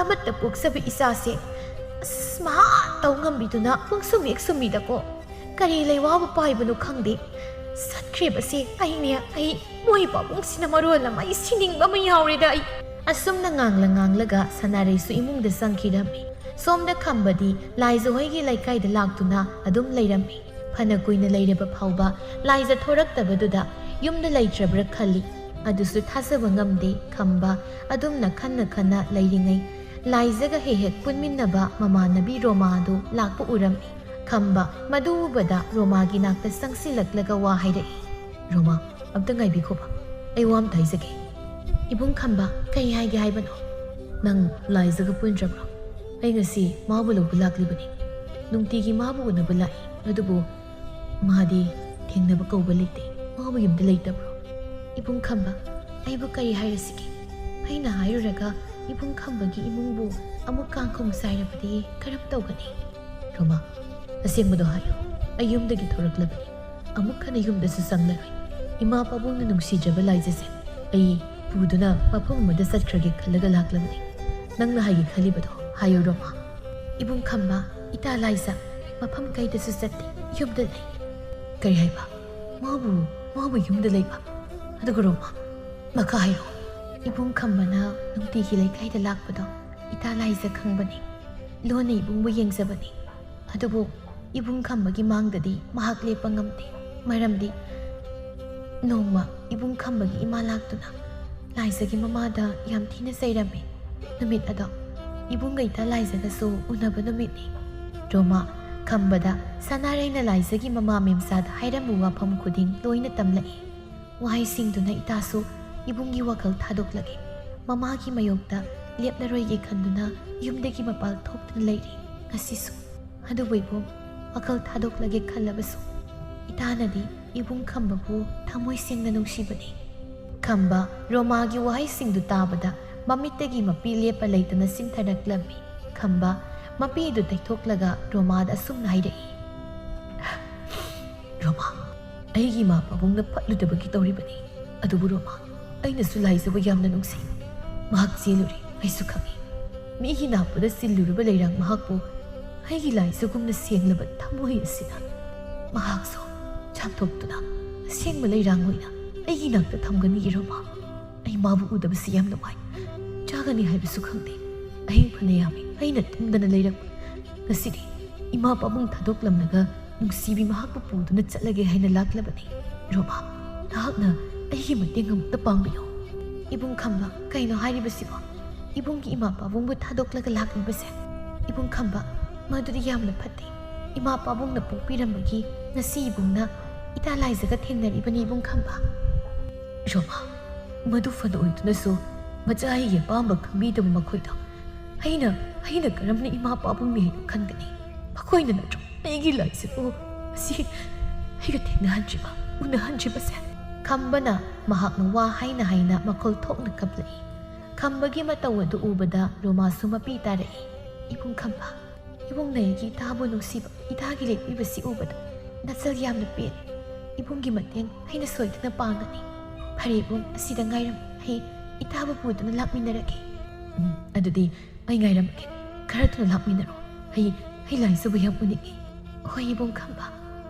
ꯑꯃꯠꯇ ꯄꯣꯛꯆꯕ ꯏꯆꯥꯁꯦ ꯑꯁ ꯃꯍꯥ ꯇꯧ ꯉꯝꯕꯤꯗꯨꯅ ꯄꯨꯡꯁꯨꯝ ꯍꯦꯛ ꯁꯨꯝꯕꯤꯗꯀꯣ꯫ ꯀꯔꯤ ꯂꯩꯋꯥꯕꯨ ꯄꯥꯏꯕꯅꯣ ꯈꯪꯗꯦ꯫ ꯆꯠꯈ꯭ꯔꯤꯕꯁꯦ ꯑꯩꯅꯦ, ꯑꯩ꯫ ꯃꯣꯏ ꯄꯥꯕꯨꯡꯁꯤꯅ ꯃꯔꯣꯜ ꯑꯃ ꯑꯩ ꯁꯤꯅꯤꯡꯕ ꯑꯃ ꯌꯥꯎꯔꯦꯗ ꯑꯩ꯫" ꯑꯁꯨꯝꯅ ꯉꯥꯡꯂ ꯉꯥꯡꯂꯒ ꯁꯅꯥꯔꯩꯁꯨ ꯏꯃꯨꯡꯗ ꯆꯪꯈꯤꯔꯝꯃꯤ꯫ ꯁꯣꯝꯗ ꯈꯝꯕꯗꯤ ꯂꯥꯏꯖ ꯍꯣꯏꯒꯤ ꯂꯩꯀꯥꯏꯗ ꯂꯥꯛꯇꯨꯅ ꯑꯗꯨꯝ ꯂꯩꯔꯝꯃꯤ꯫ ꯐꯅ ꯀꯨꯏꯅ ꯂꯩꯔꯕ ꯐꯥꯎꯕ ꯂꯥꯏꯖ ꯊꯣꯔꯛꯇꯕꯗꯨꯗ ꯌꯨꯝꯗ ꯂꯩꯇ꯭ꯔꯕ꯭ꯔꯥ ꯈꯜꯂꯤ꯫ ꯑꯗꯨꯁꯨ ꯊꯥꯖꯕ ꯉꯝꯗꯦ꯫ ꯈꯝꯕ ꯑꯗꯨꯝꯅ ꯈꯟꯅ ꯈꯟꯅ ꯂꯩꯔꯤꯉꯩ, ꯂꯥꯏꯖꯒ ꯍꯦꯛ ꯍꯦꯛ ꯄꯨꯟꯃꯤꯟꯅꯕ ꯃꯃꯥꯟꯅꯕꯤ ꯔꯣꯃꯥꯗꯨ ꯂꯥꯛꯄ ꯎꯔꯝꯃꯤ꯫ ꯈꯝꯕ ꯃꯗꯨ ꯎꯕꯗ ꯔꯣꯃꯥꯒꯤ ꯅꯥꯛꯇ ꯆꯪꯁꯤꯜꯂꯛꯂꯒ ꯋꯥ ꯍꯥꯏꯔꯛꯏ꯫ "ꯔꯣꯃꯥ, ꯑꯝꯇ ꯉꯥꯏꯕꯤꯈꯣꯕ, ꯑꯩ ꯋꯥ ꯑꯝꯇ ꯍꯥꯏꯖꯒꯦ꯫" "ꯏꯕꯨꯡ ꯈꯝꯕ, ꯀꯔꯤ ꯍꯥꯏꯒꯦ ꯍꯥꯏꯕꯅꯣ?" "ꯅꯪ ꯂꯥꯏꯖꯒ ꯄꯨꯟꯗ꯭ꯔꯕ꯭ꯔꯣ?" "ꯑꯩ ꯉꯁꯤ ꯃꯥꯕꯨ ꯂꯧꯕ ꯂꯥꯛꯂꯤꯕꯅꯤ꯫ ꯅꯨꯡꯇꯤꯒꯤ ꯃꯥꯕꯨ ꯎꯅꯕ ꯂꯥꯛꯏ, ꯑꯗꯨꯕꯨ ꯃꯥꯗꯤ ꯊꯦꯡꯅꯕ ꯀꯧꯕ ꯂꯩꯇꯦ꯫ ꯃꯥꯕꯨ ꯌꯨꯝꯗ ꯂꯩꯇꯕ꯭ꯔꯣ?" "ꯏꯕꯨꯡ ꯈꯝꯕ, ꯑꯩꯕꯨ ꯀꯔꯤ ꯍꯥꯏꯔꯁꯤꯒꯦ? ꯑꯩꯅ ꯍꯥꯏꯔꯨꯔꯒ ꯏꯕꯨꯡ ꯈꯝꯕꯒꯤ ꯏꯃꯨꯡꯕꯨ ꯑꯃꯨꯛ ꯀꯥꯡꯈꯣꯡ ꯆꯥꯏꯔꯕꯗꯤ ꯀꯔꯝ ꯇꯧꯒꯅꯤ?" "ꯔꯣꯃꯥ, ꯑꯁꯦꯡꯕꯗꯣ ꯍꯥꯏꯌꯨ꯫ ꯑꯩ ꯌꯨꯝꯗꯒꯤ ꯊꯣꯔꯛꯂꯕꯅꯤ꯫ ꯑꯃꯨꯛ ꯍꯟꯅ ꯌꯨꯝꯗꯁꯨ ꯆꯪꯂꯔꯣꯏ꯫ ꯏꯃꯥ ꯄꯥꯕꯨꯡꯅ ꯅꯨꯡꯁꯤꯖꯕ ꯂꯥꯏꯖꯁꯦ ꯑꯩ ꯄꯨꯗꯨꯅ ꯃꯐꯝ ꯑꯃꯗ ꯆꯠꯈ꯭ꯔꯒꯦ ꯈꯜꯂꯒ ꯂꯥꯛꯂꯕꯅꯤ꯫ ꯅꯪꯅ ꯍꯥꯏꯒꯦ ꯈꯜꯂꯤꯕꯗꯣ ꯍꯥꯏꯌꯨ, ꯔꯣꯃꯥ꯫" "ꯏꯕꯨꯡ ꯈꯝꯕ, ꯏꯇꯥ ꯂꯥꯏꯖ ꯃꯐꯝ ꯀꯩꯗꯁꯨ ꯆꯠꯇꯦ, ꯌꯨꯝꯗ ꯂꯩ꯫" "ꯀꯔꯤ ꯍꯥꯏꯕ? ꯃꯥꯕꯨ, ꯃꯥꯕꯨ ꯌꯨꯝꯗ ꯂꯩꯕ? ꯑꯗꯨꯒ ꯔꯣꯃꯥ, ꯃꯈꯥ ꯍꯥꯏꯔꯛꯑꯣ꯫" "ꯏꯕꯨꯡ ꯈꯝꯕꯅ ꯅꯨꯡꯇꯤꯒꯤ ꯂꯩꯀꯥꯏꯗ ꯂꯥꯛꯄꯗꯣ ꯏꯇꯥ ꯂꯥꯏꯖ ꯈꯪꯕꯅꯤ꯫ ꯂꯣꯟꯅ ꯏꯕꯨꯡꯕꯨ ꯌꯦꯡꯖꯕꯅꯤ꯫ ꯑꯗꯨꯕꯨ ꯏꯕꯨꯡ ꯈꯝꯕꯒꯤ ꯃꯥꯡꯗꯗꯤ ꯃꯍꯥꯛ ꯂꯦꯞꯄ ꯉꯝꯗꯦ꯫ ꯃꯔꯝꯗꯤ ꯅꯣꯡꯃ ꯏꯕꯨꯡ ꯈꯝꯕꯒꯤ ꯏꯃꯥ ꯂꯥꯛꯇꯨꯅ ꯂꯥꯏꯖꯒꯤ ꯃꯃꯥꯗ ꯌꯥꯝ ꯊꯤꯅ ꯆꯩꯔꯝꯃꯤ꯫ ꯅꯨꯃꯤꯠ ꯑꯗꯣ ꯏꯕꯨꯡꯒ ꯏꯇꯥ ꯂꯥꯏꯖꯒꯁꯨ ꯎꯅꯕ ꯅꯨꯃꯤꯠꯅꯤ꯫" ꯔꯣꯃꯥ ꯈꯝꯕꯗ ꯁꯅꯥꯔꯩꯅ ꯂꯥꯏꯖꯒꯤ ꯃꯃꯥ ꯃꯦꯝꯆꯥꯗ ꯍꯥꯏꯔꯝꯕ ꯋꯥꯐꯝ ꯈꯨꯗꯤꯡ ꯂꯣꯏꯅ ꯇꯝꯂꯛꯏ꯫ ꯋꯥꯍꯩꯁꯤꯡꯗꯨꯅ ꯏꯇꯥꯁꯨ ꯏꯕꯨꯡꯒꯤ ꯋꯥꯈꯜ ꯊꯥꯗꯣꯛꯂꯒꯦ꯫ ꯃꯃꯥꯒꯤ ꯃꯥꯌꯣꯛꯇ ꯂꯦꯞꯂꯔꯣꯏꯒꯦ ꯈꯟꯗꯨꯅ ꯌꯨꯝꯗꯒꯤ ꯃꯄꯥꯜ ꯊꯣꯛꯇꯨꯅ ꯂꯩꯔꯤ ꯉꯁꯤꯁꯨ꯫ ꯑꯗꯨꯕꯨ ꯏꯕꯨꯡ, ꯋꯥꯈꯜ ꯊꯥꯗꯣꯛꯂꯒꯦ ꯈꯜꯂꯕꯁꯨ, ꯏꯇꯥꯅꯗꯤ ꯏꯕꯨꯡ ꯈꯝꯕꯕꯨ ꯊꯃꯣꯏ ꯁꯦꯡꯅ ꯅꯨꯡꯁꯤꯕꯅꯤ꯫ ꯈꯝꯕ ꯔꯣꯃꯥꯒꯤ ꯋꯥꯍꯩꯁꯤꯡꯗꯨ ꯇꯥꯕꯗ ꯃꯃꯤꯠꯇꯒꯤ ꯃꯄꯤ ꯂꯦꯞꯄ ꯂꯩꯇꯅ ꯆꯤꯟꯊꯔꯛꯂꯝꯃꯤ꯫ ꯈꯝꯕ ꯃꯄꯤꯗꯨ ꯇꯩꯊꯣꯛꯂꯒ ꯔꯣꯃꯥꯗ ꯑꯁꯨꯝꯅ ꯍꯥꯏꯔꯛꯏ, "ꯔꯣꯃꯥ, ꯑꯩꯒꯤ ꯏꯃꯥ ꯄꯥꯕꯨꯡꯅ ꯐꯠꯂꯨꯗꯕꯒꯤ ꯇꯧꯔꯤꯕꯅꯤ꯫ ꯑꯗꯨꯕꯨ ꯔꯣꯃꯥ, ꯑꯩꯅꯁꯨ ꯂꯥꯏꯖꯕꯨ ꯌꯥꯝꯅ ꯅꯨꯡꯁꯤ꯫ ꯃꯍꯥꯛ ꯆꯦꯜꯂꯨꯔꯦ, ꯑꯩꯁꯨ ꯈꯪꯏ꯫ ꯃꯤꯒꯤ ꯅꯥꯞꯄꯗ ꯆꯤꯜꯂꯨꯔꯕ ꯂꯩꯔꯥꯡ ꯃꯍꯥꯛꯄꯨ ꯑꯩꯒꯤ ꯂꯥꯏꯖꯒꯨꯝꯅ ꯁꯦꯡꯂꯕ ꯊꯃꯣꯏ ꯑꯁꯤꯅ ꯃꯍꯥꯛꯁꯨ ꯆꯥꯝꯊꯣꯛꯇꯨꯅ ꯑꯁꯦꯡꯕ ꯂꯩꯔꯥꯡ ꯑꯣꯏꯅ ꯑꯩꯒꯤ ꯅꯥꯛꯇ ꯊꯝꯒꯅꯤ, ꯔꯣꯃꯥ꯫ ꯑꯩ ꯃꯥꯕꯨ ꯎꯗꯕꯁꯤ ꯌꯥꯝ ꯅꯨꯡꯉꯥꯏ꯫ ꯆꯥꯒꯅꯤ ꯍꯥꯏꯕꯁꯨ ꯈꯪꯗꯦ꯫ ꯑꯍꯤꯡ ꯐꯅ ꯌꯥꯝꯃꯤ ꯑꯩꯅ ꯇꯨꯝꯗꯅ ꯂꯩꯔꯛꯄ꯫ ꯉꯁꯤꯗꯤ ꯏꯃꯥ ꯄꯥꯕꯨꯡ ꯊꯥꯗꯣꯛꯂꯝꯂꯒ ꯅꯨꯡꯁꯤꯕꯤ ꯃꯍꯥꯛꯄꯨ ꯄꯨꯗꯨꯅ ꯆꯠꯂꯒꯦ ꯍꯥꯏꯅ ꯂꯥꯛꯂꯕꯅꯤ꯫ ꯔꯣꯃꯥ, ꯅꯍꯥꯛꯅ ꯑꯩꯒꯤ ꯃꯇꯦꯡ ꯑꯃꯨꯛꯇ ꯄꯥꯡꯕꯤꯌꯨ꯫ ꯏꯕꯨꯡ ꯈꯝꯕ, ꯀꯩꯅꯣ ꯍꯥꯏꯔꯤꯕꯁꯤꯕꯣ? ꯏꯕꯨꯡꯒꯤ ꯏꯃꯥ ꯄꯥꯕꯨꯡꯕꯨ ꯊꯥꯗꯣꯛꯂꯒ ꯂꯥꯛꯂꯤꯕꯁꯦ? ꯏꯕꯨꯡ ꯈꯝꯕ, ꯃꯗꯨꯗꯤ ꯌꯥꯝꯅ ꯐꯠꯇꯦ꯫ ꯏꯃꯥ ꯄꯥꯕꯨꯡꯅ ꯄꯣꯛꯄꯤꯔꯝꯕꯒꯤ ꯉꯁꯤ ꯏꯕꯨꯡꯅ ꯏꯇꯥ ꯂꯥꯏꯖꯒ ꯊꯦꯡꯅꯔꯤꯕꯅꯤ, ꯏꯕꯨꯡ ꯈꯝꯕ꯫ ꯔꯣꯃꯥ, ꯃꯗꯨ ꯐꯅ ꯑꯣꯏꯗꯨꯅꯁꯨ ꯃꯆꯥ ꯑꯩꯒꯤ ꯑꯄꯥꯝꯕ ꯈꯪꯕꯤꯗꯕ ꯃꯈꯣꯏꯗ ꯑꯩꯅ, ꯑꯩꯅ ꯀꯔꯝꯅ ꯏꯃꯥ ꯄꯥꯕꯨꯡꯅꯤ ꯍꯥꯏꯅ ꯈꯟꯒꯅꯤ? ꯃꯈꯣꯏꯅ ꯅꯠꯇ꯭ꯔꯣ ꯑꯩꯒꯤ ꯂꯥꯏꯖꯕꯨ ꯑꯁꯤ ꯑꯩꯒ ꯊꯦꯡꯅꯍꯟꯗ꯭ꯔꯤꯕ, ꯎꯅꯍꯟꯗ꯭ꯔꯤꯕꯁꯦ? ꯈꯝꯕꯅ ꯃꯍꯥꯛꯅ ꯋꯥ ꯍꯥꯏꯅ ꯍꯥꯏꯅ ꯃꯈꯣꯜ ꯊꯣꯛꯅ ꯀꯞꯂꯛꯏ꯫ ꯈꯝꯕꯒꯤ ꯃꯇꯧ ꯑꯗꯨ ꯎꯕꯗ ꯔꯣꯃꯥꯁꯨ ꯃꯄꯤ ꯇꯥꯔꯛꯏ꯫ ꯏꯕꯨꯡ ꯈꯝꯕ, ꯏꯕꯨꯡꯅ ꯑꯩꯒꯤ ꯏꯇꯥꯕꯨ ꯅꯨꯡꯁꯤꯕ, ꯏꯇꯥꯒꯤ ꯂꯦꯞꯄꯤꯕꯁꯤ ꯎꯕꯗ ꯅꯆꯜ ꯌꯥꯝꯅ ꯄꯦꯜꯂꯤ꯫ ꯏꯕꯨꯡꯒꯤ ꯃꯇꯦꯡ ꯑꯩꯅ ꯁꯣꯏꯗꯅ ꯄꯥꯡꯒꯅꯤ꯫ ꯐꯔꯦ ꯏꯕꯨꯡ, ꯑꯁꯤꯗ ꯉꯥꯏꯔꯝꯃꯨ, ꯑꯩ ꯏꯇꯥꯕꯨ ꯄꯨꯗꯨꯅ ꯂꯥꯛꯃꯤꯟꯅꯔꯒꯦ꯫ ꯎꯝ, ꯑꯗꯨꯗꯤ ꯑꯩ ꯉꯥꯏꯔꯝꯃꯒꯦ꯫ ꯈꯔ ꯊꯨꯅ ꯂꯥꯛꯃꯤꯟꯅꯔꯣ꯫ ꯑꯩ, ꯑꯩ ꯂꯥꯏꯖꯕꯨ ꯌꯥꯝ ꯎꯅꯤꯡꯉꯤ꯫ ꯍꯣꯏ ꯏꯕꯨꯡ ꯈꯝꯕ꯫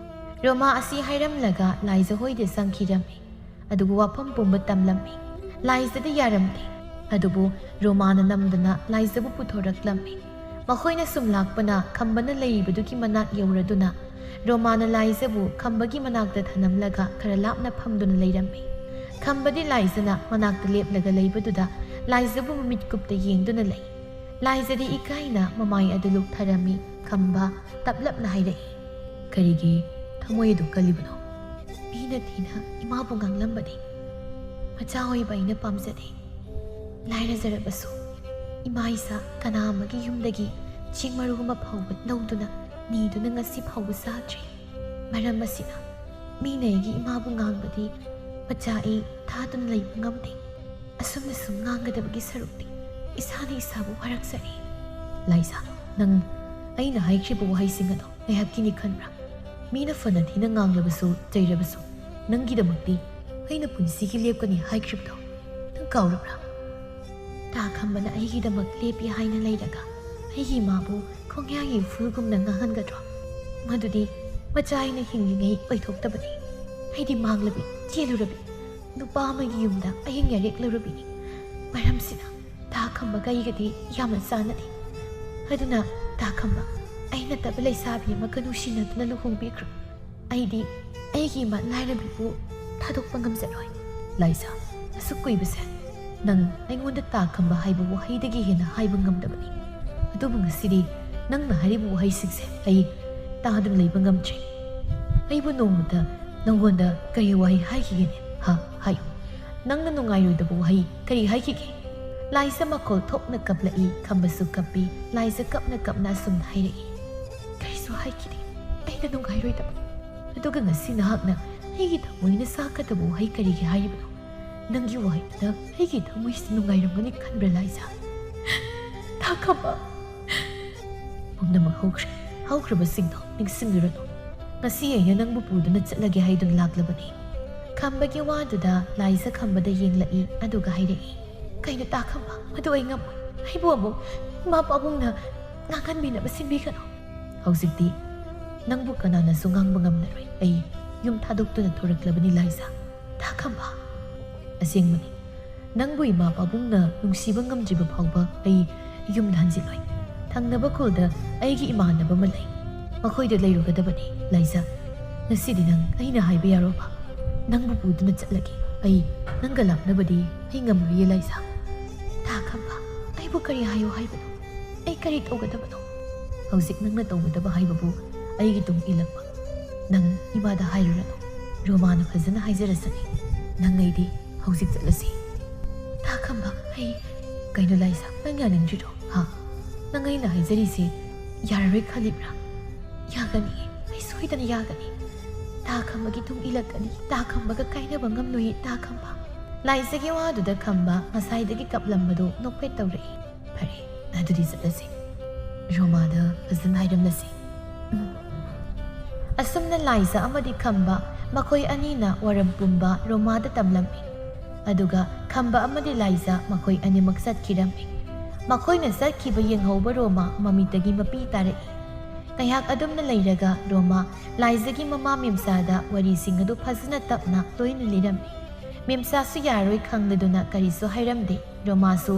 ꯔꯣꯃꯥ ꯑꯁꯤ ꯍꯥꯏꯔꯝꯂꯒ ꯂꯥꯏꯖ ꯍꯣꯏꯗ ꯆꯪꯈꯤꯔꯝꯃꯤ꯫ ꯑꯗꯨꯕꯨ ꯋꯥꯐꯝ ꯄꯨꯝꯕ ꯇꯝꯂꯝꯃꯤ꯫ ꯂꯥꯏꯖꯗꯤ ꯌꯥꯔꯝꯗꯦ꯫ ꯑꯗꯨꯕꯨ ꯔꯣꯃꯥꯅ ꯅꯝꯗꯅ ꯂꯥꯏꯖꯕꯨ ꯄꯨꯊꯣꯔꯛꯂꯝꯃꯤ꯫ ꯃꯈꯣꯏꯅ ꯁꯨꯝ ꯂꯥꯛꯄꯅ ꯈꯝꯕꯅ ꯂꯩꯔꯤꯕꯗꯨꯒꯤ ꯃꯅꯥꯛ ꯌꯧꯔꯗꯨꯅ ꯔꯣꯃꯥꯅ ꯂꯥꯏꯖꯕꯨ ꯈꯝꯕꯒꯤ ꯃꯅꯥꯛꯇ ꯊꯅꯝꯂꯒ ꯈꯔ ꯂꯥꯞꯅ ꯐꯝꯗꯨꯅ ꯂꯩꯔꯝꯃꯤ꯫ ꯈꯝꯕꯗꯤ ꯂꯥꯏꯖꯅ ꯃꯅꯥꯛꯇ ꯂꯦꯞꯂꯒ ꯂꯩꯕꯗꯨꯗ ꯂꯥꯏꯖꯕꯨ ꯃꯃꯤꯠ ꯀꯨꯞꯇ ꯌꯦꯡꯗꯨꯅ ꯂꯩ꯫ ꯂꯥꯏꯖꯗꯤ ꯏꯀꯥꯏꯅ ꯃꯃꯥꯏ ꯑꯗꯨ ꯂꯨꯞꯊꯔꯝꯃꯤ꯫ ꯈꯝꯕ ꯇꯞꯂꯞꯅ ꯍꯥꯏꯔꯛꯏ, "ꯀꯔꯤꯒꯤ ꯊꯃꯣꯏ ꯑꯗꯨ ꯀꯜꯂꯤꯕꯅꯣ?" ꯃꯤꯅ ꯊꯤꯅ ꯏꯃꯥꯕꯨ ꯉꯥꯡꯂꯝꯕꯅꯤ꯫ ꯃꯆꯥ ꯑꯣꯏꯕ ꯑꯩꯅ ꯄꯥꯝꯖꯗꯦ꯫ ꯂꯥꯏꯔꯖꯔꯕꯁꯨ ꯏꯃꯥ ꯏꯆꯥ ꯀꯅꯥ ꯑꯃꯒꯤ ꯌꯨꯝꯗꯒꯤ ꯆꯦꯡ ꯃꯔꯨ ꯑꯃ ꯐꯥꯎꯕ ꯂꯧꯗꯨꯅ ꯅꯤꯗꯨꯅ ꯉꯁꯤ ꯐꯥꯎꯕ ꯆꯥꯗ꯭ꯔꯤ꯫ ꯃꯔꯝ ꯑꯁꯤꯅ ꯃꯤꯅ ꯑꯩꯒꯤ ꯏꯃꯥꯕꯨ ꯉꯥꯡꯕꯗꯤ ꯃꯆꯥ ꯑꯩ ꯊꯥꯗꯨꯅ ꯂꯩꯕ ꯉꯝꯗꯦ꯫ ꯑꯁꯨꯝꯅ ꯁꯨꯝ ꯉꯥꯡꯒꯗꯕꯒꯤ ꯁꯔꯨꯛꯇꯤ ꯏꯁꯥꯅ ꯏꯁꯥꯕꯨ ꯋꯥꯔꯛꯆꯔꯤ꯫ ꯂꯥꯏꯖ, ꯅꯪ ꯑꯩꯅ ꯍꯥꯏꯈ꯭ꯔꯤꯕ ꯋꯥꯍꯩꯁꯤꯡ ꯑꯗꯣ ꯉꯥꯏꯍꯥꯛꯀꯤꯅꯤ ꯈꯟꯕ꯭ꯔꯥ? ꯃꯤꯅ ꯐꯅ ꯊꯤꯅ ꯉꯥꯡꯂꯕꯁꯨ ꯆꯩꯔꯕꯁꯨ ꯅꯪꯒꯤꯗꯃꯛꯇꯤ ꯑꯩꯅ ꯄꯨꯟꯁꯤꯒꯤ ꯂꯦꯞꯀꯅꯤ ꯍꯥꯏꯈ꯭ꯔꯤꯕꯗꯣ ꯅꯪ ꯀꯥꯎꯔꯕ꯭ꯔꯥ? ꯇꯥ ꯈꯝꯕꯅ ꯑꯩꯒꯤꯗꯃꯛ ꯂꯦꯞꯄꯤ ꯍꯥꯏꯅ ꯂꯩꯔꯒ ꯑꯩꯒꯤ ꯏꯃꯥꯕꯨ ꯈꯣꯡꯌꯥꯒꯤ ꯏꯐꯨꯜꯒꯨꯝꯅ ꯉꯥꯡꯍꯟꯒꯗ꯭ꯔꯣ? ꯃꯗꯨꯗꯤ ꯃꯆꯥ ꯑꯩꯅ ꯍꯤꯡꯂꯤꯉꯩ ꯑꯣꯏꯊꯣꯛꯇꯕꯅꯤ꯫ ꯑꯩꯗꯤ ꯃꯥꯡꯂꯕꯤ, ꯆꯦꯜꯂꯨꯔꯕꯤ, ꯅꯨꯄꯥ ꯑꯃꯒꯤ ꯌꯨꯝꯗ ꯑꯍꯤꯡ ꯌꯥꯔꯦꯛꯂꯨꯔꯕꯤꯅꯤ꯫ ꯃꯔꯝꯁꯤꯅ ꯇꯥ ꯈꯝꯕꯒ ꯑꯩꯒꯗꯤ ꯌꯥꯝꯅ ꯆꯥꯟꯅꯗꯦ꯫ ꯑꯗꯨꯅ ꯇꯥ ꯈꯝꯕ, ꯑꯩ ꯅꯠꯇꯕ ꯂꯩꯁꯥꯕꯤ ꯑꯃꯒ ꯅꯨꯡꯁꯤꯅꯗꯨꯅ ꯂꯨꯍꯣꯡꯕꯤꯈ꯭ꯔꯣ꯫ ꯑꯩꯗꯤ ꯑꯩꯒꯤ ꯏꯃꯥ ꯂꯥꯏꯔꯕꯤꯕꯨ ꯊꯥꯗꯣꯛꯄ ꯉꯝꯖꯔꯣꯏ꯫ ꯂꯥꯏꯖꯥ, ꯑꯁꯨꯛ ꯀꯨꯏꯕꯁꯦ ꯅꯪ ꯑꯩꯉꯣꯟꯗ ꯇꯥ ꯈꯝꯕ ꯍꯥꯏꯕ ꯋꯥꯍꯩꯗꯒꯤ ꯍꯦꯟꯅ ꯍꯥꯏꯕ ꯉꯝꯗꯕꯅꯤ꯫ ꯑꯗꯨꯕꯨ ꯉꯁꯤꯗꯤ ꯅꯪꯅ ꯍꯥꯏꯔꯤꯕ ꯋꯥꯍꯩꯁꯤꯡꯁꯦ ꯑꯩ ꯇꯥꯗꯨꯅ ꯂꯩꯕ ꯉꯝꯗ꯭ꯔꯦ꯫ ꯑꯩꯕꯨ ꯅꯣꯡꯃꯇ ꯅꯪꯉꯣꯟꯗ ꯀꯔꯤ ꯋꯥꯍꯩ ꯍꯥꯏꯈꯤꯒꯦꯅꯦ? ꯍꯥ, ꯍꯥꯏꯌꯨ꯫ ꯅꯪꯅ ꯅꯨꯡꯉꯥꯏꯔꯣꯏꯗꯕ ꯋꯥꯍꯩ ꯀꯔꯤ ꯍꯥꯏꯈꯤꯒꯦ? ꯂꯥꯏꯖꯥ ꯃꯈꯣꯜ ꯊꯣꯛꯅ ꯀꯞꯂꯛꯏ, ꯈꯝꯕꯁꯨ ꯀꯞꯄꯤ꯫ ꯂꯥꯏꯖꯥ ꯀꯞꯅ ꯀꯞꯅ ꯑꯁꯨꯝꯅ ꯍꯥꯏꯔꯛꯏ, "ꯀꯔꯤꯁꯨ ꯍꯥꯏꯈꯤꯗꯦ, ꯑꯩꯅ ꯅꯨꯡꯉꯥꯏꯔꯣꯏꯗꯕ꯫ ꯑꯗꯨꯒ ꯉꯁꯤ ꯅꯍꯥꯛꯅ ꯑꯩꯒꯤ ꯊꯃꯣꯏꯅ ꯁꯥꯀꯗꯕ ꯋꯥꯍꯩ ꯀꯔꯤꯒꯤ ꯍꯥꯏꯔꯤꯕꯅꯣ? ꯅꯪꯒꯤ ꯋꯥꯍꯩꯗꯨꯅ ꯑꯩꯒꯤ ꯊꯃꯣꯏꯁꯤ ꯅꯨꯡꯉꯥꯏꯔꯝꯒꯅꯤ ꯈꯟꯕ꯭ꯔꯥ, ꯂꯥꯏꯖꯥ?" ꯇꯥ ꯈꯝꯕ, ꯄꯨꯝꯅꯃꯛ ꯍꯧꯈ꯭ꯔꯦ꯫ ꯍꯧꯈ꯭ꯔꯕꯁꯤꯡꯗꯣ ꯅꯤꯡꯁꯤꯡꯂꯨꯔꯅꯨ꯫ ꯉꯁꯤ ꯑꯩꯅ ꯅꯪꯕꯨ ꯄꯨꯗꯨꯅ ꯆꯠꯂꯒꯦ ꯍꯥꯏꯗꯨꯅ ꯂꯥꯛꯂꯕꯅꯤ꯫ ꯈꯝꯕꯒꯤ ꯋꯥꯗꯨꯗ ꯂꯥꯏꯖꯥ ꯈꯝꯕꯗ ꯌꯦꯡꯂꯛꯏ, ꯑꯗꯨꯒ ꯍꯥꯏꯔꯛꯏ, "ꯀꯩꯅꯣ ꯇꯥ ꯈꯝꯕ? ꯑꯗꯨ ꯑꯩ ꯉꯝꯃꯣꯏ꯫ ꯑꯩꯕꯨ ꯑꯃꯨꯛ ꯏꯃꯥ ꯄꯥꯕꯨꯡꯅ ꯉꯥꯡꯍꯟꯕꯤꯅꯕ ꯁꯤꯟꯕꯤꯒꯅꯨ꯫ ꯍꯧꯖꯤꯛꯇꯤ ꯅꯪꯕꯨ ꯀꯅꯥꯅꯁꯨ ꯉꯥꯡꯕ ꯉꯝꯂꯔꯣꯏ꯫ ꯑꯩ ꯌꯨꯝ ꯊꯥꯗꯣꯛꯇꯨꯅ ꯊꯣꯔꯛꯂꯕꯅꯤ, ꯂꯥꯏꯖꯥ꯫ ꯇꯥ ꯈꯝꯕ꯫" "ꯑꯁꯦꯡꯕꯅꯤ, ꯅꯪꯕꯨ ꯏꯃꯥ ꯄꯥꯕꯨꯡꯅ ꯅꯨꯡꯁꯤꯕ ꯉꯝꯗ꯭ꯔꯤꯕ ꯐꯥꯎꯕ ꯑꯩ ꯌꯨꯝꯗ ꯍꯟꯖꯤꯜꯂꯣꯏ꯫ ꯊꯪꯅꯕ ꯈꯨꯜꯗ ꯑꯩꯒꯤ ꯏꯃꯥꯟꯅꯕ ꯑꯃ ꯂꯩ꯫ ꯃꯈꯣꯏꯗ ꯂꯩꯔꯨꯒꯗꯕꯅꯤ, ꯂꯥꯏꯖꯥ꯫ ꯉꯁꯤꯗꯤ ꯅꯪ ꯑꯩꯅ ꯍꯥꯏꯕ ꯌꯥꯔꯣꯕ? ꯅꯪꯕꯨ ꯄꯨꯗꯨꯅ ꯆꯠꯂꯒꯦ꯫ ꯑꯩ ꯅꯪꯒ ꯂꯥꯛꯅꯕꯗꯤ ꯑꯩ ꯉꯝꯂꯣꯏꯌꯦ, ꯂꯥꯏꯖꯥ꯫" "ꯇꯥ ꯈꯝꯕ, ꯑꯩꯕꯨ ꯀꯔꯤ ꯍꯥꯏꯌꯣ ꯍꯥꯏꯕꯅꯣ? ꯑꯩ ꯀꯔꯤ ꯇꯧꯒꯗꯕꯅꯣ?" "ꯍꯧꯖꯤꯛ ꯅꯪꯅ ꯇꯧꯒꯗꯕ ꯍꯥꯏꯕꯕꯨ ꯑꯩꯒꯤ ꯇꯨꯡ ꯏꯜꯂꯛꯄ꯫ ꯅꯪ ꯏꯃꯥꯗ ꯍꯥꯏꯔꯨꯔꯅꯨ꯫ ꯔꯣꯃꯥꯅ ꯐꯖꯅ ꯍꯥꯏꯖꯔꯁꯅꯤ꯫ ꯅꯪ ꯑꯩꯗꯤ ꯍꯧꯖꯤꯛ ꯆꯠꯂꯁꯤ꯫" "ꯇꯥ ꯈꯝꯕ, ꯑꯩ..." "ꯀꯩꯅꯣ ꯂꯥꯏꯖꯥ, ꯅꯪ ꯌꯥꯅꯤꯡꯗ꯭ꯔꯤꯔꯣ? ꯍꯥ? ꯅꯪ ꯑꯩꯅ ꯍꯥꯏꯖꯔꯤꯁꯦ ꯌꯥꯔꯔꯣꯏ ꯈꯜꯂꯤꯕ꯭ꯔꯥ?" "ꯌꯥꯒꯅꯤ, ꯑꯩ ꯁꯣꯏꯗꯅ ꯌꯥꯒꯅꯤ꯫ ꯇꯥ ꯈꯝꯕꯒꯤ ꯇꯨꯡ ꯏꯜꯂꯛꯀꯅꯤ꯫ ꯇꯥ ꯈꯝꯕꯒ ꯀꯥꯏꯅꯕ ꯉꯝꯂꯣꯏꯌꯦ, ꯇꯥ ꯈꯝꯕ꯫" ꯂꯥꯏꯖꯥꯒꯤ ꯋꯥꯗꯨꯗ ꯈꯝꯕ ꯉꯁꯥꯏꯗꯒꯤ ꯀꯞꯂꯝꯕꯗꯨ ꯅꯣꯛꯐꯦꯠ ꯇꯧꯔꯛꯏ꯫ "ꯐꯔꯦ, ꯑꯗꯨꯗꯤ ꯆꯠꯂꯁꯤ꯫ ꯔꯣꯃꯥꯗ ꯐꯖꯅ ꯍꯥꯏꯔꯝꯂꯁꯤ꯫" ꯎꯝ꯫ ꯑꯁꯨꯝꯅ ꯂꯥꯏꯖꯥ ꯑꯃꯗꯤ ꯈꯝꯕ ꯃꯈꯣꯏ ꯑꯅꯤꯅ ꯋꯥꯔꯝ ꯄꯨꯝꯕ ꯔꯣꯃꯥꯗ ꯇꯝꯂꯝꯃꯤ꯫ ꯑꯗꯨꯒ ꯈꯝꯕ ꯑꯃꯗꯤ ꯂꯥꯏꯖꯥ ꯃꯈꯣꯏ ꯑꯅꯤꯃꯛ ꯆꯠꯈꯤꯔꯝꯃꯤ꯫ ꯃꯈꯣꯏꯅ ꯆꯠꯈꯤꯕ ꯌꯦꯡꯍꯧꯕ ꯔꯣꯃꯥ ꯃꯃꯤꯠꯇꯒꯤ ꯃꯄꯤ ꯇꯥꯔꯛꯏ꯫ ꯉꯥꯏꯍꯥꯛ ꯑꯗꯨꯝꯅ ꯂꯩꯔꯒ ꯔꯣꯃꯥ ꯂꯥꯏꯖꯥꯒꯤ ꯃꯃꯥ ꯃꯦꯝꯆꯥꯗ ꯋꯥꯔꯤꯁꯤꯡ ꯑꯗꯨ ꯐꯖꯅ ꯇꯞꯅ ꯇꯣꯏꯅ ꯂꯤꯔꯝꯃꯤ꯫ ꯃꯦꯝꯆꯥꯁꯨ ꯌꯥꯔꯣꯏ ꯈꯪꯂꯗꯨꯅ ꯀꯔꯤꯁꯨ ꯍꯥꯏꯔꯝꯗꯦ꯫ ꯔꯣꯃꯥꯁꯨ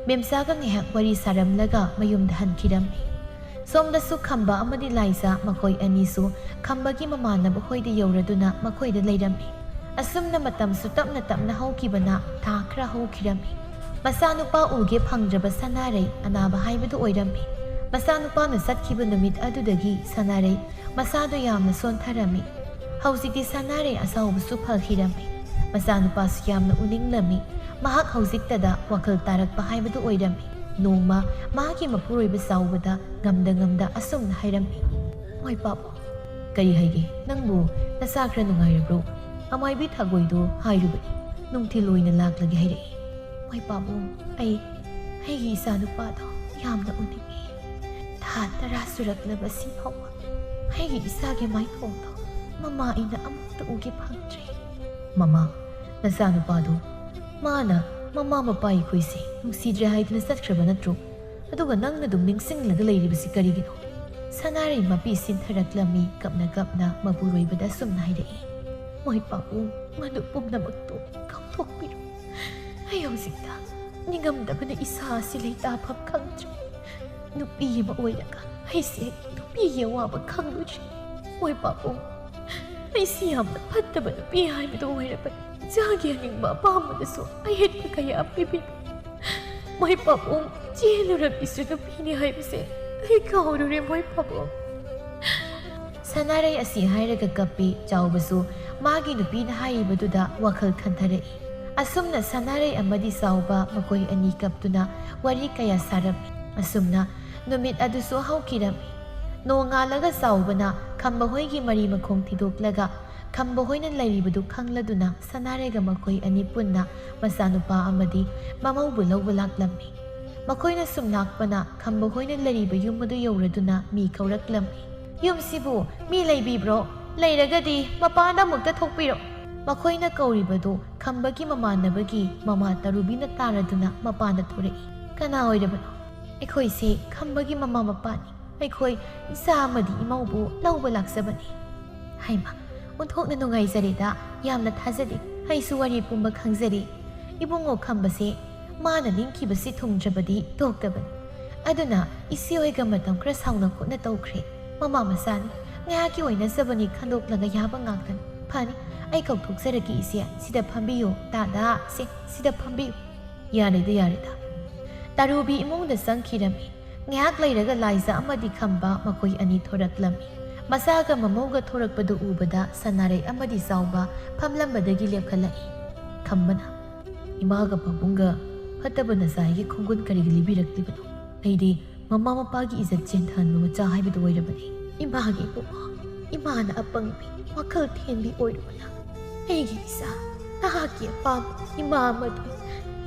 ꯃꯦꯝꯆꯥꯒ ꯉꯥꯏꯍꯥꯛ ꯋꯥꯔꯤ ꯁꯥꯔꯝꯂꯒ ꯃꯌꯨꯝꯗ ꯍꯟꯈꯤꯔꯝꯃꯤ꯫ ꯁꯣꯝꯗꯁꯨ ꯈꯝꯕ ꯑꯃꯗꯤ ꯂꯥꯏꯖꯥ ꯃꯈꯣꯏ ꯑꯅꯤꯁꯨ ꯈꯝꯕꯒꯤ ꯃꯃꯥꯟꯅꯕ ꯍꯣꯏꯗ ꯌꯧꯔꯗꯨꯅ ꯃꯈꯣꯏꯗ ꯂꯩꯔꯝꯃꯤ꯫ ꯑꯁꯨꯝꯅ ꯃꯇꯝꯁꯨ ꯇꯞꯅ ꯇꯞꯅ ꯍꯧꯈꯤꯕꯅ ꯊꯥ ꯈꯔ ꯍꯧꯈꯤꯔꯝꯃꯤ꯫ ꯃꯆꯥꯅꯨꯄꯥ ꯎꯒꯦ ꯐꯪꯗ꯭ꯔꯕ ꯁꯅꯥꯔꯩ ꯑꯅꯥꯕ ꯍꯥꯏꯕꯗꯨ ꯑꯣꯏꯔꯝꯃꯤ꯫ ꯃꯆꯥꯅꯨꯄꯥꯅ ꯆꯠꯈꯤꯕ ꯅꯨꯃꯤꯠ ꯑꯗꯨꯗꯒꯤ ꯁꯅꯥꯔꯩ ꯃꯁꯥꯗꯣ ꯌꯥꯝꯅ ꯁꯣꯟꯊꯔꯝꯃꯤ꯫ ꯍꯧꯖꯤꯛꯇꯤ ꯁꯅꯥꯔꯩ ꯑꯆꯧꯕꯁꯨ ꯐꯈꯤꯔꯝꯃꯤ꯫ ꯃꯆꯥꯅꯨꯄꯥꯁꯨ ꯌꯥꯝꯅ ꯎꯅꯤꯡꯂꯝꯃꯤ꯫ ꯃꯍꯥꯛ ꯍꯧꯖꯤꯛꯇꯗ ꯋꯥꯈꯜ ꯇꯥꯔꯛꯄ ꯍꯥꯏꯕꯗꯨ ꯑꯣꯏꯔꯝꯃꯤ꯫ ꯅꯣꯡꯃ ꯃꯥꯒꯤ ꯃꯄꯨꯔꯣꯏꯕ ꯆꯥꯎꯕꯗ ꯉꯝꯗ ꯉꯝꯗ ꯑꯁꯨꯝꯅ ꯍꯥꯏꯔꯝꯃꯤ, "ꯃꯣꯏ ꯄꯥꯕꯨꯡ, ꯀꯔꯤ ꯍꯥꯏꯒꯦ? ꯅꯪꯕꯨ ꯅꯁꯥ ꯈꯔ ꯅꯨꯡꯉꯥꯏꯔꯕ꯭ꯔꯣ? ꯑꯃꯥꯏꯕꯤ ꯊꯥꯒꯣꯏꯗꯣ ꯍꯥꯏꯔꯨꯕꯅꯤ, ꯅꯨꯡꯊꯤꯜ ꯑꯣꯏꯅ ꯂꯥꯛꯂꯒꯦ ꯍꯥꯏꯔꯛꯏ꯫ ꯃꯣꯏ ꯄꯥꯕꯨꯡ, ꯑꯩ ꯑꯩꯒꯤ ꯏꯆꯥꯅꯨꯄꯥꯗꯣ ꯌꯥꯝꯅ ꯎꯅꯤꯡꯉꯤ꯫ ꯊꯥ ꯇꯔꯥ ꯁꯨꯔꯛꯂꯕ ꯁꯤ ꯐꯥꯎꯕ ꯑꯩꯒꯤ ꯏꯆꯥꯒꯤ ꯃꯥꯏꯊꯣꯡꯗꯣ ꯃꯃꯥ ꯑꯩꯅ ꯑꯃꯨꯛꯇ ꯎꯒꯦ ꯐꯪꯗ꯭ꯔꯤ꯫" "ꯃꯃꯥ, ꯅꯆꯥꯅꯨꯄꯥꯗꯣ ꯃꯥꯅ ꯃꯃꯥ ꯃꯄꯥ ꯑꯩꯈꯣꯏꯁꯦ ꯅꯨꯡꯁꯤꯗ꯭ꯔꯦ ꯍꯥꯏꯗꯨꯅ ꯆꯠꯈ꯭ꯔꯕ ꯅꯠꯇ꯭ꯔꯣ? ꯑꯗꯨꯒ ꯅꯪꯅ ꯑꯗꯨꯝ ꯅꯤꯡꯁꯤꯡꯂꯒ ꯂꯩꯔꯤꯕꯁꯤ ꯀꯔꯤꯒꯤꯅꯣ?" ꯁꯅꯥꯔꯩ ꯃꯄꯤ ꯁꯤꯟꯊꯔꯛꯂꯝꯃꯤ꯫ ꯀꯞꯅ ꯀꯞꯅ ꯃꯄꯨꯔꯣꯏꯕꯗ ꯑꯁꯨꯝꯅ ꯍꯥꯏꯔꯛꯏ, "ꯃꯣꯏ ꯄꯥꯕꯨꯡ, ꯃꯗꯨ ꯄꯨꯝꯅꯃꯛꯇꯣ ꯀꯥꯎꯊꯣꯛꯄꯤꯔꯣ꯫ ꯑꯩ ꯍꯧꯖꯤꯛꯇ ꯅꯤꯡꯉꯝꯗꯕꯅ ꯏꯁꯥ ꯑꯁꯤ ꯂꯩꯇꯥꯐꯝ ꯈꯪꯗ꯭ꯔꯦ꯫ ꯅꯨꯄꯤ ꯑꯃ ꯑꯣꯏꯔꯒ ꯑꯩꯁꯦ ꯅꯨꯄꯤꯒꯤ ꯑꯋꯥꯕ ꯈꯪꯂꯨꯗ꯭ꯔꯤ꯫ ꯃꯣꯏ ꯄꯥꯕꯨꯡ, ꯑꯩꯁꯤ ꯌꯥꯝꯅ ꯐꯠꯇꯕ ꯅꯨꯄꯤ ꯍꯥꯏꯕꯗꯨ ꯑꯣꯏꯔꯕꯅꯤ꯫ ꯏꯆꯥꯒꯤ ꯑꯅꯤꯡꯕ ꯑꯄꯥꯝꯕꯗꯁꯨ ꯑꯌꯦꯠꯄ ꯀꯌꯥ ꯄꯤꯕꯤꯕ꯫ ꯃꯣꯏ ꯄꯥꯕꯨꯡ, ꯆꯦꯜꯂꯨꯔꯕꯤꯁꯨ ꯅꯨꯄꯤꯅꯤ ꯍꯥꯏꯕꯁꯦ ꯑꯩ ꯀꯥꯎꯔꯨꯔꯦ, ꯃꯣꯏ ꯄꯥꯕꯨꯡ꯫" ꯁꯅꯥꯔꯩ ꯑꯁꯤ ꯍꯥꯏꯔꯒ ꯀꯞꯄꯤ꯫ ꯆꯥꯎꯕꯁꯨ ꯃꯥꯒꯤ ꯅꯨꯄꯤꯅ ꯍꯥꯏꯔꯤꯕꯗꯨꯗ ꯋꯥꯈꯜ ꯈꯟꯊꯔꯛꯏ꯫ ꯑꯁꯨꯝꯅ ꯁꯅꯥꯔꯩ ꯑꯃꯗꯤ ꯆꯥꯎꯕ ꯃꯈꯣꯏ ꯑꯅꯤ ꯀꯞꯇꯨꯅ ꯋꯥꯔꯤ ꯀꯌꯥ ꯁꯥꯔꯝꯃꯤ꯫ ꯑꯁꯨꯝꯅ ꯅꯨꯃꯤꯠ ꯑꯗꯨꯁꯨ ꯍꯧꯈꯤꯔꯝꯃꯤ꯫ ꯅꯣꯡꯉꯥꯜꯂꯒ ꯆꯥꯎꯕꯅ ꯈꯝꯕ ꯍꯣꯏꯒꯤ ꯃꯔꯤ ꯃꯈꯣꯡ ꯊꯤꯗꯣꯛꯂꯒ ꯈꯝꯕ ꯍꯣꯏꯅ ꯂꯩꯔꯤꯕꯗꯨ ꯈꯪꯂꯗꯨꯅ ꯁꯅꯥꯔꯩꯒ ꯃꯈꯣꯏ ꯑꯅꯤ ꯄꯨꯟꯅ ꯃꯆꯥꯅꯨꯄꯥ ꯑꯃꯗꯤ ꯃꯃꯧꯕꯨ ꯂꯧꯕ ꯂꯥꯛꯂꯝꯃꯤ꯫ ꯃꯈꯣꯏꯅ ꯁꯨꯝ ꯂꯥꯛꯄꯅ ꯈꯝꯕ ꯍꯣꯏꯅ ꯂꯩꯔꯤꯕ ꯌꯨꯝ ꯑꯗꯨ ꯌꯧꯔꯗꯨꯅ ꯃꯤ ꯀꯧꯔꯛꯂꯝꯃꯤ꯫ "ꯌꯨꯝꯁꯤꯕꯨ ꯃꯤ ꯂꯩꯕꯤꯕ꯭ꯔꯣ? ꯂꯩꯔꯒꯗꯤ ꯃꯄꯥꯟꯗ ꯑꯃꯨꯛꯇ ꯊꯣꯛꯄꯤꯔꯣ꯫" ꯃꯈꯣꯏꯅ ꯀꯧꯔꯤꯕꯗꯨ ꯈꯝꯕꯒꯤ ꯃꯃꯥꯟꯅꯕꯒꯤ ꯃꯃꯥ ꯇꯔꯨꯕꯤꯅ ꯇꯥꯔꯗꯨꯅ ꯃꯄꯥꯟꯗ ꯊꯣꯔꯛꯏ꯫ "ꯀꯅꯥ ꯑꯣꯏꯔꯕꯅꯣ?" "ꯑꯩꯈꯣꯏꯁꯦ ꯈꯝꯕꯒꯤ ꯃꯃꯥ ꯃꯄꯥꯅꯤ꯫ ꯑꯩꯈꯣꯏ ꯏꯆꯥ ꯑꯃꯗꯤ ꯏꯃꯧꯕꯨ ꯂꯧꯕ ꯂꯥꯛꯆꯕꯅꯤ꯫" "ꯍꯩꯃꯥ, ꯑꯣꯟꯊꯣꯛꯅ ꯅꯨꯡꯉꯥꯏꯖꯔꯦꯗ, ꯌꯥꯝꯅ ꯊꯥꯖꯗꯦ꯫ ꯑꯩꯁꯨ ꯋꯥꯔꯤ ꯄꯨꯝꯕ ꯈꯪꯖꯔꯦ꯫ ꯏꯕꯨꯡꯉꯣ ꯈꯝꯕꯁꯦ ꯃꯥꯅ ꯅꯤꯡꯈꯤꯕꯁꯤ ꯊꯨꯡꯗ꯭ꯔꯕꯗꯤ ꯇꯣꯛꯇꯕꯅꯤ꯫ ꯑꯗꯨꯅ ꯏꯆꯦ ꯍꯣꯏꯒ ꯃꯇꯝ ꯈꯔ ꯁꯥꯎꯅ ꯈꯣꯠꯅ ꯇꯧꯈ꯭ꯔꯦ꯫ ꯃꯃꯥ ꯃꯆꯥꯅꯤ, ꯉꯥꯏꯍꯥꯛꯀꯤ ꯑꯣꯏꯅꯖꯕꯅꯤ ꯈꯟꯗꯣꯛꯂꯒ ꯌꯥꯕ ꯉꯥꯛꯇꯅꯤ꯫ ꯐꯅꯤ, "ꯑꯩ ꯀꯧꯊꯣꯛꯆꯔꯛꯀꯦ ꯏꯆꯦ, ꯁꯤꯗ ꯐꯝꯕꯤꯌꯨ꯫ ꯇꯥꯗꯥ, ꯁꯦ, ꯁꯤꯗ ꯐꯝꯕꯤꯌꯨ꯫ ꯌꯥꯔꯦꯗ, ꯌꯥꯔꯦꯗ꯫" ꯇꯥꯔꯨꯕꯤ ꯏꯃꯨꯡꯗ ꯆꯪꯈꯤꯔꯝꯃꯤ꯫ ꯉꯥꯏꯍꯥꯛ ꯂꯩꯔꯒ ꯂꯥꯏꯖ ꯑꯃꯗꯤ ꯈꯝꯕ ꯃꯈꯣꯏ ꯑꯅꯤ ꯊꯣꯔꯛꯂꯝꯃꯤ꯫ ꯃꯆꯥꯒ ꯃꯃꯧꯒ ꯊꯣꯔꯛꯄꯗꯨ ꯎꯕꯗ ꯁꯅꯥꯔꯩ ꯑꯃꯗꯤ ꯆꯥꯎꯕ ꯐꯝꯂꯝꯕꯗꯒꯤ ꯂꯦꯞꯈꯠꯂꯛꯏ꯫ ꯈꯝꯕꯅ, "ꯏꯃꯥꯒ ꯄꯥꯕꯨꯡꯒ ꯐꯠꯇꯕ ꯅꯖꯥꯏꯒꯤ ꯈꯣꯡꯒꯨꯟ ꯀꯔꯤꯒꯤ ꯂꯤꯕꯤꯔꯛꯂꯤꯕꯅꯣ? ꯑꯩꯗꯤ ꯃꯃꯥ ꯃꯄꯥꯒꯤ ꯏꯖꯠ ꯆꯦꯟꯊꯍꯟꯕ ꯃꯆꯥ ꯍꯥꯏꯕꯗꯨ ꯑꯣꯏꯔꯕꯅꯤ꯫ ꯏꯃꯥꯒꯤ ꯏꯕꯨꯡꯉꯣ, ꯏꯃꯥꯅ ꯑꯄꯪꯕꯤ, ꯋꯥꯈꯜ ꯊꯦꯟꯕꯤ ꯑꯣꯏꯔꯨꯕꯅ ꯑꯩꯒꯤ ꯏꯆꯥ, ꯅꯍꯥꯛꯀꯤ ꯑꯄꯥꯝꯕ ꯏꯃꯥ ꯑꯃꯗꯤ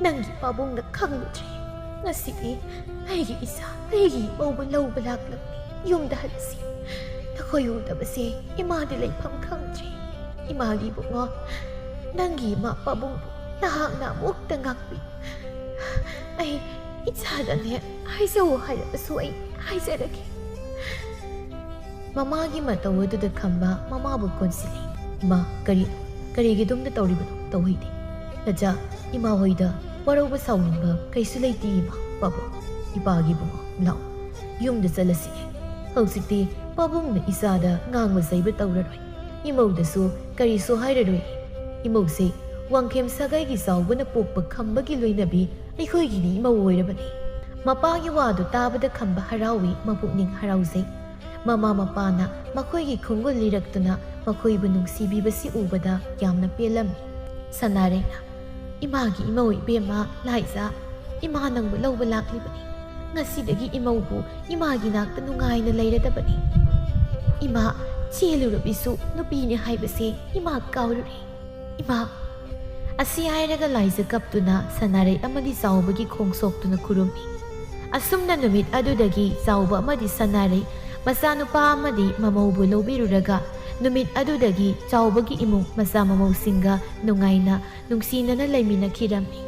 ꯅꯪꯒꯤ ꯄꯥꯕꯨꯡꯅ ꯈꯪꯂꯨꯗ꯭ꯔꯦ꯫ ꯉꯁꯤꯗꯤ ꯑꯩꯒꯤ ꯏꯆꯥ, ꯑꯩꯒꯤ ꯏꯃꯧꯕꯨ ꯂꯧꯕ ꯂꯥꯛꯂꯕꯅꯤ꯫ ꯌꯨꯝꯗ ꯍꯜꯂꯁꯤ꯫ ꯅꯈꯣꯏ ꯎꯗꯕꯁꯦ ꯏꯃꯥꯗꯤ ꯂꯩꯐꯝ ꯈꯪꯗ꯭ꯔꯦ꯫ ꯏꯃꯥꯒꯤ ꯏꯕꯨꯡꯉꯣ, ꯅꯪꯒꯤ ꯏꯃꯥ ꯄꯥꯕꯨꯡꯕꯨ ꯅꯍꯥꯛꯅ ꯑꯃꯨꯛꯇ ꯉꯥꯛꯄꯤ꯫ ꯑꯩ ꯏꯆꯥꯗꯅꯦ ꯍꯥꯏꯖꯧ ꯍꯥꯏꯔꯕꯁꯨ ꯑꯩ ꯍꯥꯏꯖꯔꯒꯦ꯫" ꯃꯃꯥꯒꯤ ꯃꯇꯧ ꯑꯗꯨꯗ ꯈꯝꯕ ꯃꯃꯥꯕꯨ ꯀꯣꯟꯁꯤꯜꯂꯤ꯫ "ꯏꯃꯥ, ꯀꯔꯤ, ꯀꯔꯤꯒꯤ ꯑꯗꯨꯝꯅ ꯇꯧꯔꯤꯕꯅꯣ? ꯇꯧꯍꯩꯗꯦ꯫ ꯅꯆꯥ, ꯏꯃꯥ ꯍꯣꯏꯗ ꯋꯥꯔꯧꯕ ꯁꯥꯎꯅꯤꯡꯕ ꯀꯩꯁꯨ ꯂꯩꯇꯦ ꯏꯃꯥ, ꯄꯥꯕꯨꯡ, ꯏꯄꯥꯒꯤ ꯏꯕꯨꯡꯉꯣ, ꯂꯥꯛꯑꯣ, ꯌꯨꯝꯗ ꯆꯠꯂꯁꯤꯅꯦ꯫ ꯍꯧꯖꯤꯛꯇꯤ ꯄꯥꯕꯨꯡꯅ ꯏꯆꯥꯗ ꯉꯥꯡꯕ ꯆꯩꯕ ꯇꯧꯔꯔꯣꯏ꯫ ꯏꯃꯧꯗꯁꯨ ꯀꯔꯤꯁꯨ ꯍꯥꯏꯔꯔꯣꯏ꯫ ꯏꯃꯧꯁꯦ ꯋꯥꯡꯈꯦꯝ ꯁꯥꯒꯩꯒꯤ ꯆꯥꯎꯕꯅ ꯄꯣꯛꯄ ꯈꯝꯕꯒꯤ ꯂꯣꯏꯅꯕꯤ ꯑꯩꯈꯣꯏꯒꯤꯗꯤ ꯏꯃꯧ ꯑꯣꯏꯔꯕꯅꯤ꯫" ꯃꯄꯥꯒꯤ ꯋꯥꯗꯨ ꯇꯥꯕꯗ ꯈꯝꯕ ꯍꯔꯥꯎꯏ, ꯃꯄꯨꯛꯅꯤꯡ ꯍꯔꯥꯎꯖꯩ꯫ ꯃꯃꯥ ꯃꯄꯥꯅ ꯃꯈꯣꯏꯒꯤ ꯈꯣꯡꯒꯨꯜ ꯂꯤꯔꯛꯇꯨꯅ ꯃꯈꯣꯏꯕꯨ ꯅꯨꯡꯁꯤꯕꯤꯕꯁꯤ ꯎꯕꯗ ꯌꯥꯝꯅ ꯄꯦꯜꯂꯝꯃꯤ꯫ ꯁꯅꯥꯔꯩꯅ, "ꯏꯃꯥꯒꯤ ꯏꯃꯧ ꯏꯕꯦꯝꯃ ꯂꯥꯏꯖꯥ, ꯏꯃꯥ ꯅꯪꯕꯨ ꯂꯧꯕ ꯂꯥꯛꯂꯤꯕꯅꯤ꯫ ꯉꯁꯤꯗꯒꯤ ꯏꯃꯧꯕꯨ ꯏꯃꯥꯒꯤ ꯅꯥꯛꯇ ꯅꯨꯡꯉꯥꯏꯅ ꯂꯩꯔꯗꯕꯅꯤ꯫ ꯏꯃꯥ, ꯆꯦꯜꯂꯨꯔꯕꯤꯁꯨ ꯅꯨꯄꯤꯅꯤ ꯍꯥꯏꯕꯁꯦ ꯏꯃꯥ ꯀꯥꯎꯔꯨꯔꯦ꯫ ꯏꯃꯥ꯫" ꯑꯁꯤ ꯍꯥꯏꯔꯒ ꯂꯥꯏꯖ ꯀꯞꯇꯨꯅ ꯁꯅꯥꯔꯩ ꯑꯃꯗꯤ ꯆꯥꯎꯕꯒꯤ ꯈꯣꯡ ꯁꯣꯛꯇꯨꯅ ꯈꯨꯔꯨꯝꯃꯤ꯫ ꯑꯁꯨꯝꯅ ꯅꯨꯃꯤꯠ ꯑꯗꯨꯗꯒꯤ ꯆꯥꯎꯕ ꯑꯃꯗꯤ ꯁꯅꯥꯔꯩ ꯃꯆꯥꯅꯨꯄꯥ ꯑꯃꯗꯤ ꯃꯃꯧꯕꯨ ꯂꯧꯕꯤꯔꯨꯔꯒ ꯅꯨꯃꯤꯠ ꯑꯗꯨꯗꯒꯤ ꯆꯥꯎꯕꯒꯤ ꯏꯃꯨꯡ ꯃꯆꯥ ꯃꯃꯧꯁꯤꯡꯒ ꯅꯨꯡꯉꯥꯏꯅ ꯅꯨꯡꯁꯤꯅꯅ ꯂꯩꯃꯤꯟꯅꯈꯤꯔꯝꯃꯤ꯫